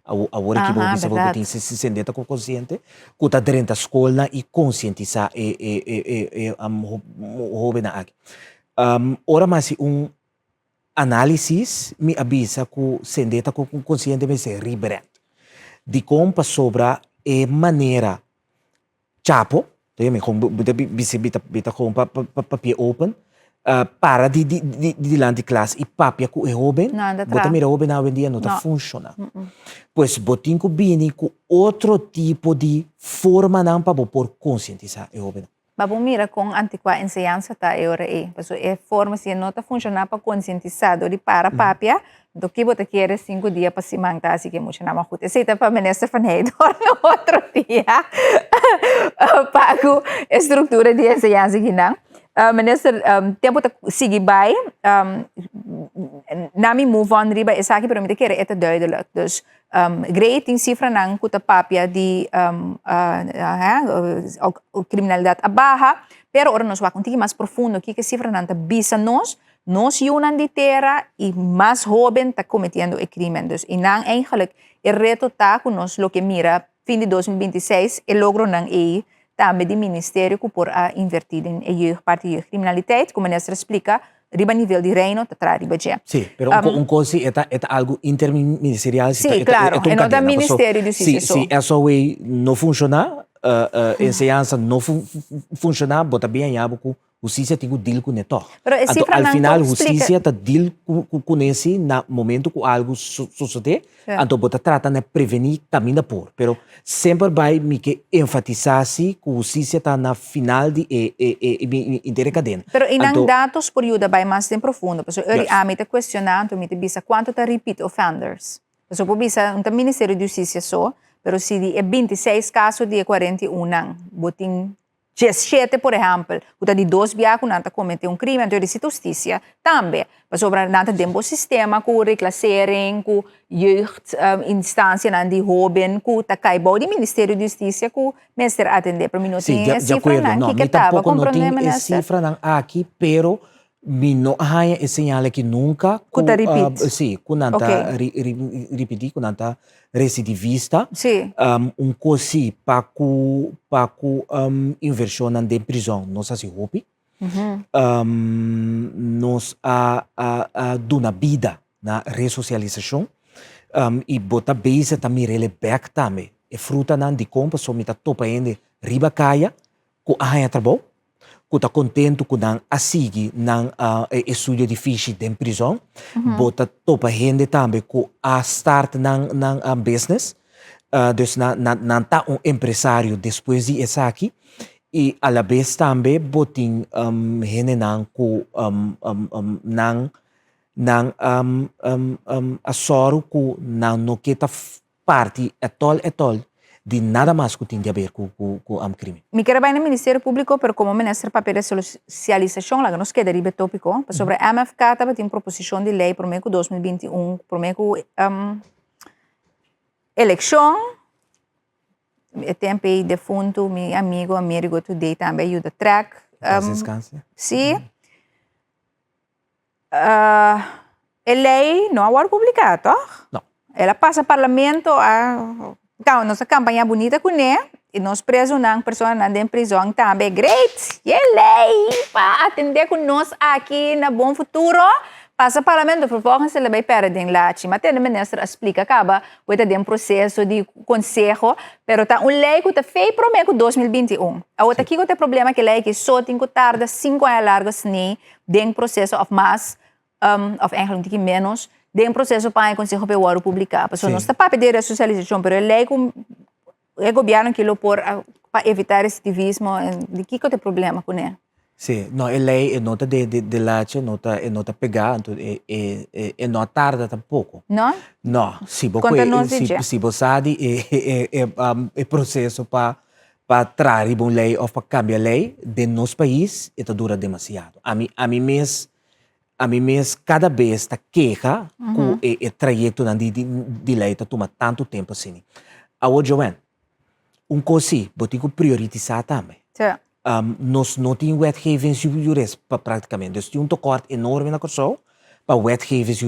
Awor aki bo bisa bo tin sendeta ku konsiente ku ta drenta skolnan i konsientisá e e hóbennan aki. Ora mi hasi un análisis mi a bisa ku sendeta ku konsiente mester rebrand. Dikon? Pasobra e manera Chapo, ta yami kon bo ta bisa mi ta kon pa papia open, para di dilanti klas i papia ku e hoben, bo ta mira hobennan awendia no ta funshoná. Pues bo tin ku bini ku otro tipo di formanan pa bo por konsientisá e hobennan. Ma bo mira kon antikuá enseñansa ta e ora ei. Pasobra e forma si e no ta funshoná pa konsientisá dor di para papia, Do ki bo ta kere sinku dia pa siman ta hasi ke mucha nan mas gut. Esei ta pa Minister van Heydoorn otro dia pa ku e struktura di enseñansa kinan. Minister, tempu ta sigui bai, nan mi move on riba esaki pero mi ta kere e ta duidelijk. Dus Grey tin sifranan ku ta papia di kriminalidat a baha, pero ora nos wak un tiki mas profundo kiko e sifranan ta bisa nos, Nos yunan di tera y mas hoben ta cometiendo e crimen. Dus y nan eigenlijk e reto ta cu nos lo ke mira fin di 2026 e logronan ey tambe di ministerio cu por a inverti den e jeugd, parti jeugdcriminaliteit, cu minister a splica riba nivel di reino ta traha riba dje. Sí, pero un cos si e ta e ta algo interministerial, si ta claro, e no ta ministerio di husticia so. Si SOA no funciona, enseñansa no funciona, bo ta bien haña bo cu Hustisia tin ku deal kuné tòg. Pero e Anto al sifranan final por splika. hustisia ta deal ku ku kuné si na momento ku algu su sosodé, Sí. anto bo ta trata na prevení kaminda por. Pero semper bai mi ke enfatisá si ku hustisia ta na final di e e e e inter e kadena. Pero e nan Anto. datos por yuda bai mas den profundo. Pasobra ora Juist. ami ta kuestioná, anto mi ta bisa kuantu ta repeat offenders. Pasobra por bisa no ta Ministerio di Hustisia so, pero si di e 26 kaso di e 41 nan bo tin Diesshete, por ehèmpel, ku ta di dos bia ku nan ta kometé un krímen, anto e risita hustisia tambe, pasobra nan ta den bo sistema ku reklasering, ku jeugd instansianan di hóben ku ta kai bou di Ministerio di Hustisia ku mester atendé. Pero mi no Sí, tin e di akuerdo. sifranan. No, Kiko mi ta? Bo tampoko no komprondé, tin e minister? sifranan aki, pero mi no a haña e señal aki nunka Ku ku ta ripit. sí, ku nan ta Oké. ripití, ku nan ta residivista. Sí. Un kos sí, pa ku pa ku invershonnan den prizòn nos hasi hopi. Nos a a a duna bida na resosialisashon i bo ta bezig ta mir'el bèk tambe. E frutanan dikon pasobra mi ta topa hende riba kaya ku a haña trabou, ku ta kontentu ku nan a sigui nan estudio di fishi den prizòn. Bo ta topa hende tambe ku a start nan nan business, dus nan nan ta un empresario despues di esaki. I alabes tambe bo tin hendenan ku nan nan a sòru ku nan no ke ta parti etol etol di nada mas ku tin di haber ku ku am krimen. Mi kere bai na Ministerio Públiko, pero komo Minister papia di Sosialisashon, laga nos keda riba e tópiko, pasobra MFK tabatin un proposishon di lei promé ku 2021, promé ku elekshon, e tempu ei defuntu mi amigo Amerigo Today tambe a yuda trèk. Paz descanse. Sí. E lei no a wòrdu publiká, tòg? No. El a pasa parlamento, a nos a kampañá bunita kuné i nos prezunan, personanan den prizòn tambe, great! E lei pa atendé ku nos aki na Bon Futuro pasa parlamento, vervolgens el a bai pèrdè den lachi. Ma tende minister a splika kaba ku e ta den proseso di konseho, pero ta un lei ku ta fei promé ku 2021. Awor ta kiko ta e problema ku e lei aki so tin ku tarda sinku aña largu asina den proceso of mas of eigenlijk un tiki menos den proceso pa e conseho pe wòrdu publiká. Pasobra nos ta papia di resosialisashon, pero e lei ku e gobièrnu aki lo por pa evitá residivismo, di kiko ta e problema kuné? Sí, no e lei e no ta de de lache, no ta e no ta pegá, anto e e e no a tarda tampoko. No? No, si bo Konta kue nos di si dje. si bo sa di e e e e proseso pa Pa traha riba un lei of pa cambia lei den nos pais e ta dura demasiado. Ami ami mes ami mes cada bes ta keha cu e e trayectonan di di lei ta tuma tanto tempo asina. Awor Joanne, un cos si, bo tin cu prioritisa tambe. Nos no tin wetgeving jurist practicamente, dus tin un tekort enorme na Corsou. pa wetgevers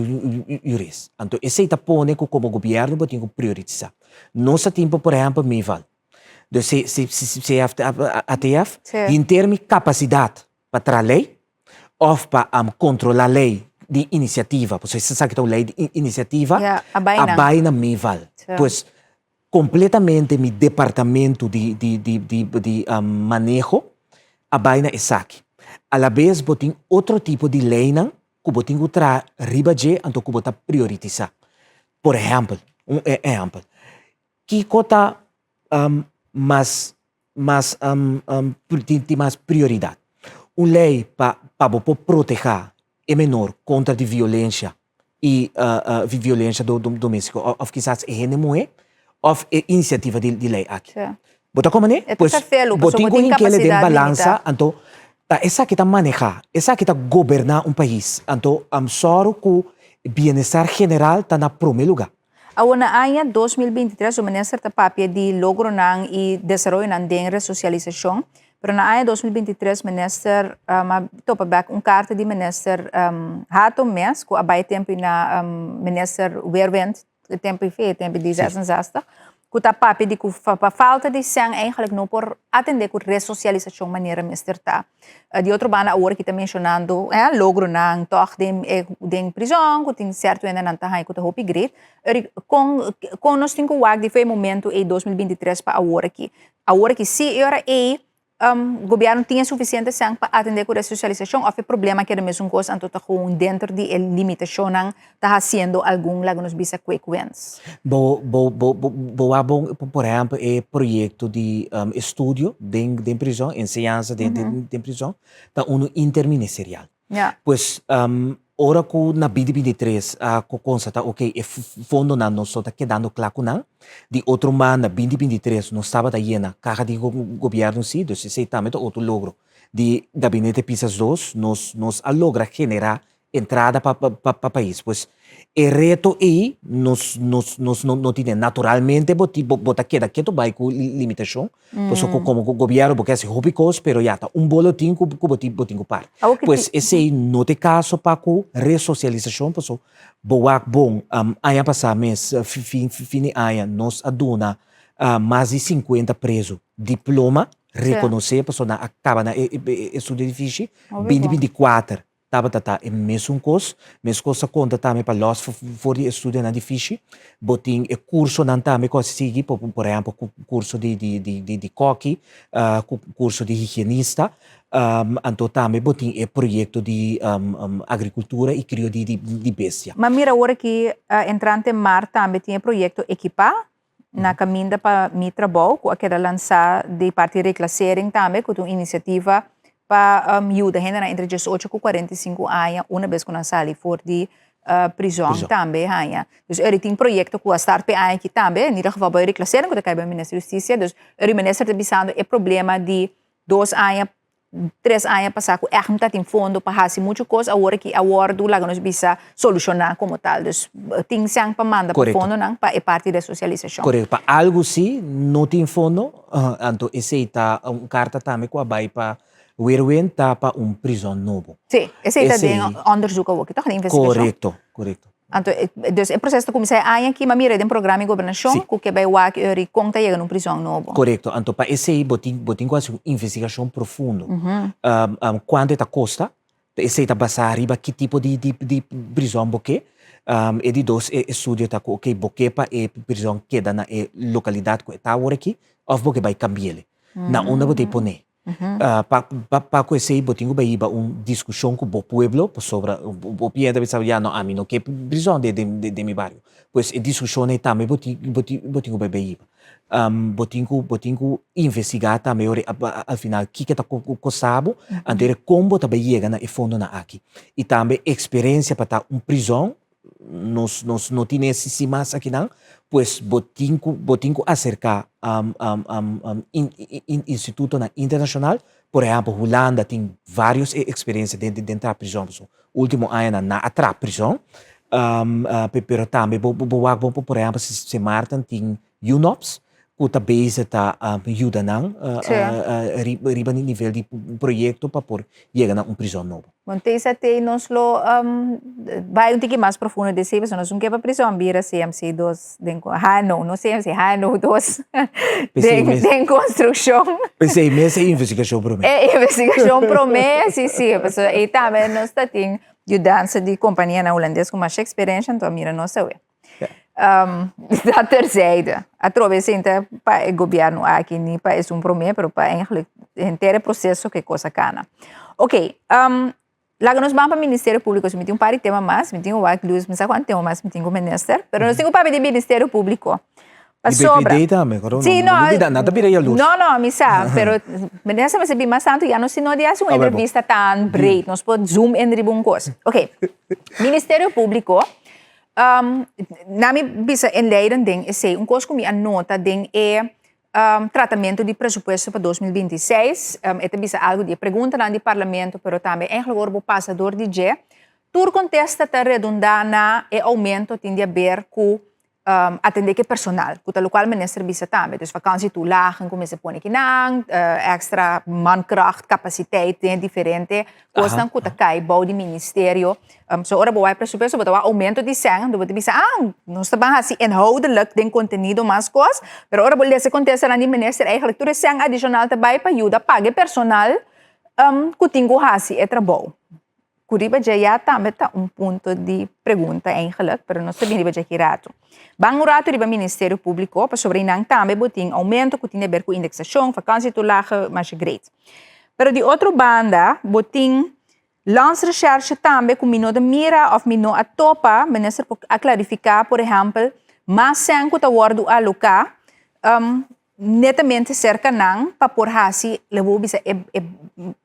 jurist. Anto esei ta pone ku komo gobièrnu bo tin ku prioritisa. Nos a tin por ehèmpel Meval, de CFATF, henter mi kapasidat pa traha lei òf pa kontrolá lei di inisiativa, pasobra esaki ta un lei di inisiativa, a bai na Meval. Pues Completamente mi departamento di di di di di maneho a bai na esaki. Alabes bo tin otro tipo di leynan cu bo tin cu traha riba dje anto cu bo ta prioritisa. Por ehempel, un ehempel, kico ta mas mas tin mas prioridad? Un ley pa pa bo por proteha e menor contra di violencia i violencia domestico of kisas e hende muhe of e iniciativa di ley aki. Bo ta komprende? E ta felu, Bo pasobra tin bo ku tin hinkele den kapasidat balansa, limitá. anto ta esaki ta maneha, esaki ta goberná un pais. Anto am sòru ku bienestar general ta na promé lugá. Awor na aña 2023 su minister ta papia di logronan i desaroyonan den resosialisashon, pero na aña 2023 minister um, a topa bek un karta di minister um, Hato mes ku a bai tempu na um, minister Weerwind, e tempu i fe, tempu di 66, ku ta papia di ku pa falta di sèn eigenlijk no por atendé ku resosialisashon manera mester ta. Di otro banda awor ki ta menshonando eh, logronan tòg den e den prizòn ku tin sèrto hendenan ta haña ku ta hopi great. Eric, kon kon nos tin ku wak di for e momento ei 2023 pa awor aki? Awor aki si e ora ei Gobierno tin e suficiente sèn pa atendé ku resosialisashon òf e problema keda mesun kos anto ta gewoon denter di e limitashonnan ta hasiendo algun laga nos bisa quick wins? Bo bo bo bo wak bon por ehèmpel e proyekto di estudio den den prizòn, enseñansa den den prizòn ta unu interministerial. Pues ora ku na binti binti tres a konstatá oke e fondonan no so ta kedando kla ku nan, di otro banda binti binti tres nos tabata yena kaha di gobièrnu si, dus esei tambe ta otro logro di Gabinete Pisas dos, nos nos a logra generá entrada pa pa pais. Pues e reto ei nos nos nos no tine. Naturalmente bo bo ta keda ketu bai ku limitashon, Pasobra ku komo gobièrnu bo ke hasi hopi kos, pero ya ta un bolotin ku bo tin bo tin ku parti. Pues esei no ta e kaso pa ku resosialisashon, pasobra bo wak bon aña pasá mes fin fin di aña nos a duna mas di sinkuenta prezu diploma rekonosé pasobra nan a kaba nan e estudio difishi, binti 24 Tabata ta e mesun kos. Meskos ta konta tambe pa lòs for di e studionan di fishi. Bo tin e kursonan tambe ku a sigui, por por ehèmpel kurso di di di di kòki, kurso di higienista. Anto tambe bo tin e proyekto di agrikultura i krio di di bestia. Ma mira ora ki entrante mart tambe tin e proyekto Ekipá na kaminda pa mi trabou ku a keda lansá di parti Reclassering tambe ku ta un inisiativa pa yuda hendenan entre diesocho ku 45 aña una bes ku nan sali for di prizòn tambe haña. Dus eri tin proyekto ku a start p'e aña aki tambe, en ieder geval bai Reclassering ku ta kai bai Minister di Hustisia, dus eri minister ta bisando e problema di dos aña tres aña pasá ku ègt no ta tin fondo pa hasi muchu kos, awor aki a wòrdu laga nos bisa solushoná komo tal. Dus tin sèn pa manda pa fondonan pa e parti di sosialisashon. Korekto. Pa algu si no tin fondo, anto esei ta un karta tambe ku a bai pa Weerwind ta pa un prizòn nobo. Sí, esei ta den onderzoek awoki tòg, den investigashon? Korekto, korekto. Anto, dus e proseso ta kuminsá e aña aki, ma mira den programa di gobernashon ku ke bai wak eri kon ta yega na un prizòn nobo. Korekto. Anto pa esei bo tin bo tin ku hasi un investigashon profundo. Kuantu e ta kosta, esei ta basá riba ki tipo di di di prizòn bo ke. E di dos e estudio ta ku oke bo ke pa e prizòn keda na e lokalidat ku e ta awor aki òf bo ke bai kambi'el. Na unda bo ta e pon'é? Pa pa ku esei bo tin ku bai hiba un diskushon ku bo pueblo pasobra bo piensa ta bisa ya no ami no ke prizòn den den mi bario. Pues e diskushon ei tambe bo tin bo tin bo tin ku bai bai hiba. Bo tin ku bo tin ku investigá tambe ora al final kiko ta kosta bo anto ora kon bo ta bai yega na e fondonan aki. I tambe eksperensia pa ta un prizòn nos nos no tin ese si mas akinan, pues bo tin ku bo tin ku aserká institutonan internashonal, por ehèmpel Hulanda tin vários eksperensia den den traha prizòn, pasobra último añanan nan a traha prizòn, pero tambe bo bo wak bo por ehèmpel Sint Maarten tin UNOPS. ku ta bezig ta yuda nan riba nivel di proyekto pa por yega na un prizòn nobo. Bon, TZT nos lo bai un tiki mas profundo den esei pasobra nos no ke pa prizòn bira CMC dos den HNO, no CMC, HNO dos den konstrukshon. P'esei mes e investigashon promé. E investigashon promé, si, si, pasobra ei tambe nos ta tin yudansa di kompanianan hulandes ku masha eksperensha, anto a mira nos awe. Dat terzijde. Atrobe sinta pa e gobierno aki ni pa esun prome, pero pa eigenlijk henter e proceso ke cosa cana. Ok, um, laga nos ban pa Ministerio Público. So mi tin un par di tema mas, mi tin un wak luz, mi sa cuanto tema mas mi tin cu minister, pero nos tin cu papia di Ministerio Público. Pasobra. Di BPD tambe, coro? Sí, no. No olbida, nan ta bira jaloers. No, no, mi sa, pero minister mester bin mas tanto, ya nos tin no di haci un entrevista tan breed, nos por zoom in riba un cos. Ok, Ministerio Público, Na mi bisa inleidend den esei, un kos ku mi a nota den e tratamentu di presupuesto pa 2026, e ta bisa algu di e preguntanan di parlamento, pero tambe eigenlijk ora bo pasa dor di dje, tur kontesta ta redundá na e oumento tin di aber ku atendé ku e personal, ku ta lokual minister bisa tambe. Dus vakantietoelagen ku mester pone kinan, extra mankracht, kapasiteit den e diferente kosnan ku ta kai bou di ministerio. So ora bo wak presupuesto bo ta wak oumento di sèn, anto bo ta bisa, ah, nos ta ban hasi inhoudelijk den kontenido mas kos, pero ora bo lesa e kontestanan di minister eigenlijk tur e sèn adishonal ta bai pa yuda paga e personal ku tin ku hasi e trabou. Ku riba dje ya tambe ta un punto di pregunta eigenlijk, pero nos ta bin riba dje ki ratu. Ban un ratu riba Ministerio Públiko, pasobra einan tambe bo tin oumento ku tin di aber ku indeksashon, vakansietoelage, masha great. Pero di otro banda bo tin Landsrecherche tambe ku mi no ta mira òf mi no a topa, minister por a klarifiká, por ehèmpel, mas sèn ku ta wòrdu aloká, netamente serka nan pa por hasi, le bo bisa e e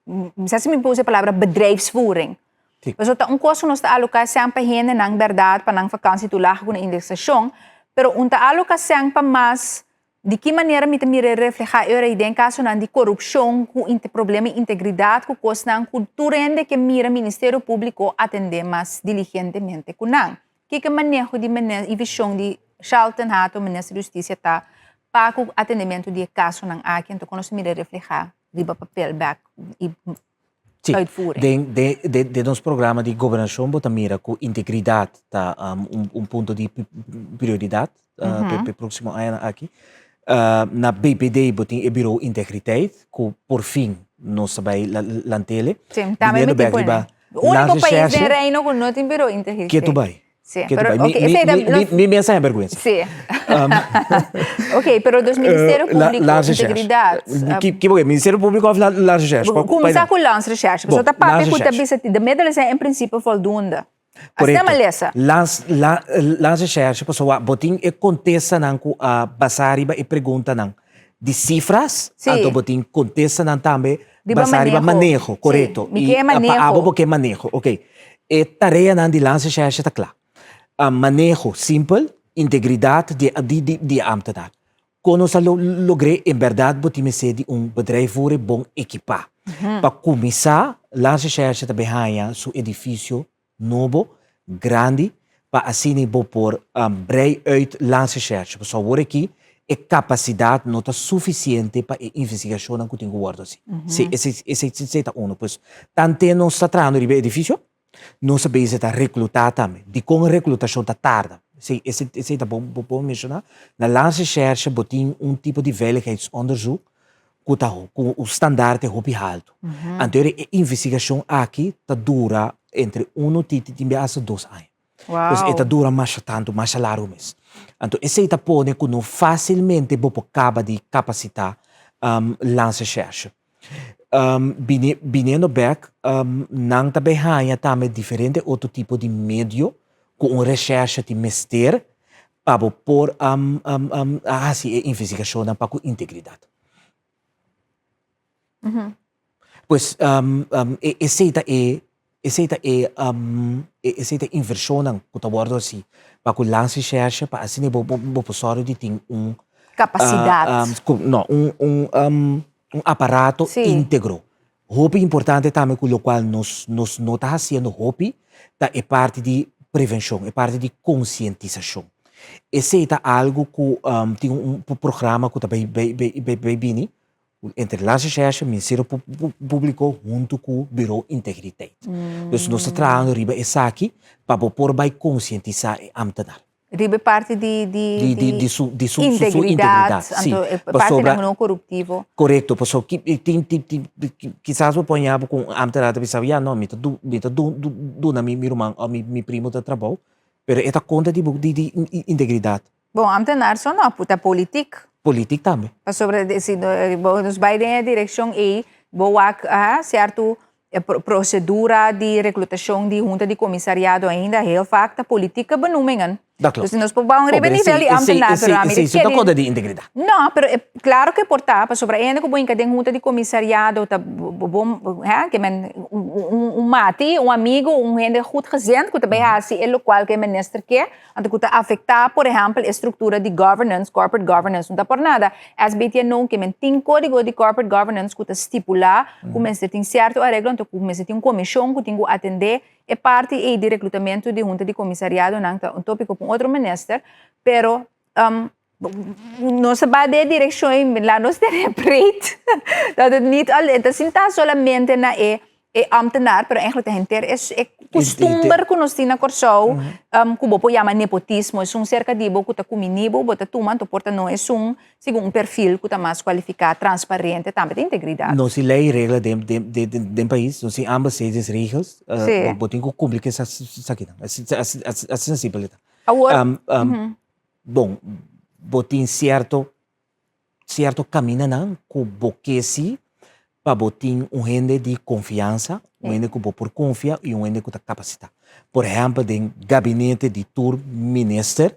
mi sa si mi por usa e palabra bedrijfsvoering. Sí. Pasobra ta un kos ku nos ta aloká sèn pa hendenan bèrdat pa nan fakansi tulaha ku nan indeksashon, pero un ta aloká sèn pa mas di ki manera mi ta mira e reflehá e ora ei den kasonan di korupshon ku problema di integridat ku kosnan ku tur hende ke mira Ministerio Públiko atendé mas diligentemente ku nan. Kiko e maneho di mene i vishon di Charlton Hato, Minister di Hustisia ta pa ku atendementu di e kasonan aki? Anto kon nos ta mira reflehá riba papel bèk i Sí, uitvoering? den, den, den, den nos programa di gobernashon bo ta mira ku integridat ta un, un punto di prioridat pa e próksimo añanan aki. Na BPD bo tin e Bureau Integriteit ku por fin nos ta bai lant'ele. Sí, tambe mi Biniendo tin bèk pone. riba Único país den Landsrecherche. Reino ku no tin Bureau Integriteit. Ketu bai. Sí, Ketu pero bai. Mi, ok, mi, esei ta mi, nos mi, mi mes a haña bergwensa. Sí. Ok, pero dus Ministerio Público, Landsrecherche. Integridad. Ki, ki bo ke? Ministerio Público of Landsrecherche? Kwa- Kuminsá kwa- ku Landsrecherche. Bon, Pasobra ta papia ku ta Landsrecherche. bisa de middelen zijn in principe voldoende. Asina Correcto. mi lesa. Lands, la, Landsrecherche, pasobra bo tin e kontestanan ku a basá riba e preguntanan di sifras, Sí. anto bo tin kontestanan tambe Riba basá riba maneho. maneho, korekto. Sí, mi ke I maneho. pa abo bo ke maneho, ok. E tareanan di Landsrecherche ta kla. Maneho simpel, integridat di di di e ambtenaar. Kon nos a logr'é? En bèrdat bo tin mester di un bedrijfvoering bon ekipá. Pa kuminsá, Landsrecherche ta bin haña su edifisio nobo, grandi, pa asina bo por brei uit Landsrecherche. Pasobra awor aki e kapasidat no ta sufisiente pa e investigashonnan ku tin ku wòrdu hasi. Si, esei esei ta unu. Pues, tante nos ta trahando riba e edifisio, nos a bezig ta reklutá tambe. Dikon reklutashon ta tarda? Esei esei esei ta bon bo por menshoná. Na Landsrecherche bo tin un tipo di veiligheidsonderzoek ku ta ku un standaard hopi haltu. Anto e investigashon aki ta dura entre unu ti tin bia hasta dos aña. Pues e ta dura masha tantu, masha largu mes. Anto esei ta pone ku no fásilmente bo por kaba di kapasitá Landsrecherche. Bini biniendo bèk nan ta bay haña tambe diferente otro tipo di medio ku un reshèrshe tin mester pa bo por hasi e investigashonnan pa ku integridat. Pues esei ta e esei ta e esei ta e invershonnan ku ta wòrdu hasi pa ku Landsrecherche pa asina bo bo por sòru di tin un Kapasidat. No, un un un aparato íntegro. Hopi importante tambe ku lokual nos nos no ta hasiendo hopi ta e parti di prevenshon, e parti di konsientisashon. Esei ta algu ku tin un programa ku ta bai bai bai bai bini entre Landsrecherche, Ministerio Públiko huntu ku Bureau Integriteit. Dus nos ta trahando riba esaki pa bo por bai konsientisá e ámtenar. Riba e parti di di di di su di su integridad, integridad si anto e partinan no coruptivo. Correcto, pasobra ki tin tin tin kisas bo por haña bo cu un ambtenaar ta bisa ya no mi ta du mi ta du duna mi mi ruman of mi mi primo ta trabou, pero e ta contra di bo di di integridad. Bon, ambtenaar so no, ta politiek. Politiek tambe. Pasobra si bo nos bai den e direccion ey bo wak cierto E procedura di reclutacion di hunta di comisariado ainda heel vaak ta politieke benoemingen. Dat klopt. Dus nos por bou un riba nivel di ambtenaar, pero ami Esei ta contra di integridad. No, pero e claro cu e por ta, pasobra hende cu bo hinca den hunta di comisariado ta bo, he, ke men un mati, un amigo, un hende goed gezind cu ta bay haci e locual cu e minister ke. Anto ku ta afektá, por ehèmpel, e struktura di governance, corporate governance. No ta por nada. SBTNO ke men tin kódigo di corporate governance ku ta stipulá ku mester tin sierto areglo, anto ku mester tin un komishon ku tin ku atendé e parti ei di reklutamentu di hunta di komisariadonan. Ta un tópiko pa un otro minister, pero nos ta bai den e direkshon ei, laat nos tene breed dat het niet alleen, ta sinta solamente na e e ambtenaar, pero eigenlijk ta henter e e kustumber ku nos tin na Kòrsou, ku bo por yama nepotismo, esun serka di bo ku ta kumini bo, bo ta tuma, anto por ta no esun segun un perfil ku ta mas kualifiká, transparente, tambe ta integridat. Nos tin lei i regla den den den den pais, nos tin aanbestedingsregels, bo tin ku kumpli ku esakinan, asina simpel e ta. Awor. Bon, bo tin sierto sierto kamindanan ku bo ke si pa bo tin un hende di konfiansa, un hende ku bo por konfia i un hende ku ta kapasitá. Por ehèmpel den gabinete di tur minister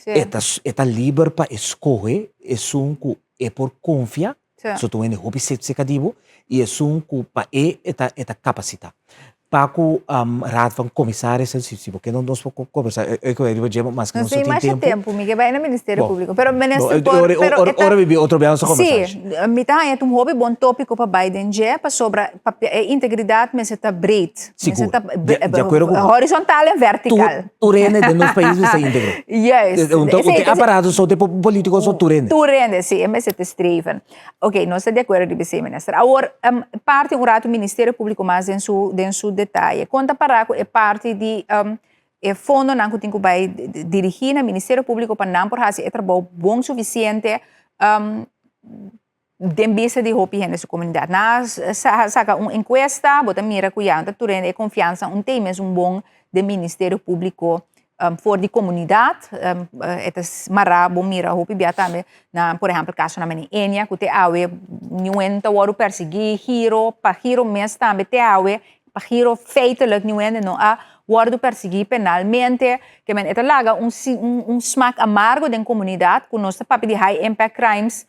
e ta e ta liber pa e skohe esun ku e por konfia, so ta un hende hopi serka di bo, i esun ku pa e e ta e ta kapasitá. Pa ku Raad van Commissarissen, si bo ke nos por kombersá e riba dje maske nos no tin tempu. Nos tin masha tempu, mi ke bai na Ministerio Públiko, pero minister por, pero e ta. Ora mi bin otro bia nos ta kombersá. Si, mi ta haña ta un hopi bon tópiko pa bai den dje, pasobra papia e integridat mester ta breed. Sigur, di akuerdo ku bo. Horizontal en vertikal. Tur hende den nos pais mester íntegro. Juist. Un te aparato so te polítiko so tur hende. Tur hende, si, e mester ta streven. Ok, nos ta di akuerdo riba esei, minister. Awor, parti un ratu Ministerio Públiko mas den su den su detaye. Kon ta pará ku e parti di e fondonan ku tin ku bai dirigí na Ministerio Públiko pa nan por hasi e trabou bon sufisiente den bista di hopi hende su komunidat? Nan a saka un enkuesta, bo ta mira ku ya ta tur hende e konfiansa un te mes un bon den Ministerio Públiko for di komunidat e ta mará bo mira hopi bia tambe na por ehèmpel kasonan manera Enia ku te awe niun hende ta wòrdu persiguí giro pa giro mes tambe te awe pa giro feitelijk niun hende no a wòrdu persiguí penalmente ke men e ta laga un un smak amargo den komunidat ku nos ta papia di high impact crimes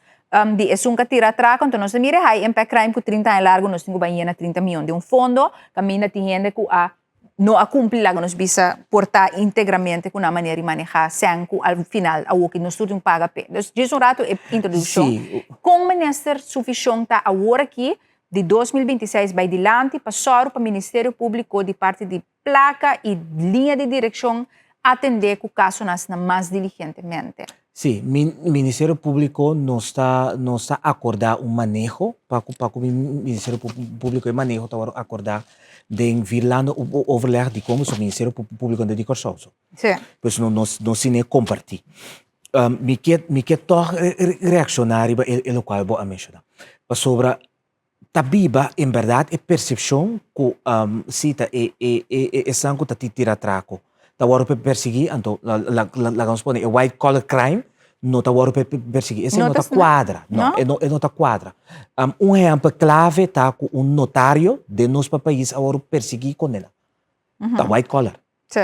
di esun ku a tira atrako anto nos ta mira e high impact crime ku 30 aña largu nos tin ku bai yena 30 mion den un fondo kaminda tin hende ku a no a cumpli laga nos bisa por ta integramente cu nan manera di maneha sèn cu al final awoki nos tur tin paga p'e. Dus djis un rato e introduccion. Sí. Con minister su vision ta awor aki di 2026 bay dilanti pa sòru pa Ministerio Publico di parti di placa y liña di direccion atende cu casonan asina mas diligentemente? Sí, mi Ministerio Públiko nos ta nos ta akordá un maneho pa ku pa ku mi Ministerio Públiko e maneho ta wòrdu akordá den Vierlanden Overleg di komo su Ministerio Públiko di Kòrsou so. Sí. Pues no nos nos tine kompartí. Mi ke mi ke tòg reakshoná riba e lokual bo a menshoná. Pasobra ta biba en berdad e percepcion cu si ta e e e esnan cu ta tira atraco ta worde persigui anto laga nos pone e white collar crime no ta worde persigui esey no ta cuadra no e no ta cuadra un ehempel clave ta cu un notario den nos pais a worde persigui condena ta white collar. Sí.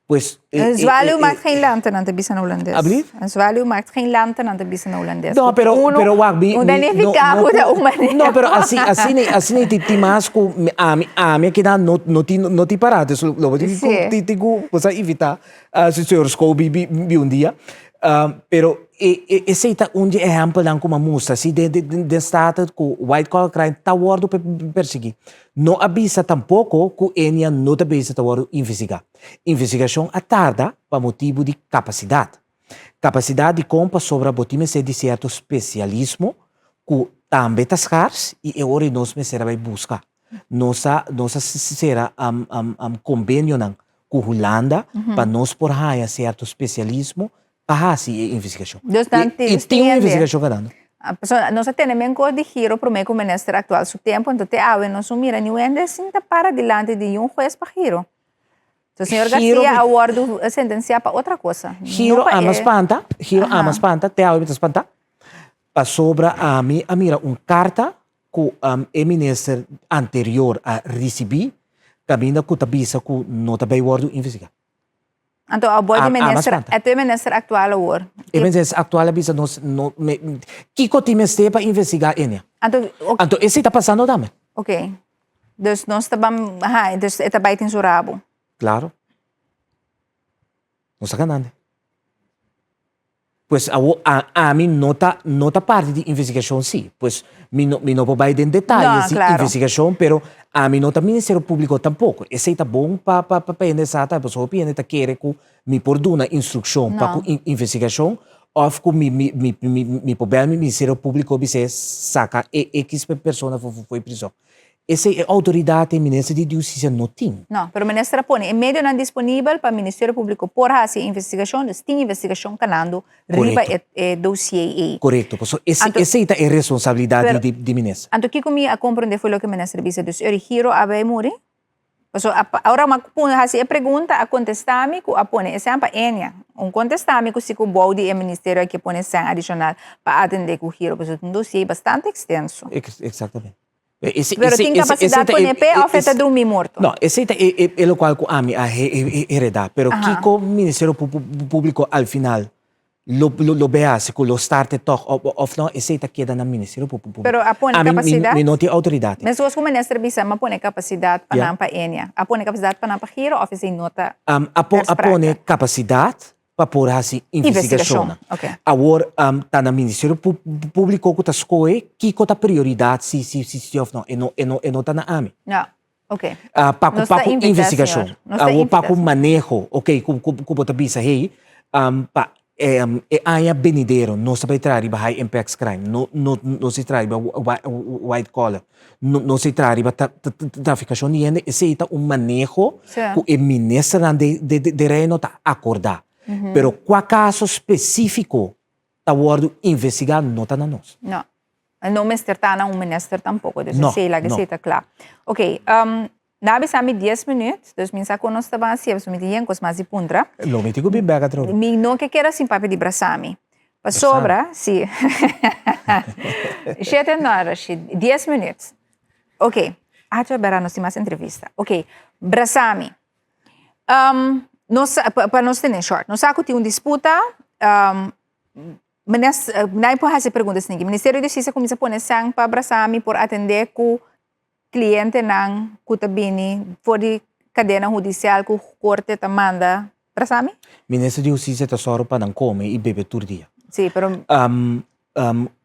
Pues, Een zwaluw maakt geen lente, nan ta bisa na Holandes. Alblief? Een zwaluw maakt geen lente, nan ta bisa na Holandes. No, pero, Uno, pero wak, mi, no ta mi, no, nifiká no ku ta ku, un manera. no, pero asi, asina, asina ti, ti mas ku mi, ami, ami a keda no, no tin, no tin pará. Dus lo bo tin ku, Sí. tin, tin ku, bo sa invitá, uh, señor Schouw bi, bi, bi un dia. Pero esei ta un di e ehèmpelnan ku mi a mustra si den Staten ku white collar crime ta wòrdu persiguí. No a bisa tampoko ku Enia no ta bezig ta wòrdu investigá. Investigashon a tarda pa motibu di kapasidat. Kapasidat dikon pasobra bo tin mester di sierto spesialismo ku tambe ta skars i e ora ei nos mester a bai buska. Nos a nos a sera kombenionan ku Hulanda pa nos por haña sierto spesialismo pa hasi e investigashon. Dus nan I tin tin un investigashon kanando. Pasobra nos a tene men kos di giro promé ku minister aktual su tempu, anto te awe nos no mira niun hende sinta para dilanti di niun hues pa giro. So señor Giro Garcia mi a wòrdu sentensiá pa otra cosa, no Giro pa ama e spanta, giro ama Aha. spanta, te awe mi ta spanta, pasobra ami a mira un karta ku e minister anterior a risibí kaminda ku ta bisa ku no ta bai wòrdu investigá. Anto awor di A mas minister, spanta. eto e minister aktual awor. E minister aktual a bisa nos no me kiko tin mester pa investigá enia. Anto ok. Anto esei ta pasando tambe. Ok. Dus nos ta ban ha dus e ta bai tin su rabo. Klaro. Nos ta ganando. Pues awo a ami no ta no ta parti di investigashon si. Pues mi no mi no por bai den detayes No, di claro. investigashon pero ami no ta Ministerio Públiko tampoko. Esei ta bon pa pa pa hende sa tambe pasobra hopi hende ta kere ku mi por duna instrukshon pa No. ku investigashon òf ku mi mi mi mi mi por bèl mi Ministerio Públiko bis'é saka e ekis persona for for e prizòn. Esei e outoridat e minister di Hustisia no tin. No, pero minister a pone e medionan disponibel pa Ministerio Publico por haci e investigacion, dus tin investigacion canando riba Correcto. e e dossier ei. Correcto, pasobra ese Anto, esei ta e responsabilidad pero, di di minister. anto kico mi a comprende fo'i loke minister bisa, dus eri giro a bay muri? Pasobra a ora mi a pone haci e pregunta a contesta mi cu a pone e sèn pa Enia, un contesta mi cu si cu bou di e ministerio a ke pone sèn adicional pa atende cu giro, pasobra ta un dossier bastante extenso. Exactamente. Pero tin capacidad pone p'e of e ta drumi morto? No, esey ta e locual cu ami a hereda. Pero kico Ministerio Publico al final lo bay haci cu lo starte toch of no, esey ta keda na Ministerio Publico. Pero a pone capacidad? Ami mi no tin autoridad. Mescos cu Minister bisa, mi a pone capacidad pa nan pa Enia. A pone capacidad pa nan pa Giro of esey no ta A pone capacidad pa por hasi investigashonnan. Awor ta na Ministerio Públiko ku ta skohe kiko ta prioridat si si si òf no. E no e no e no ta na ami. Pa ku pa ku investigashon. Awor pa ku maneho, oke ku ku bo ta bisa hey pa e aña benidero nos ta bai traha riba high impact crime, no no nos ta traha riba white collar. No se traha riba trafikashon di hende, esei ta un maneho ku e ministernan de Reino ta akordá. Pero kua kaso spesífiko ta wòrdu investigá no ta na nos. No. No mester ta na un minister tampoko, dus esei laga esei ta kla. Oké, nan a bisa mi dies minüt, dus mi sa kon nos ta ban hasié, pasobra mi tin yen kos mas di puntra. Lo mi tin ku bin bèk atrobe. Mi no ke keda sin papia di brasami. Pasobra, si. Shete no, Rashid. Dies minuut. Ok. Acho bera nos tin mas entrevista. Ok. Brasami. Um, nos, pa, pa nos tene short. Nos sa ku tin un disputa. Um, menes, nai por hasi pregunta esaki. Ministerio di Hustisia kuminsa pone sèn pa Brasami por atendé ku clientenan cu ta bini for di cadena hudicial cu corte ta manda Brasami? Minister di Husticia ta sòru pa nan come y bebe tur dia. Sí, pero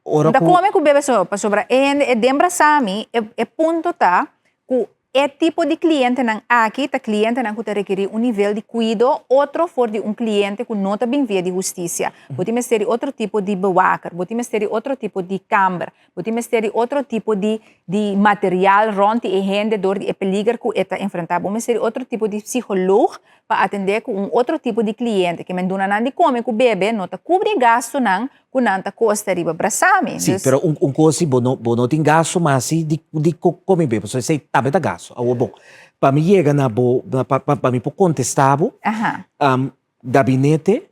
Ora ta cu come cu bebe so, pasobra e hende e den Brasami e e punto ta cu e tipo di clientenan aki ta clientenan cu ta rekeri un nivel di cuido otro for di un cliente cu no ta bin via di husticia. Bo tin mester di otro tipo di bewaker, bo tin mester di otro tipo di kamber. Bo tin mester di otro tipo di di material rond di e hende dor di e peliger ku e ta enfrentá. Bo mester di otro tipo di psicoloog pa atendé ku un otro tipo di kliente. Ke men duna nan di kome ku bebe no ta kubri e gastunan ku nan ta kosta riba brasami. Sí, pero un un kos si bo no bo no tin gastu mas si di di kome bebe pasobra esei tambe ta gastu. Awor bon, pa mi yega na bo pa pa mi por kontestá bo, gabinete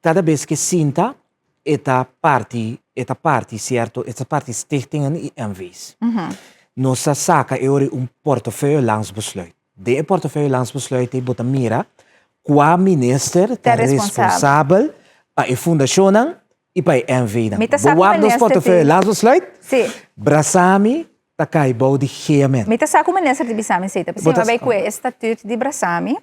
Kada bes ke sinta e ta parti e ta parti sierto e ta parti stichtingen i NV's. Nos a saka e ora un portefeuille landsbesluit. Den e portefeuille landsbesluit ei bo ta mira kua minister ta responsabel pa e fundashonnan i pa e NV'nan. Mi ta sa Bo ku wak nos minister portefeuille tin landsbesluit? Sí. Brasami. ta kai bou di GMN. Mi ta sa ku minister di bisa mi esei ta p'esei mi a bai kue e statuut di Brasami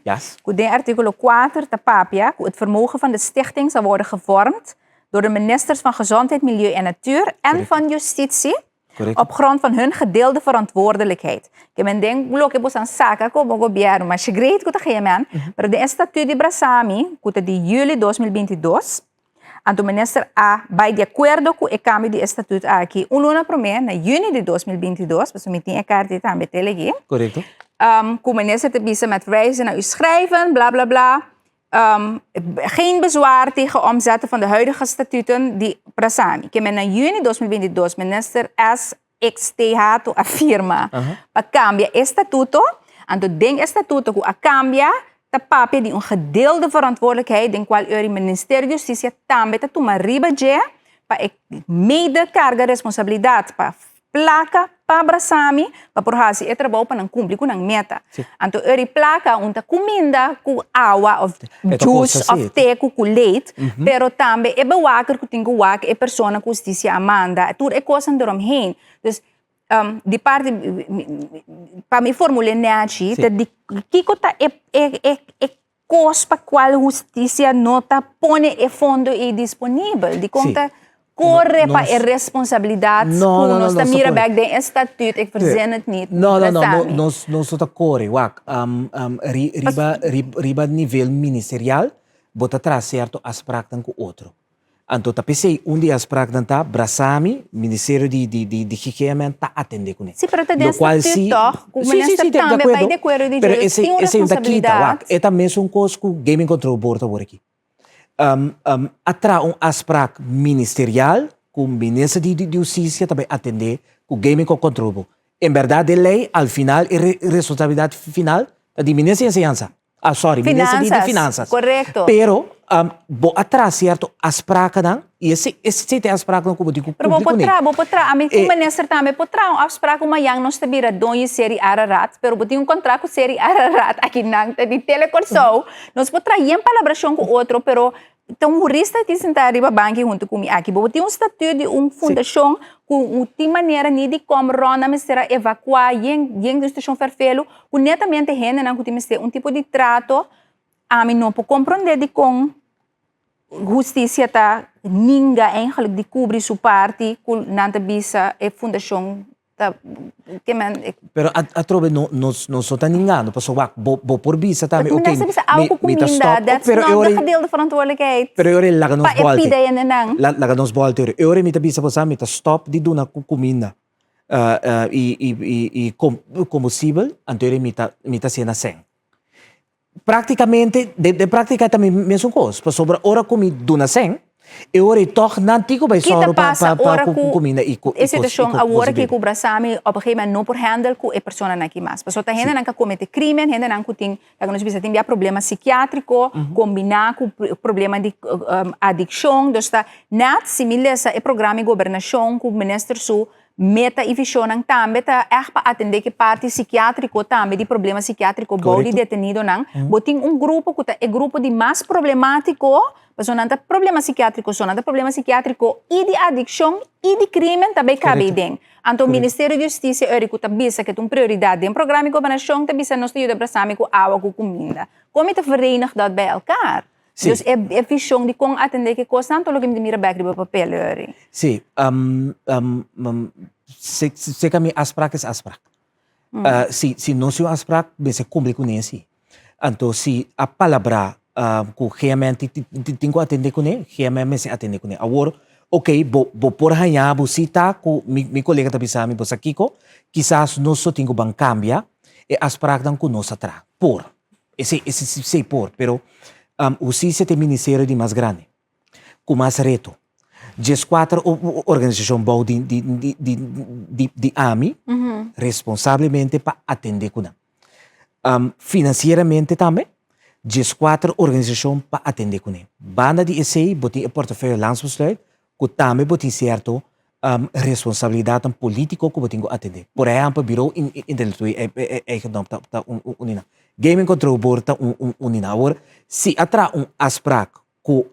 ku den artíkulo kuater ta papia ku het vermogen van de stichting zal worden gevormd door de ministers van Gezondheid, Milieu en Natuur en van Justitie op grond van hun gedeelde verantwoordelijkheid. Ke men den loke boso a saka komo gobièrnu masha great ku ta GMN, pero den e statuut di Brasami ku ta di juli 2022, Anto minister a bai di akuerdo ku e kambio di e statuut aki un luna promé, na yüni di 2022, pasobra mi tin e karta ei tambe te legi. Korekto. Ku minister ta bisa met wijze na u schrijven, bla bla bla, geen bezwaar tegen omzetten van de huidige statuten di Brasami. Ke men na yüni 2022 minister SXTH to a firma pa kambia e statuto, anto den e statuto ku a kambia ta papia di un gedeelde verantwoordelijkheid den kual eur e Ministerio di Hustisia tambe ta tuma riba dje pa e mede karga responsabilidat pa plaka pa brasami pa por hasi e trabou pa nan kumpli ku nan meta. Anto eur e plaka un ta kuminda ku awa òf juice òf te ku ku leit, pero tambe e bewaker ku tin ku wak e persona ku hustisia a manda, tur e kosnan eromheen. Dus di parti pa mi formul'é nèchi ta di kiko ta e e e kos pa kual hustisia no ta pone e fondo ei disponibel? Dikon ta kore pa e responsabilidat ku nos ta mira bèk den e statuut, ik verzin het niet. No, no, no, nos no ta kore. Wak, riba riba nivel ministerial bo ta traha sierto afspraaknan ku otro. Anto ta p'esei un di e afspraaknan ta Brasami, Ministerio di di di di GGMN ta atendé kuné. Sí, pero ta den statuut tòg ku minister tambe bai di akuerdo di dje, tin un Pero esei ta kita, wak, e ta mesun kos ku Gaming Control Board awor aki. A traha un afspraak ministerial ku minister di di Hustisia ta bai atendé ku Gaming Control Board. En bèrdat den lei al final e responsabilidat final ta di minister di enseñansa. Ah, sorry, minister di Finanzas. Correcto. Pero um, bo a traha cierto afsprakennan y ese ese te afsprakennan ku bo tin ku Pero bo cumpli por kuné. traha, bo por traha. Ami ku Eh, minister tambe por traha un afspraak ku mañan nos ta bira doño di Seri Ararat, pero bo tin un contract ku Seri Ararat akinan ta di Tele Kòrsou. Nos por traha yen palabrashon ku otro, pero Ta un hurista tin sentá riba banki huntu ku mi aki. Bo tin un statuut di un fundashon ku un tin manera ni di kom rònt nan mester a evakuá yen yen di un stashon fèrfelu ku netamente hendenan ku tin mester un tipo di trato. Ami no por komprondé dikon hustisia ta ninga eigenlik di kubri su parti ku nan ta bisa e fundashon ta ke men e. Pero atrobe no nos no ta ningando pasobra wak bo bo por bisa tambe But oke mi bisa awa ku mi ta kuminda stop that's pero not e ora de gedeelde verantwoordelijkheid pero e ora laga nos pa e bolte pida hendenan. Laga nos bolte e ora mi ta bisa bo sa mi ta stop di duna kuminda i i i kombustibel anto e ora mi ta mi ta sena sèn. Práktikamente, den práktika e ta mesun kos, pasobra ora ku mi duna sèn, e ora ei tòg nan tin ku bai Ki ta sòru pa pasa pa ora ku ku kuminda i ku e i kos i situashon kos awor i aki bebe. ku Brasami op een gegeven moment no por handle ku e personanan aki mas? Pasobra ta hendenan ku a komete krimen, hendenan ku tin, laga nos bisa, tin bia problema sikiatriko kombiná ku problema di adikshon. Dus ta nèt si mi lesa e programa di gobernashon ku minister su Meta i visionnan tambe ta ègt pa atendé ku e parti sikiátriko tambe di problema sikiátriko bou di detenidonan. Bo tin un grupo ku ta e grupo di mas problemátiko, pasobra nan ta problema sikiátriko so, nan ta problema sikiátriko i di adikshon i di krímen ta bai kabe den. Anto Ministerio di Hustisia ori ku ta bisa ku ta un prioridat den programa di gobernashon ta bisa nos ta yuda brasami ku awa ku kuminda. Kon mi ta verenig dat bij elkaar? Sí. Dus e, e vision di kon atendé ki kosnan, tur loke mi ta mira bèk riba papel eri. Sí, um, um, um, se, se mi afspraak is afspraak. Si, si nos tin un afspraak, mester kumpli kuné sí. Anto si a palabrá uh, ku GMN ti, ti, ti, tin ku atendé kuné, GMN mester atendé kuné. Awor, oké, bo, bo por haña bo sita ku mi, mi kolega ta bisa mi, bo sa kiko, kisas nos so tin ku ban kambia e afspraaknan ku nos a traha. Por. Esei, esei por, pero hustisia ta e ministerio di mas grandi, ku mas reto. Dieskuater organisashon bou di di di di di ami responsablemente pa atendé ku nan. Finansieramente tambe dieskuater organisashon pa atendé kuné. Banda di esei bo tin e portefeuille landsbesluit ku tambe bo tin sierto responsabilidatnan polítiko ku bo tin ku atendé. Por ehèmpel, Bureau Intellectueel Eigendom ta un di nan. Gaming Control Board ta un di nan. Awor, si a traha un afsprak ku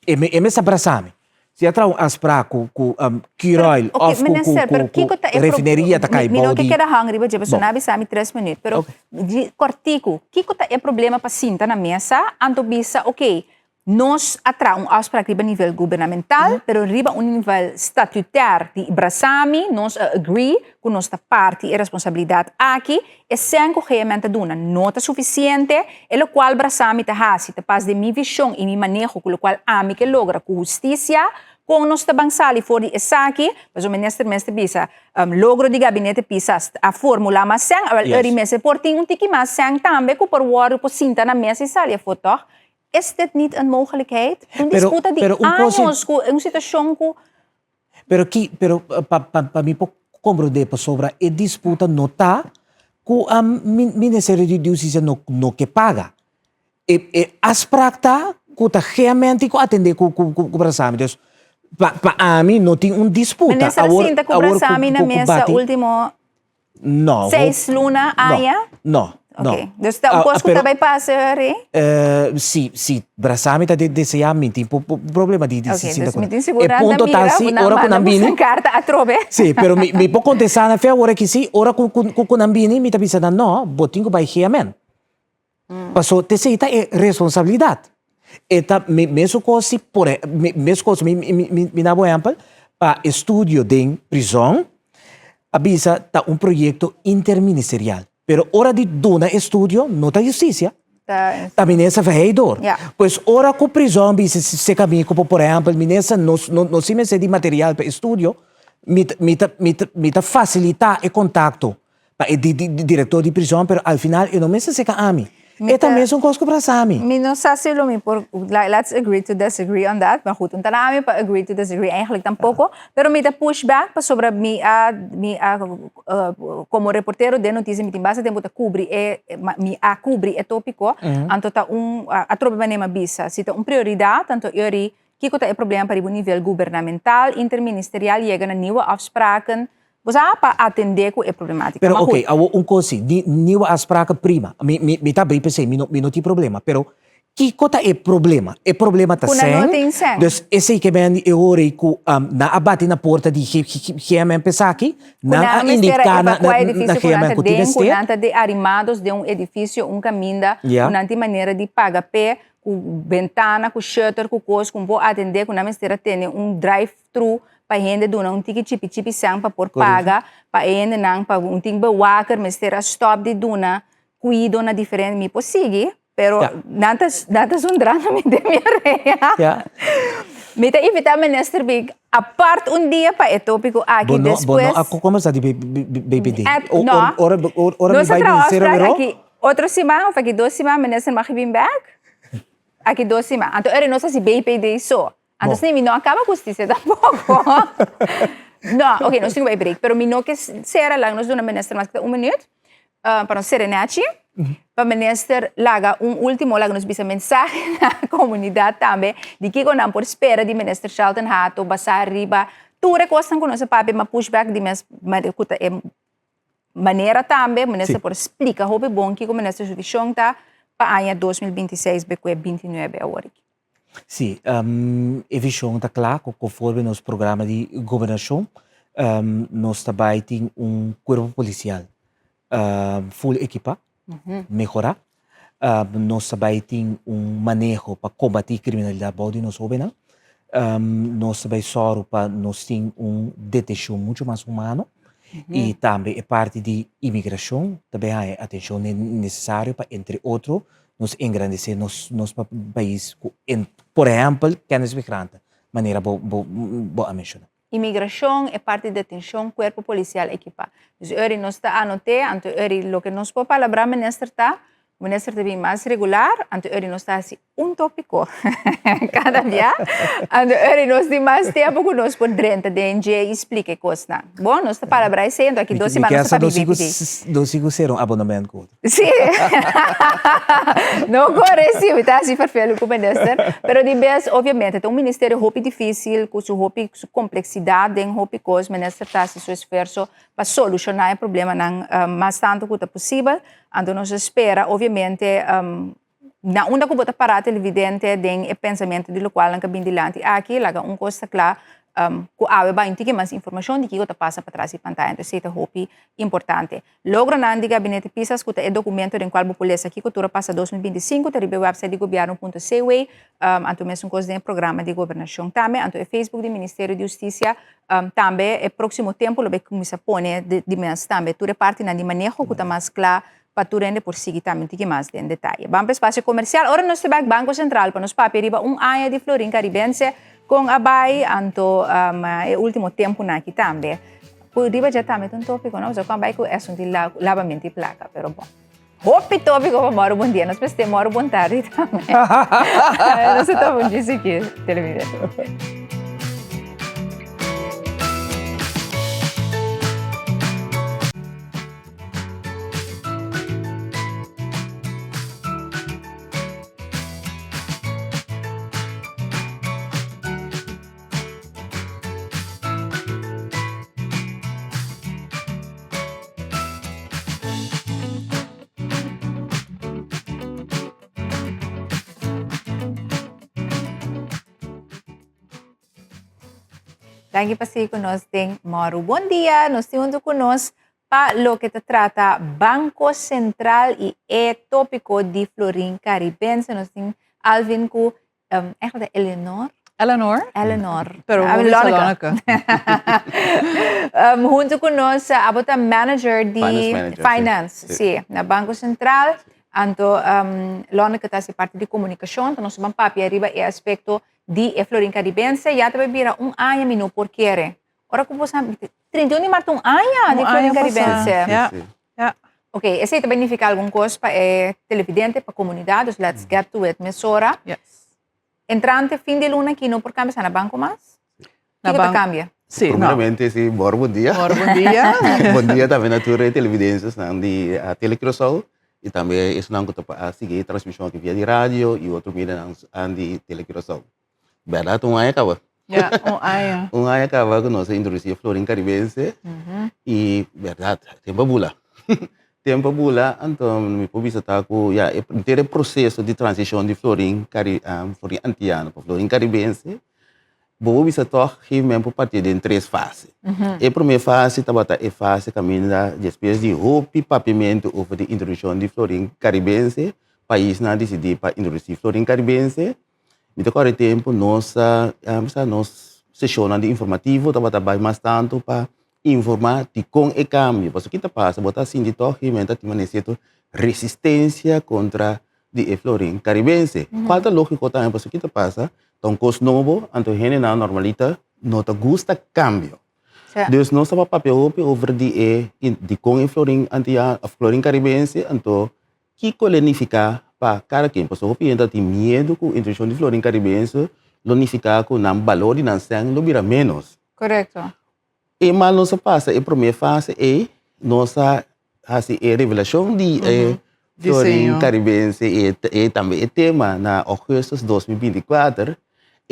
e mester brasa mi. Si a traha un afspraak ku ku Curoil Pero, of oké, ku ku minister, pero ku ku kiko ta e pro- refineria ta kai Mi, mi no bou ke di keda hang riba dje, pasobra Bon. nan a bisa mi tres minuut. Pero Oké. di kòrtiku, kiko ta e problema pa sinta na mesa anto bisa, oké, nos a traha un afspraak riba nivel gubernamental, pero riba un nivel statutair di Brasami nos a agree ku nos ta parti e responsabilidat aki. E sèn ku GMN ta duna no ta sufisiente, e lokual Brasami ta hasi ta pas den mi vishon i mi maneho ku lokual ami ke logra ku hustisia. Kon nos ta ban sali for di esaki? Pasobra minister mester bisa, logro di gabinete Pisas a formulá mas sèn, awel eri mester por tin un tiki mas sèn tambe ku por wòrdu por sinta na mesa i sali afó tòg. Is dit niet een mogelijkheid? Un disputa di años ku un situashon ku. Pero ki, pero pa pa pa mi por komprondé pasobra e disputa no ta ku Ministerio di Hustisia no no ke paga. E e afspraak ta ku ta GMN tin ku atendé ku ku ku Brasami. Dus pa pa ami no tin un disputa. Minister a Awor sinta ku awor ku Brasami na ku ku mesa bati ultimo No. Seis luna, aña? No, no. Ok. Dus ta un kos ku ta bai pasa, Rey? Si, si Brasami ta deseá mi tin problema di Ok, sinta dus ku mi nan. tin E sigurá punto ta ta mira si ku nan ora ku manda nan bini. boso karta atrobe. Si, pero mi mi por kontestá nan fe awor aki si, ora ku ku nan bini mi ta bisa nan no, bo tin ku bai GMN. Paso t'esei ta e responsabilidat. E ta mesun kos si por mesun kos mi mi da bo ehèmpel pa estudio den prizòn a bisa ta un proyekto interministerial pero ora di duna estudio no ta hustisia ta minister Verheidor. Pues ora ku prizòn bisa se kaminda ku por ehèmpel minister nos no si mester di material pa estudio mi mi ta mi ta fasilitá e kontakto Pa e di di director di prison, pero al final e no mester seca ami. E ta mesun cos cu brasa ami. Mi no sa si lo mi por, let's agree to disagree on that, maar goed, un ta na ami pa agree to disagree eigenlijk tampoco, pero mi ta push back pasobra mi a, mi a, como reportero den noticia mi tin basta tempo ta cubri e, mi a cubri e topico, anto ta un, atrobe manera mi a bisa, si ta un prioridad, anto eri, kico ta e problema pa riba un nivel gubernamental, interministerial yega na nieuwe afspraken, Bo sa pa atendé ku e problemátika. Pero Ma oké, goed. awor un kos si, di nieuwe afspraken prima, mi mi mi ta bay p'esei, mi no mi no tin problema, pero kiko ta e problema? E problema ta Ku nan no sèn, tin sèn. dus esei ke men di e ora ei ku nan a bati na porta di GMN p'esaki, Ku nan nan a a mester a indiká na evakuá na edifisio ku nan GMN ta ku tin den, ku mester. nan ta de arimados den un edifisio, un kaminda, Ja. ku nan tin manera di paga p'e, ku bentana, ku shutter, ku kos, ku bo atendé, ku nan mester a tene un drive thru pa hende duna un tiki chipi chipi sèn pa por paga pa e hendenan pa un tin bewaker mester a stòp di duna kuido na diferente mi por sigui pero nan ta nan ta zundrando mi den mi orea mi ta invita minister big apart un dia pa e topiko aki despues Bo no a kombersa di BPD no ora mi nos a bai traha ministerio afspraak wero aki otro siman of aki dos siman minister mag bin bek aki dos siman anto ora nos hasi BPD so Anto si mi no a kaba hustisia tampoco. No, ok, nos tin ku bai break, pero mi no ke sera lang nos duna minister mas ku un minuut pa nos sera nechi, pa minister laga un ultimo, laga nos bisa mensahe na komunidat tambe di kiko nan por spera di minister Shelton Hato basá riba tur e kosnan ku nos a papia, ma push back di mes ku ta e manera tambe minister por splika hopi bon kiko minister su vishon ta pa aña 2026 be ku e 29 awor aki. Sí, e vishon ta kla ku konforme nos programa di gobernashon nos ta bai tin un kuerpo polisial ful ekipá, mehorá. Nos ta bai tin un maneho pa kombatí kriminalidat bou di nos hóbennan. Nos ta bai sòru pa nos tin un detenshon muchu mas humano i tambe e parti di imigrashon ta bai haña e atenshon nesesario pa entre otro nos engrandesé nos nos pais ku en por ehèmpel kennismigranten manera bo bo bo a menshoná. Imigrashon, e parti detenshon, kuerpo polisial ekipá. Dus eri nos ta anot'é, anto eri loke nos por palabrá minister ta, minister ta bin mas regular, anto eri nos ta hasi un tópiko kada bia, anto eri nos tin mas tempu ku nos por drenta den dje i splika e kosnan. Bon, nos ta palabrá esei, anto aki dos Mi siman ke nos ta hasta papia BPD. nos sigu sera un abonement ku otro. Sí. No corre, sí, mi ta hasi vervelen ku minister. Pero di bes, obviamente, ta un ministerio hopi difícil, ku su hopi su complexidad den hopi kos. Minister ta hasi su esfuerso pa solushoná e problemanan mas tantu ku ta posibel. Anto nos a spera, obviamente, Na unda ku bo ta pará televidente den e pensamentu di lokual nan ka bin dilanti aki, laga un kos ta kla, ku awe bai un tiki mas informashon di kiko ta pasa patras di pantaya. Entonces esei ta hopi importante. Logronan di Gabinete Pisas ku ta e dokumento den kual bo por lesa kiko tur a pasa 2025 ta riba e website di gobièrnu punto cw, anto mesun kos den e programa di gobernashon tambe, anto e Facebook di Ministerio di Hustisia tambe e próksimo tempu lo bai kuminsá pone di mes tambe tur e partinan di maneho ku ta mas kla pa tur hende por sigui tambe un tiki mas den detaye. Ban pa espacio comercial. Ora nos ta bek Banco Central pa nos papia riba un aña di Florin Caribense con a bay, anto e ultimo temponan aki tambe. Cu riba dje tambe ta un topico, no? Pasobra con a bay cu esun di labamento di placa, pero bon. Hopi topico pa moro bon dia. Nos mester moro bon tardi tambe. Nos ta topa un djis aki, televidente. Danki pa sigui ku nos den Mòru. Bon dia, nos tin huntu ku nos pa loke ta trata Banko Sentral i e tópiko di Florin Karibense. Nos tin Alvin ku um, eigenlijk Eleanor. Eleanor. Eleanor. Pero ah, Lonneke. Huntu ku nos, abo ta manager di Finance manager, finance, sí. sí, na Banko Sentral. Anto Lonneke ta hasi parti di komunikashon, ta nos ban papia riba e aspekto di e Florin Karibense. Ya ta bai bira un aña mi no por kere. Ora ku bo sa, 31 di mart un aña di Un Florin aña pasá. Karibense. Ja. Sí. Ja. Ok, esei ta bai nifiká algun kos pa e televidente, pa komunidat, dus let's get to it mesora. Yes. Entrante fin di luna aki no por kambia sa na banko mas? Na Kiko ta ban- kambia? Sí, no. Primeramente, sí, bor bon dia. Bor bon dia. Bon dia tambe na tur e televidentes-nan di ah, Tele Curaçao i tambe esnan ku ta pa- a sigui e transmishon aki via di radio i otro medianan di Tele Curaçao. Bèrdat un aña kaba. Ja, un aña. Un aña kaba ku nos a introdusí e Florin Karibense i bèrdat tempu a bula. Tempu a bula anto mi por bisa ta ku ya e henter e proseso di transishon di Florin Kari Florin Antiano pa Florin Karibense bo por bisa tòg gegeven moment por partié den tres fase. E promé fase tabata e fase kaminda despues di hopi papiamentu over di introdukshon di Florin Karibense paisnan a disidí pa introdusí Florin Karibense. Mi ta kòrda e tempu nos a sa nos seshonnan di informativo tabata bai mas tantu pa informá dikon e kambio. Pasobra ki ta pasa bo ta sinti tòg i men ta tin manera sierto resistensia kontra di e florin karibense. Kual ta lógiko tambe pasobra ki ta pasa ta un kos nobo anto hendenan normalita no ta gusta kambio. Dus nos tabata papia hopi over di e dikon e florin antiano òf florin karibense anto Kiko lo nifiká pa kada ken? Pasobra hopi hende ta tin miedu ku introdushon di florin karibense lo nifiká ku nan balor di nan sèn lo bira ménos. Korekto. E mal nos a pasa e promé fase ei, nos a hasi e revelashon di e florin karibense i e tambe e tema na ougùstùs 2024.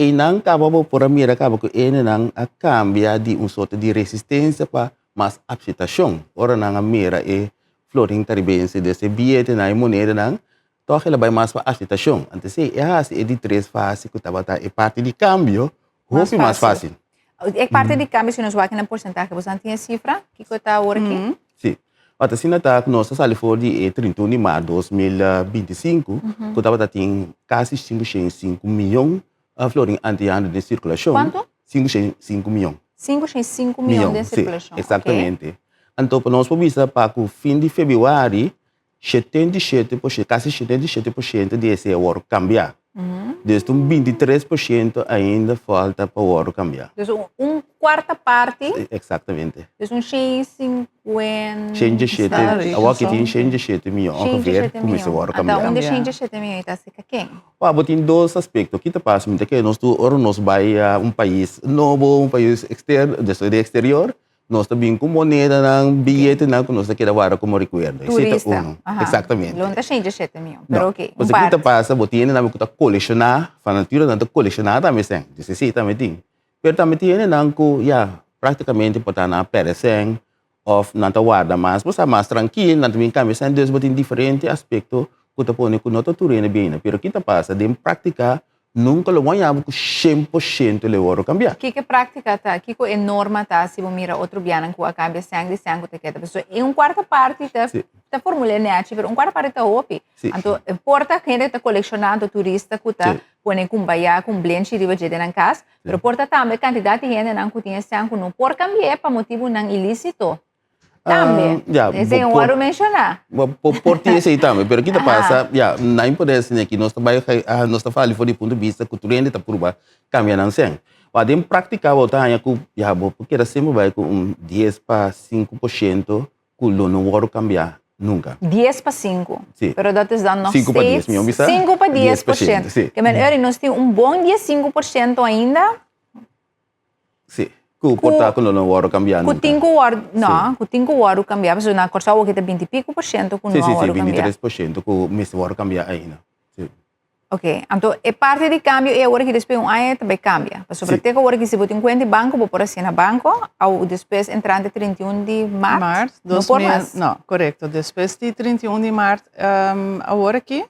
Einan kaba bo por a mira kaba ku e hendenan a kambia di un sorto di resistensia pa mas apsitashon ora nan a mira e florin karibense des e biyetenan, e monedanan, tòg el a bai mas pa asitashon. Anto esei e hasi e di tres fase ku tabata e parti di kambio hopi mas fásil. E parti di kambio si nos wak na porsentahe, boso nan tin e sifra? Kiko ta awor aki? Si. Ota asina ta ku nos a sali for di e 31 di mart 2025 ku tabata tin kasi 505 miyon florin antiano den sirkulashon. Kuantu? 505 miyon. 505 miyon den sirkulashon. Si, eksaktamente. Anto pa nos por bisa pa ku fin di febrüari, 77%, kasi 77% di esei a wòrdu kambiá. Dus un 23% ainda falta pa wòrdu kambiá. Dus un kuarta parti. Eksaktamente. Dus un 150. 107, awor aki tin 107 miyon ongeveer ku mester wòrdu kambiá. Ata un di 107 miyon i ta seka ken? Wak, bo tin dos aspekto. Ki ta pasa? Mi ta kere nos tur ora nos bai a un pais nobo, un pais eksterno, des di eksterior, nos ta bin ku monedanan, biyetenan ku nos ta keda warda komo rekuerdo. Esei ta Turista. uno. Aha. Eksaktamente. Lo no ta shen djeshete mion, pero No. ok, un Pasobra ki ta parti. pasa, bo tin hendenan ku ta kolekshoná, fa natura nan ta kolekshoná tambe sèn. Dus esei tambe tin. Pero tambe tin hendenan ku, ya, praktikamente por ta nan a pèrdè sèn òf nan ta warda mas, bo sa mas trankil, nan ta bin kambia sèn. Dus bo tin diferente aspekto. ku ta pone ku no ta tur hende bini. Pero ki ta pasa den práktika nunka lo bo haña bo ku 100% lo e wòrdu kambiá. Kiko e práktika ta? Kiko e norma ta si bo mira otro bianan ku a kambia sèn di sèn ku ta keda? Pasobra e un kuarta parti ta ta formul'é nèchi pero un kuarta parti ta hopi. Anto por ta hende ta kolekshoná anto turista ku ta pone kumbaya ku un blenchi riba dje den nan kas pero por ta tambe kantidat di hendenan ku tin e sèn ku no por kambi'é pa motibunan ilísito. Tambe. Ya, Esei un wòrdu menshoná. Bo por tin esei tambe, pero kita pasa, ya, nan por hasi aki, nos ta bai, nos ta fali for di punto di bista ku tur hende ta purba kambia nan sèn. Wak den práktika bo ta haña ku, ya, bo por keda semper bai ku un dies pa 5% ku lo no wòrdu kambiá nunka. 10 pa 5. Si. Pero dat is dan nog 5 pa steeds 10, mi bisa? 5 pa 10%. Si. Ke men eri nos tin un bon 15% ainda. Si, ku por ta ku no lo wòrdu kambiá Ku nunka. tin ku wòrdu, no, ku tin ku wòrdu kambiá, pasobra na Kòrsou awor ta 20 i piko por shento ku no Si, a si, si, wòrdu kambiá. 23% ku mester wòrdu kambiá ainda. Si. Ok, anto e parti di kambio ei awor aki despues di un aña ta bai kambia. Pasobra Si. te ku awor aki si bo tin kuenta di banko bo por hasié na banko, au despues entrante 31 di mart, Mart, no dos por mil, mas. no, korekto. Despues di 31 di mart awor aki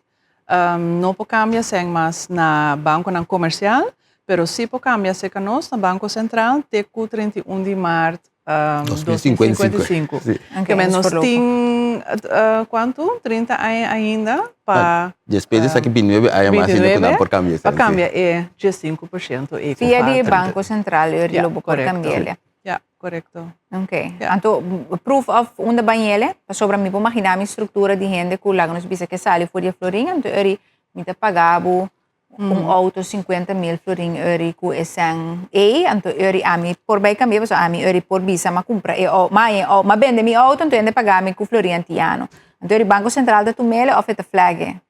no por kambia sèn mas na bankonan komersial, pero sí por kambia serka nos na Banko Sentral te ku 31 di mart 2055. Si. Ok, Ke men dus nos voorlopig. tin kuantu? 30 aña ainda pa Despues di esaki 29 aña mas ainda ku nan 29 por kambia pa esei. Si. kambia e 15% ei ku Via di falta. Banko Sentral eri Ja, lo bo por korekto. kambi'el. Ja, korekto. Ok. Ja. Anto proof of unda bañ'el, pasobra mi por maginá mi struktura di hende ku laga nos bisa ke sali for di e florin, anto eri mi ta paga bo un auto 50.000 florin eri ku e sèn ei, anto eri ami por bai kambia pasobra ami eri por bisa m'a kumpra e au, m'a haña e au, m'a bende mi auto anto hende paga mi ku florin antiano. Anto eri Banko Sentral ta tum'el òf e ta flag'e?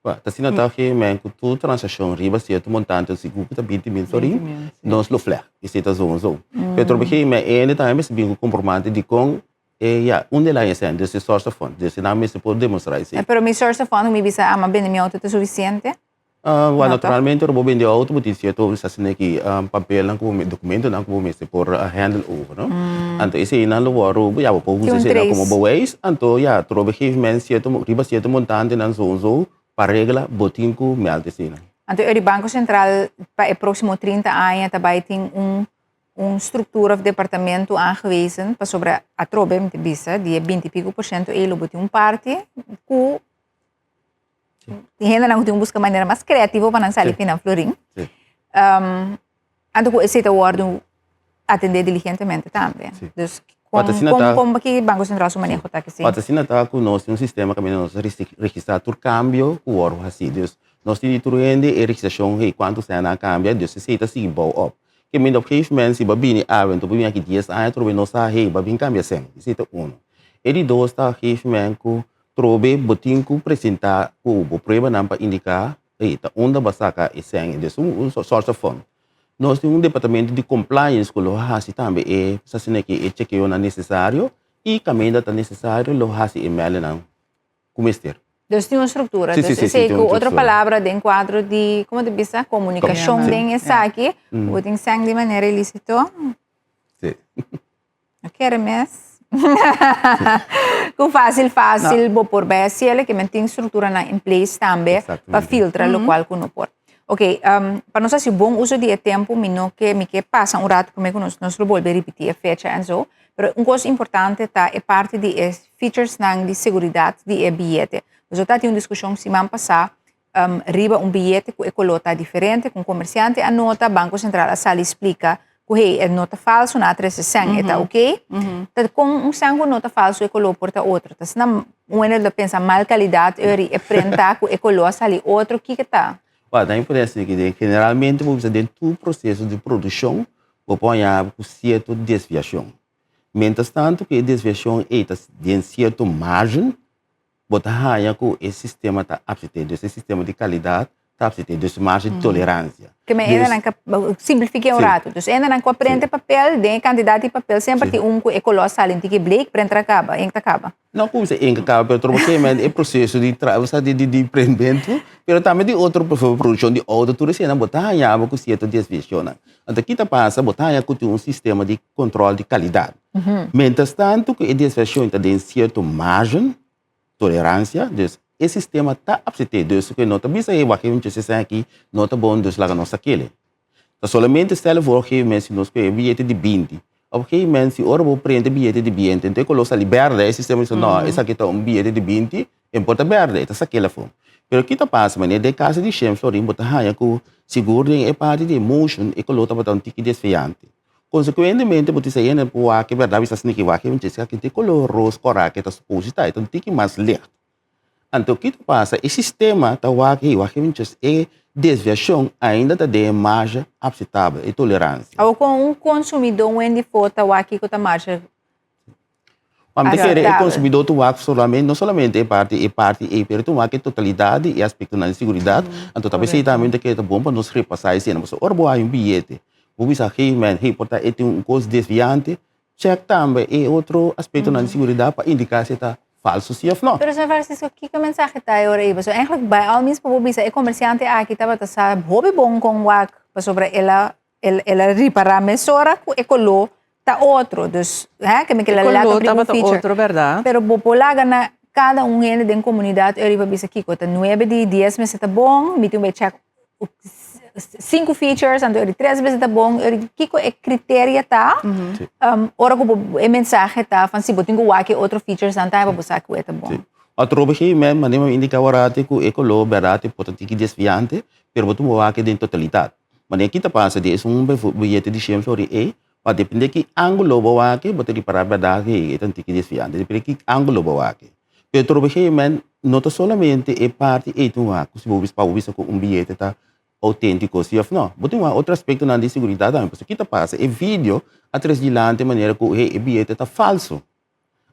Ba, ta asina ta ge men ku tur transakshon riba sierto montante sigur ku ta 20.000 florin, 20.000, si. nos lo fleg. Esei ta zo en zo. Pero trobe ge men hende tambe mester bin ku kompromante dikon e ya unda el a haña esei, dus e source of fund. Dus nan mester por demostrá esei. Pero mi source of fund ku mi bisa ama bende mi auto ta sufisiente? Wèl, No, naturalmente ora bo bende auto bo tin sierto asina ki papelnan ku bo mester, dokumentonan ku bo mester por handle over, no? Anto eseinan lo wòrdu, ya bo por Tin usa un eseinan komo trace. bewijs, anto ya trobe gegeven moment sierto riba sierto montantenan so en so pa regla bo tin ku mèld eseinan. Anto e di Banko Sentral pa e próksimo 30 aña ta bai tin un struktura òf departamento aangewezen pasobra atrobe mi ta bisa di e 20 i piko por shento ei lo bo tin un parti ku Tin hendenan ku tin ku buska manera mas kreativo pa nan sali pina florin. Anto ku esei ta wòrdu atendé diligentemente tambe. Dus kon kon ki Banko Sentral su maneho ta akí? Wat asina ta ku nos tin un sistema kaminda nos ta registrá tur kambio ku wòrdu hasí. Dus nos tin di tur hende e registrashon hey kuantu sèn nan a kambia, dus esei ta sigui bou òp. Ke mende op gegeven moment si bo a bini awe anto bo bini aki dies aña atrobe nos sa hey bo a bin kambia sèn. Esei ta uno. E di dos ta gegeven moment ku Trobe bo tin ku presentá ku bo pruebanan pa indiká ei ta unda bo a saka e sèn des un source of fund. Nos tin un departamento di compliance ku lo hasi tambe e asina ki e chekeonan nesesario i kaminda ta nesesario lo hasi e mèldenan ku mester. Dus tin un struktura. Sí, sí, Dus sí, esei tin ku un otro struktura. palabra den kuadro di, komo ta bisa, komunikashon Sí. den esaki, bo tin sèn di manera ilisito. Sí. No kere mes. Ku fácil fácil bo por bai haciele, ke men tin structuranan in place tambe pa filtra locual ku no por. Ok, pa nos haci bon uso di e tempo, mi no ke, mi ke pasa un rato prome ku nos, nos lo bolbe ripiti e fecha en zo, pero un kos importante ta e parti di e featuresnan di seguridad di e biyete. Nos ta tin un diskushon siman pasá riba un biyete ku e koló ta diferente, ku un komersiante a nota, Banko Sentral a sali splika ku hey, e nota falso na a trese sèn, e ta oké. Ta kon un sèn ku nota falso e koló por ta otro? Ta asina un hende lo pensa mal kalidat eri e prenta ku e koló a sali otro, kiko ta? Wak, ta importante esaki den generalmente bo bisa den tur proseso di produkshon bo por haña ku sierto desviashon. Mientras tanto ku e desviashon ei ta den sierto margen, bo ta haña ku e sistema ta apsit'é, dus e sistema di kalidat ta apsit'é, dus marge di toleransia. Ke men hendenan ka, simplifiké un ratu, dus hendenan ku a prente papel, den e kantidat di papel semper tin un ku e koló a sali un tiki bleek, prenter a kaba, ink ta kaba. No kuminsá ink a kaba, pero trobo ke men e proseso di tra, osea di di prentmentu, pero tambe di otro produkshon di outo, tur eseinan bo ta haña bo ku sierto desviashonnan. Anto ki ta pasa, bo ta haña ku tin un sistema di kontròl di kalidat. Mientras tanto ku e desviashon ta den sierto margen, toleransia, dus. E sistema ta apsete, dus ku no ta bisa hey wak even dje sèn aki no ta bon dus laga nos sakele. Ta solamente stel voor op gegeven moment si nos kohe e biyete di 20, op gegeven moment si ora bo prende e biyete di 20 enton e koló sali bèrdè e sistema bisa no esaki ta un biyete di 20 e por ta bèrdè e ta sakele afó. Pero ki ta pasa manera den kaso di shen florin bo ta haña ku sigur den e parti di e motion e koló tabata un tiki desviante. Konsekuentemente bo tin sa hende por wak e bèrdat bisa asina ki wak e dje esaki tin koló ros kòrá ke ta suposi ta e ta un tiki mas licht. Anto ki ta pasa e sistema ta wak hey wak eventjes e desviashon ainda ta den e marge apsetabel, e toleransia. Awor kon un konsumidó wen di for ta wak kiko ta marge Pa mi ta kere e konsumidó ta wak solamente no solamente e parti e parti ei pero ta wak e totalidat di e aspektonan di seguridat anto ta p'esei tambe mi ta kere ta bon pa nos repasá esei pasobra ora bo haña un biyete bo bisa hey man hey por ta e tin un kos desviante Check tambe e otro aspectonan di seguridad pa indica si e ta falso si of no. Pero señor Francisco, kiko e mensahe ta e ora ei? Pasobra eigenlijk by all means por bo bisa e comerciante aki tabata sa hopi bon con wak pasobra el a el a ripara mesora cu e color ta otro. Dus, hè, ke mi ke E la laga color bringa un tabata feature. otro, berdad? Pero bo por laga na cada un hende den comunidad e riba bisa kiko ta nuebe di dies mester ta bon, mi tin un bay check 5 features, anto eri 3 veces ta bon, eri kiko e criteria ta, ora ku bo e mensahe ta van si bo tin ku wak e otro features nan tambe pa bo sa ku e ta bon. Sí. Otro op gegeven moment, manera mi indica awor ku e koló bèrdat e por ta tiki desviante, pero bo tin bo wak den totalidat. Manera ki ta pasa di esun biyete di shen flori ei, pa depende ki ángulo bo wak, bo ta ripará bèrdat ei e ta un tiki desviante, depende ki ángulo bo wak. Pero op een gegeven moment no ta solamente e parti ei tin wak ku si bo pa bo bisa ku un biyete ta outéntiko si òf no. Bo tin wak otro aspektonan di seguridat tambe pasobra ki ta pasa e video a tres dilanti manera ku hey e biyete ta falso.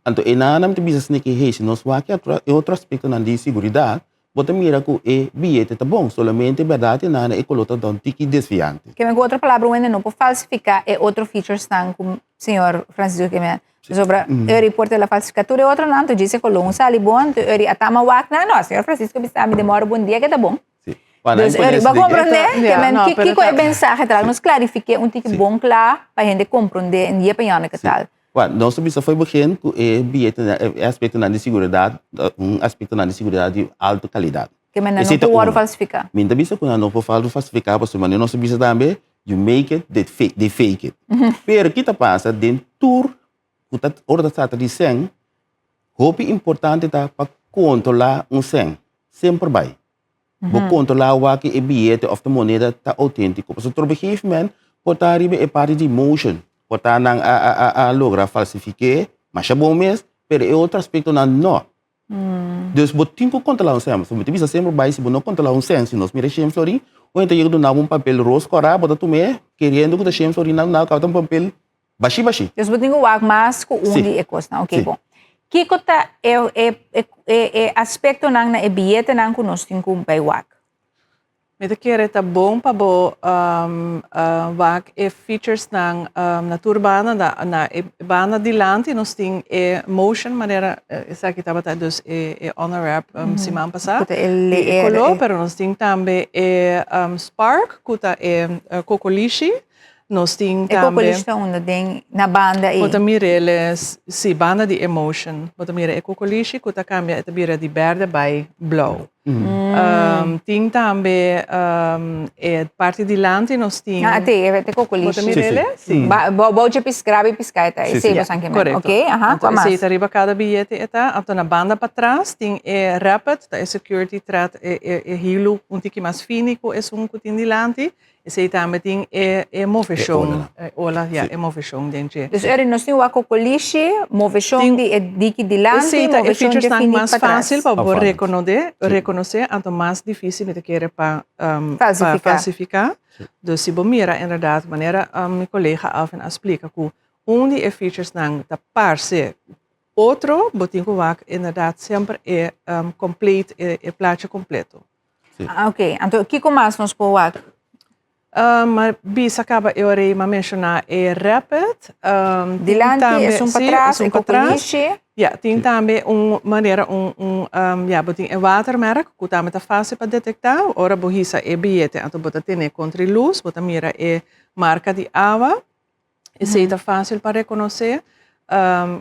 Anto e nan mi ta bisa asina ke hey si nos wak e otro aspektonan di seguridat bo ta mira ku e biyete ta bon solamente bèrdat e nan e koló ta un tiki desviante. Ke men ku otro palabra un hende no por falsifiká e otro featuresnan ku señor Francisco ke men Pasobra eri por ta la falsifica tur e otronan, anto djis e colon sali bon, anto eri a tama wak nan, no, señor Francisco bisa mi demora bon dia ke ta bon. Sí. Pa Dus eri, bo comprende? Ja, Ke men, no, pero kiko e ta- mensahe ta? Nos clarifique un tiki bon kla pa hende comprende en die peña ke tal. Bueno, nos a bisa for begin ku e biyete, e aspektonan di seguridat, un aspektonan di seguridat di alto kalidat. Ke men nan Esei no ta por wòrdu uno. falsifiká. Mi ta bisa ku nan no por wòrdu falsifiká pasobra manera nos a bisa tambe, you make it, they fake, they fake it. Pero ki ta pasa den tur ku ta ora ta trata di sèn, hopi importante ta pa kontrolá un sèn semper bai. Bo kontrolá wak e biyete òf e moneda ta outéntiko. Pasobra tur op een gegeven moment por ta riba e parti di motion, por ta nan a a a logra falsifik'é masha bon mes, pero e otro aspektonan no. Dus bo tin ku kontrolá un sèn. Mi ta bisa semper bai si bo no kontrolá un sèn, si nos mira shen florin, un hende ta yega duna bo un papel ros kòrá, bo ta tum'é keriendo ku ta shen florin nan duna bo, kaba ta un papel bashí bashí. Dus bo tin ku wak mas ku un Sí. di e kosnan. Oké, Sí. bon. Kiko ta e e e e aspektonan na e biyetenan ku nos tin ku bai wak? Mi ta kere ta bon pa bo wak e featuresnan na tur banda, na na e banda dilanti nos tin e motion manera esaki tabata dus e e honor wrap siman pasá Ku ta e di e leer koló, e. pero nos tin tambe e spark ku ta e kokolishi. Nos tin E tambe. kokolishi ta unda den na banda ei? Bo ta mir'el si banda di e motion. Bo ta mira e kokolishi ku ta kambia e ta bira di berde bai blou. Tin tambe e parti dilanti nos tin. Ah, te, e kokolishi. Bo ta mir'el? Si. Bou dje piskrá bi piská e ta. Esei bo san ke men. Korekto. Ok, aha, kua mas? Esei ta riba kada biyete e ta. Anto na banda patras tin e rapid, ta e security thread, e hilu un tiki mas fini ku esun ku tin dilanti. Esei tambe tin e e moveshon, e ola, ya, e moveshon den dje. Dus eri nos tin wak kokolishi, moveshon di e diki dilanti, Esei ta e moveshon dje featuresnan fini mas patras. fásil pa bo rekonodé, rekonosé, anto mas difísil mi ta kere pa pa Falsifiká. falsifiká. Dus si bo mira inderdat manera mi kolega Alvin a splika ku un di e featuresnan ta parse otro, bo tin ku wak inderdat semper e complete, e plachi kompleto. Ah, ok. Anto, kiko mas nos por wak? Um, bisa kaba e ora ma menshoná e rapid. Um, tin Dilanti, tambe, esun sí, patras, esun e patras. kokolishi. Ja, tin tambe un manera, un, un, um, ja, bo tin e watermerk, ku tambe ta fásil pa detektá. Ora bo hisa e biyete, anto bo ta tene kontra e lus, bo ta mira e marka di awa. Esei ta fásil pa rekonosé.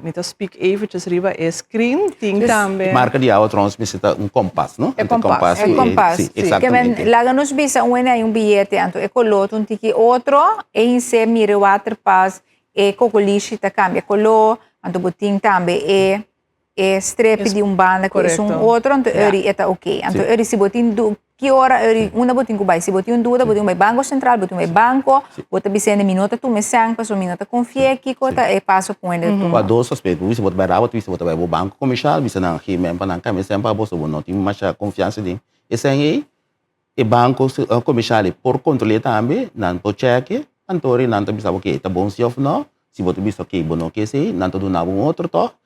Mi ta speak eventjes riba e screen. Tin tambe. Marca di awa trouwens mester ta un kompas, no? E kompas. E kompas. Si, exactamente. Ke men laga nos bisa un hende hay un biyete anto e color ta un tiki otro, e hinse mira e waterpas, e kokolishi ta cambia color, anto bo tin tambe e e strepi di un banda ku esun otro, anto eri e ta ok. Anto eri si bo tin du Ki ora eri unda bo tin ku bai? Si bo tin un duda, bo tin ku bai Banko Sentral, bo tin ku bai banko, bo ta bisende mi no ta tuma e sèn pasobra mi no ta konfi'é, kiko ta e paso ku hende ta tuma? Kua dos aspekto, bo bisa bo ta bai Rabat, bo bisa bo ta bai bo banko komershal, bisa nan gi men pa nan kambia e sèn pa bo, so bo no tin masha konfiansa den e sèn ei. E banko komershal ei por kontrol'é tambe, nan por chèk'e, anto ora nan ta bisa bo ke ta bon si òf nò, si bo ta bisa oke bo no ke esei, nan ta duna bo un otro tòg.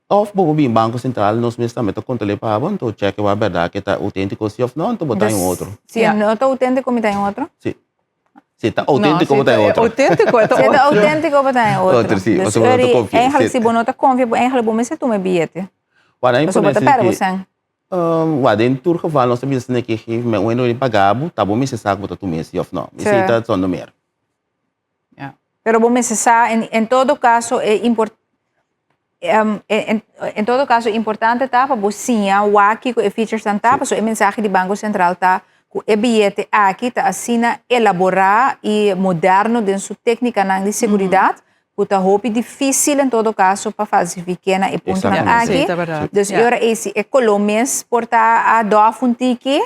Of bo por bin Banco Central, nos mes tambe ta controle pa bo, anto check wak berdad ke ta autentico si of no, anto bo ta en otro. Si e no ta autentico mi ta en otro? Si. Si ta autentico bo ta en otro. Autentico e ta Si e ta otro. autentico bo ta en otro. Otro, si. Dus Pasobra bo no ta eri, confia. eigenlijk si bo no ta confia, bo eigenlijk bo mester tuma e biyete. Wak nan Pasobra bo ta imponer perde bo si ke, sèn. wak den tur geval nos ta bisa esaki ke geef men un hende lo paga bo, ta bo mester sa ku bo ta tuma e si of no. Esei ta zonder meer. Pero bo mester sa, en, en todo caso, e import, um, en, en todo caso, importante ta pa bo siña wak kiko e featuresnan ta, pasobra e mensahe di Banco Central ta ku e biyete aki ta asina elaborá i moderno den su téknikanan di seguridat, ku ta hopi difísil en todo caso pa falsifik'é na e puntonan Exactamente. aki. Sí, ta berdad. Dus e Ja. ora ei si e koló mes por ta a dòf un tiki,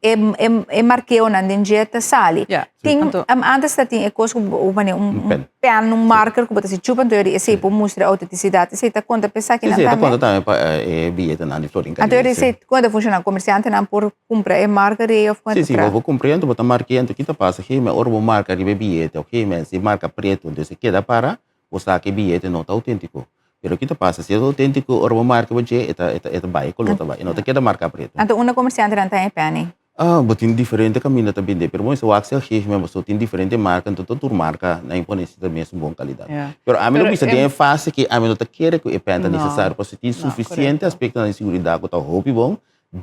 E, e, e markeonan den dje ta sali. Ja. Tin, Anto- um, antes ta tin e kos ku bo mane un, Un pen. pen, un marker ku bo ta si chupa, anto yori esei por mustra autentisidat. Esei ta konta pa esakinan Sí, sí, ta tambe. konta tambe pa e biyetenan di Florin Anto yori Caribense. esei kon ta funshoná? Komersiantenan por kumpra e marker ei òf kon Sí, ta sí, traha? bo por kumpra anto bo ta mark'é, anto ki ta pasa? Gei men ora bo marka riba e biyete òf gei men si marka pretu, entonces e keda para, bo sa ku e biyete no ta outéntiko. Pero ki ta pasa? Si e ta outéntiko, ora bo marka bo dje, e ta, e ta, e ta bai, e koló ta bai, e no ta keda marká pretu. Anto unda komersiantenan ta haña pèni? Ah, bo tin diferente kaminda ta bende, pero bo mester wak si a geef men pasobra tin diferente marka, enton tur marka nan impone si ta mesun bon kalidat. Pero ami lo bisa den e fase ke ami no ta kere ku e pèn ta nesesario, pasobra tin sufisiente aspektonan di seguridat ku ta hopi bon,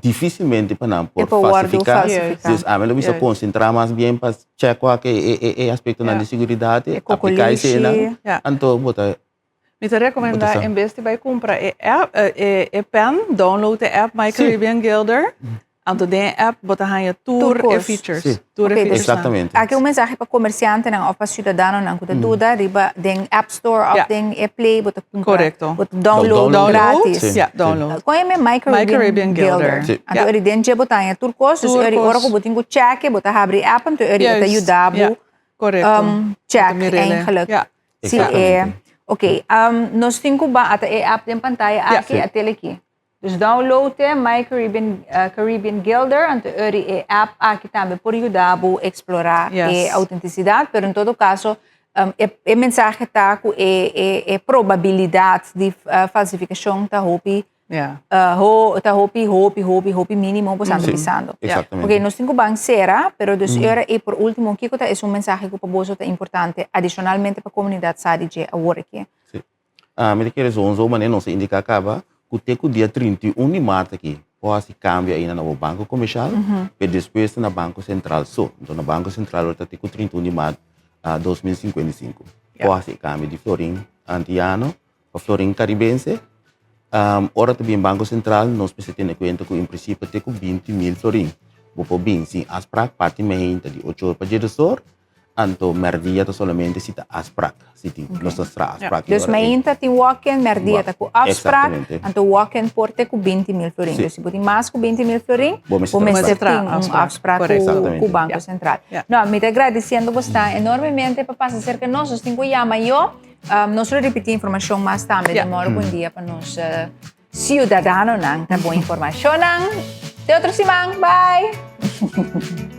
dificilmente pa nan por E por wordo falsifica. falsifica. Dus ami lo bisa Yes. concentra mas bien pa check wak e, e, e, e aspectonan Ja. di seguridad, E aplica eseinan, kokolishi. Ja. anto bo ta Mi ta recomenda Bo ta sa. en bes di bai cumpra e app, eh, e, e pen, download e app My Sí. Caribbean Guilder. Anto den e app bo ta haña tur Tur e kos. features. Sí. Tur e Oké, dus- features. Exactamente. Aki un mensahe pa komersiantenan òf pa siudadanonan ku ta duda riba den App Store òf Ja. den e Play bo ta kumpra. Korekto. Bo ta download Download. gratis. Sí. Ja, download. Kon e men My My Caribbean Caribbean Guilder. Guilder. Sí. Anto Ja. eri den dje bo ta haña tur kos, dus Tur eri ora kos. ku bo tin ku chèk bo ta habri app anto eri e ta Juist. yuda bo Ja, korekto. chèk Bo ta mir'é. eigenlijk. Ja. Sí, e Exactamente. Oké, nos tin ku ba ata e app den pantaya Ja. aki, a tele aki. Dus download e My Caribbean, Caribbean Guilder, anto eri e app aki tambe por yuda bo explora e autenticidad, pero en todo caso e, e mensahe ta cu e, e, e probabilidad di falsificacion ta hopi, ho, ta hopi, hopi, hopi, hopi minimo, bo sta bisando. Exactamente. Ok, nos tin cu ban cera, pero dus ora e por ultimo, kico ta esun mensahe cu pa boso ta importante adicionalmente pa comunidad sa di dje awor aki? Sí. Mi ta kere zonzo manera nos a indiká kaba ku te ku dia 31 di mart aki por hasi kambio ainda na bo banko komershal, pero despues ta na Banko Sentral so. Enton na Banko Sentral lo ta te ku 31 di mart 2055 por hasi e kambio di florin antiano pa florin karibense. Ora ta bin Banko Sentral nos mester tene kuenta ku en prinsipio te ku 20 mil florin bo por bin sin afsprak parti mehenta di ocho or pa djedos or. Anto merdia ta solamente si ta afsprak, si tin, nos ta stra afsprak. Dus mainta tin walk-in, merdia ta ku afsprak, anto walk-in por te ku 20 mil florin. Dus si bo tin mas ku 20 mil florin, bo mester tin un afsprak ku Banko Sentral. No, mi ta agradesiendo bosnan enormemente pa pasa serka nos, nos tin ku yama yo. Nos lo ripití informashon mas tambe den moro bon dia pa nos siudadanonan. Ta bon informashonnan. Te otro siman, bye!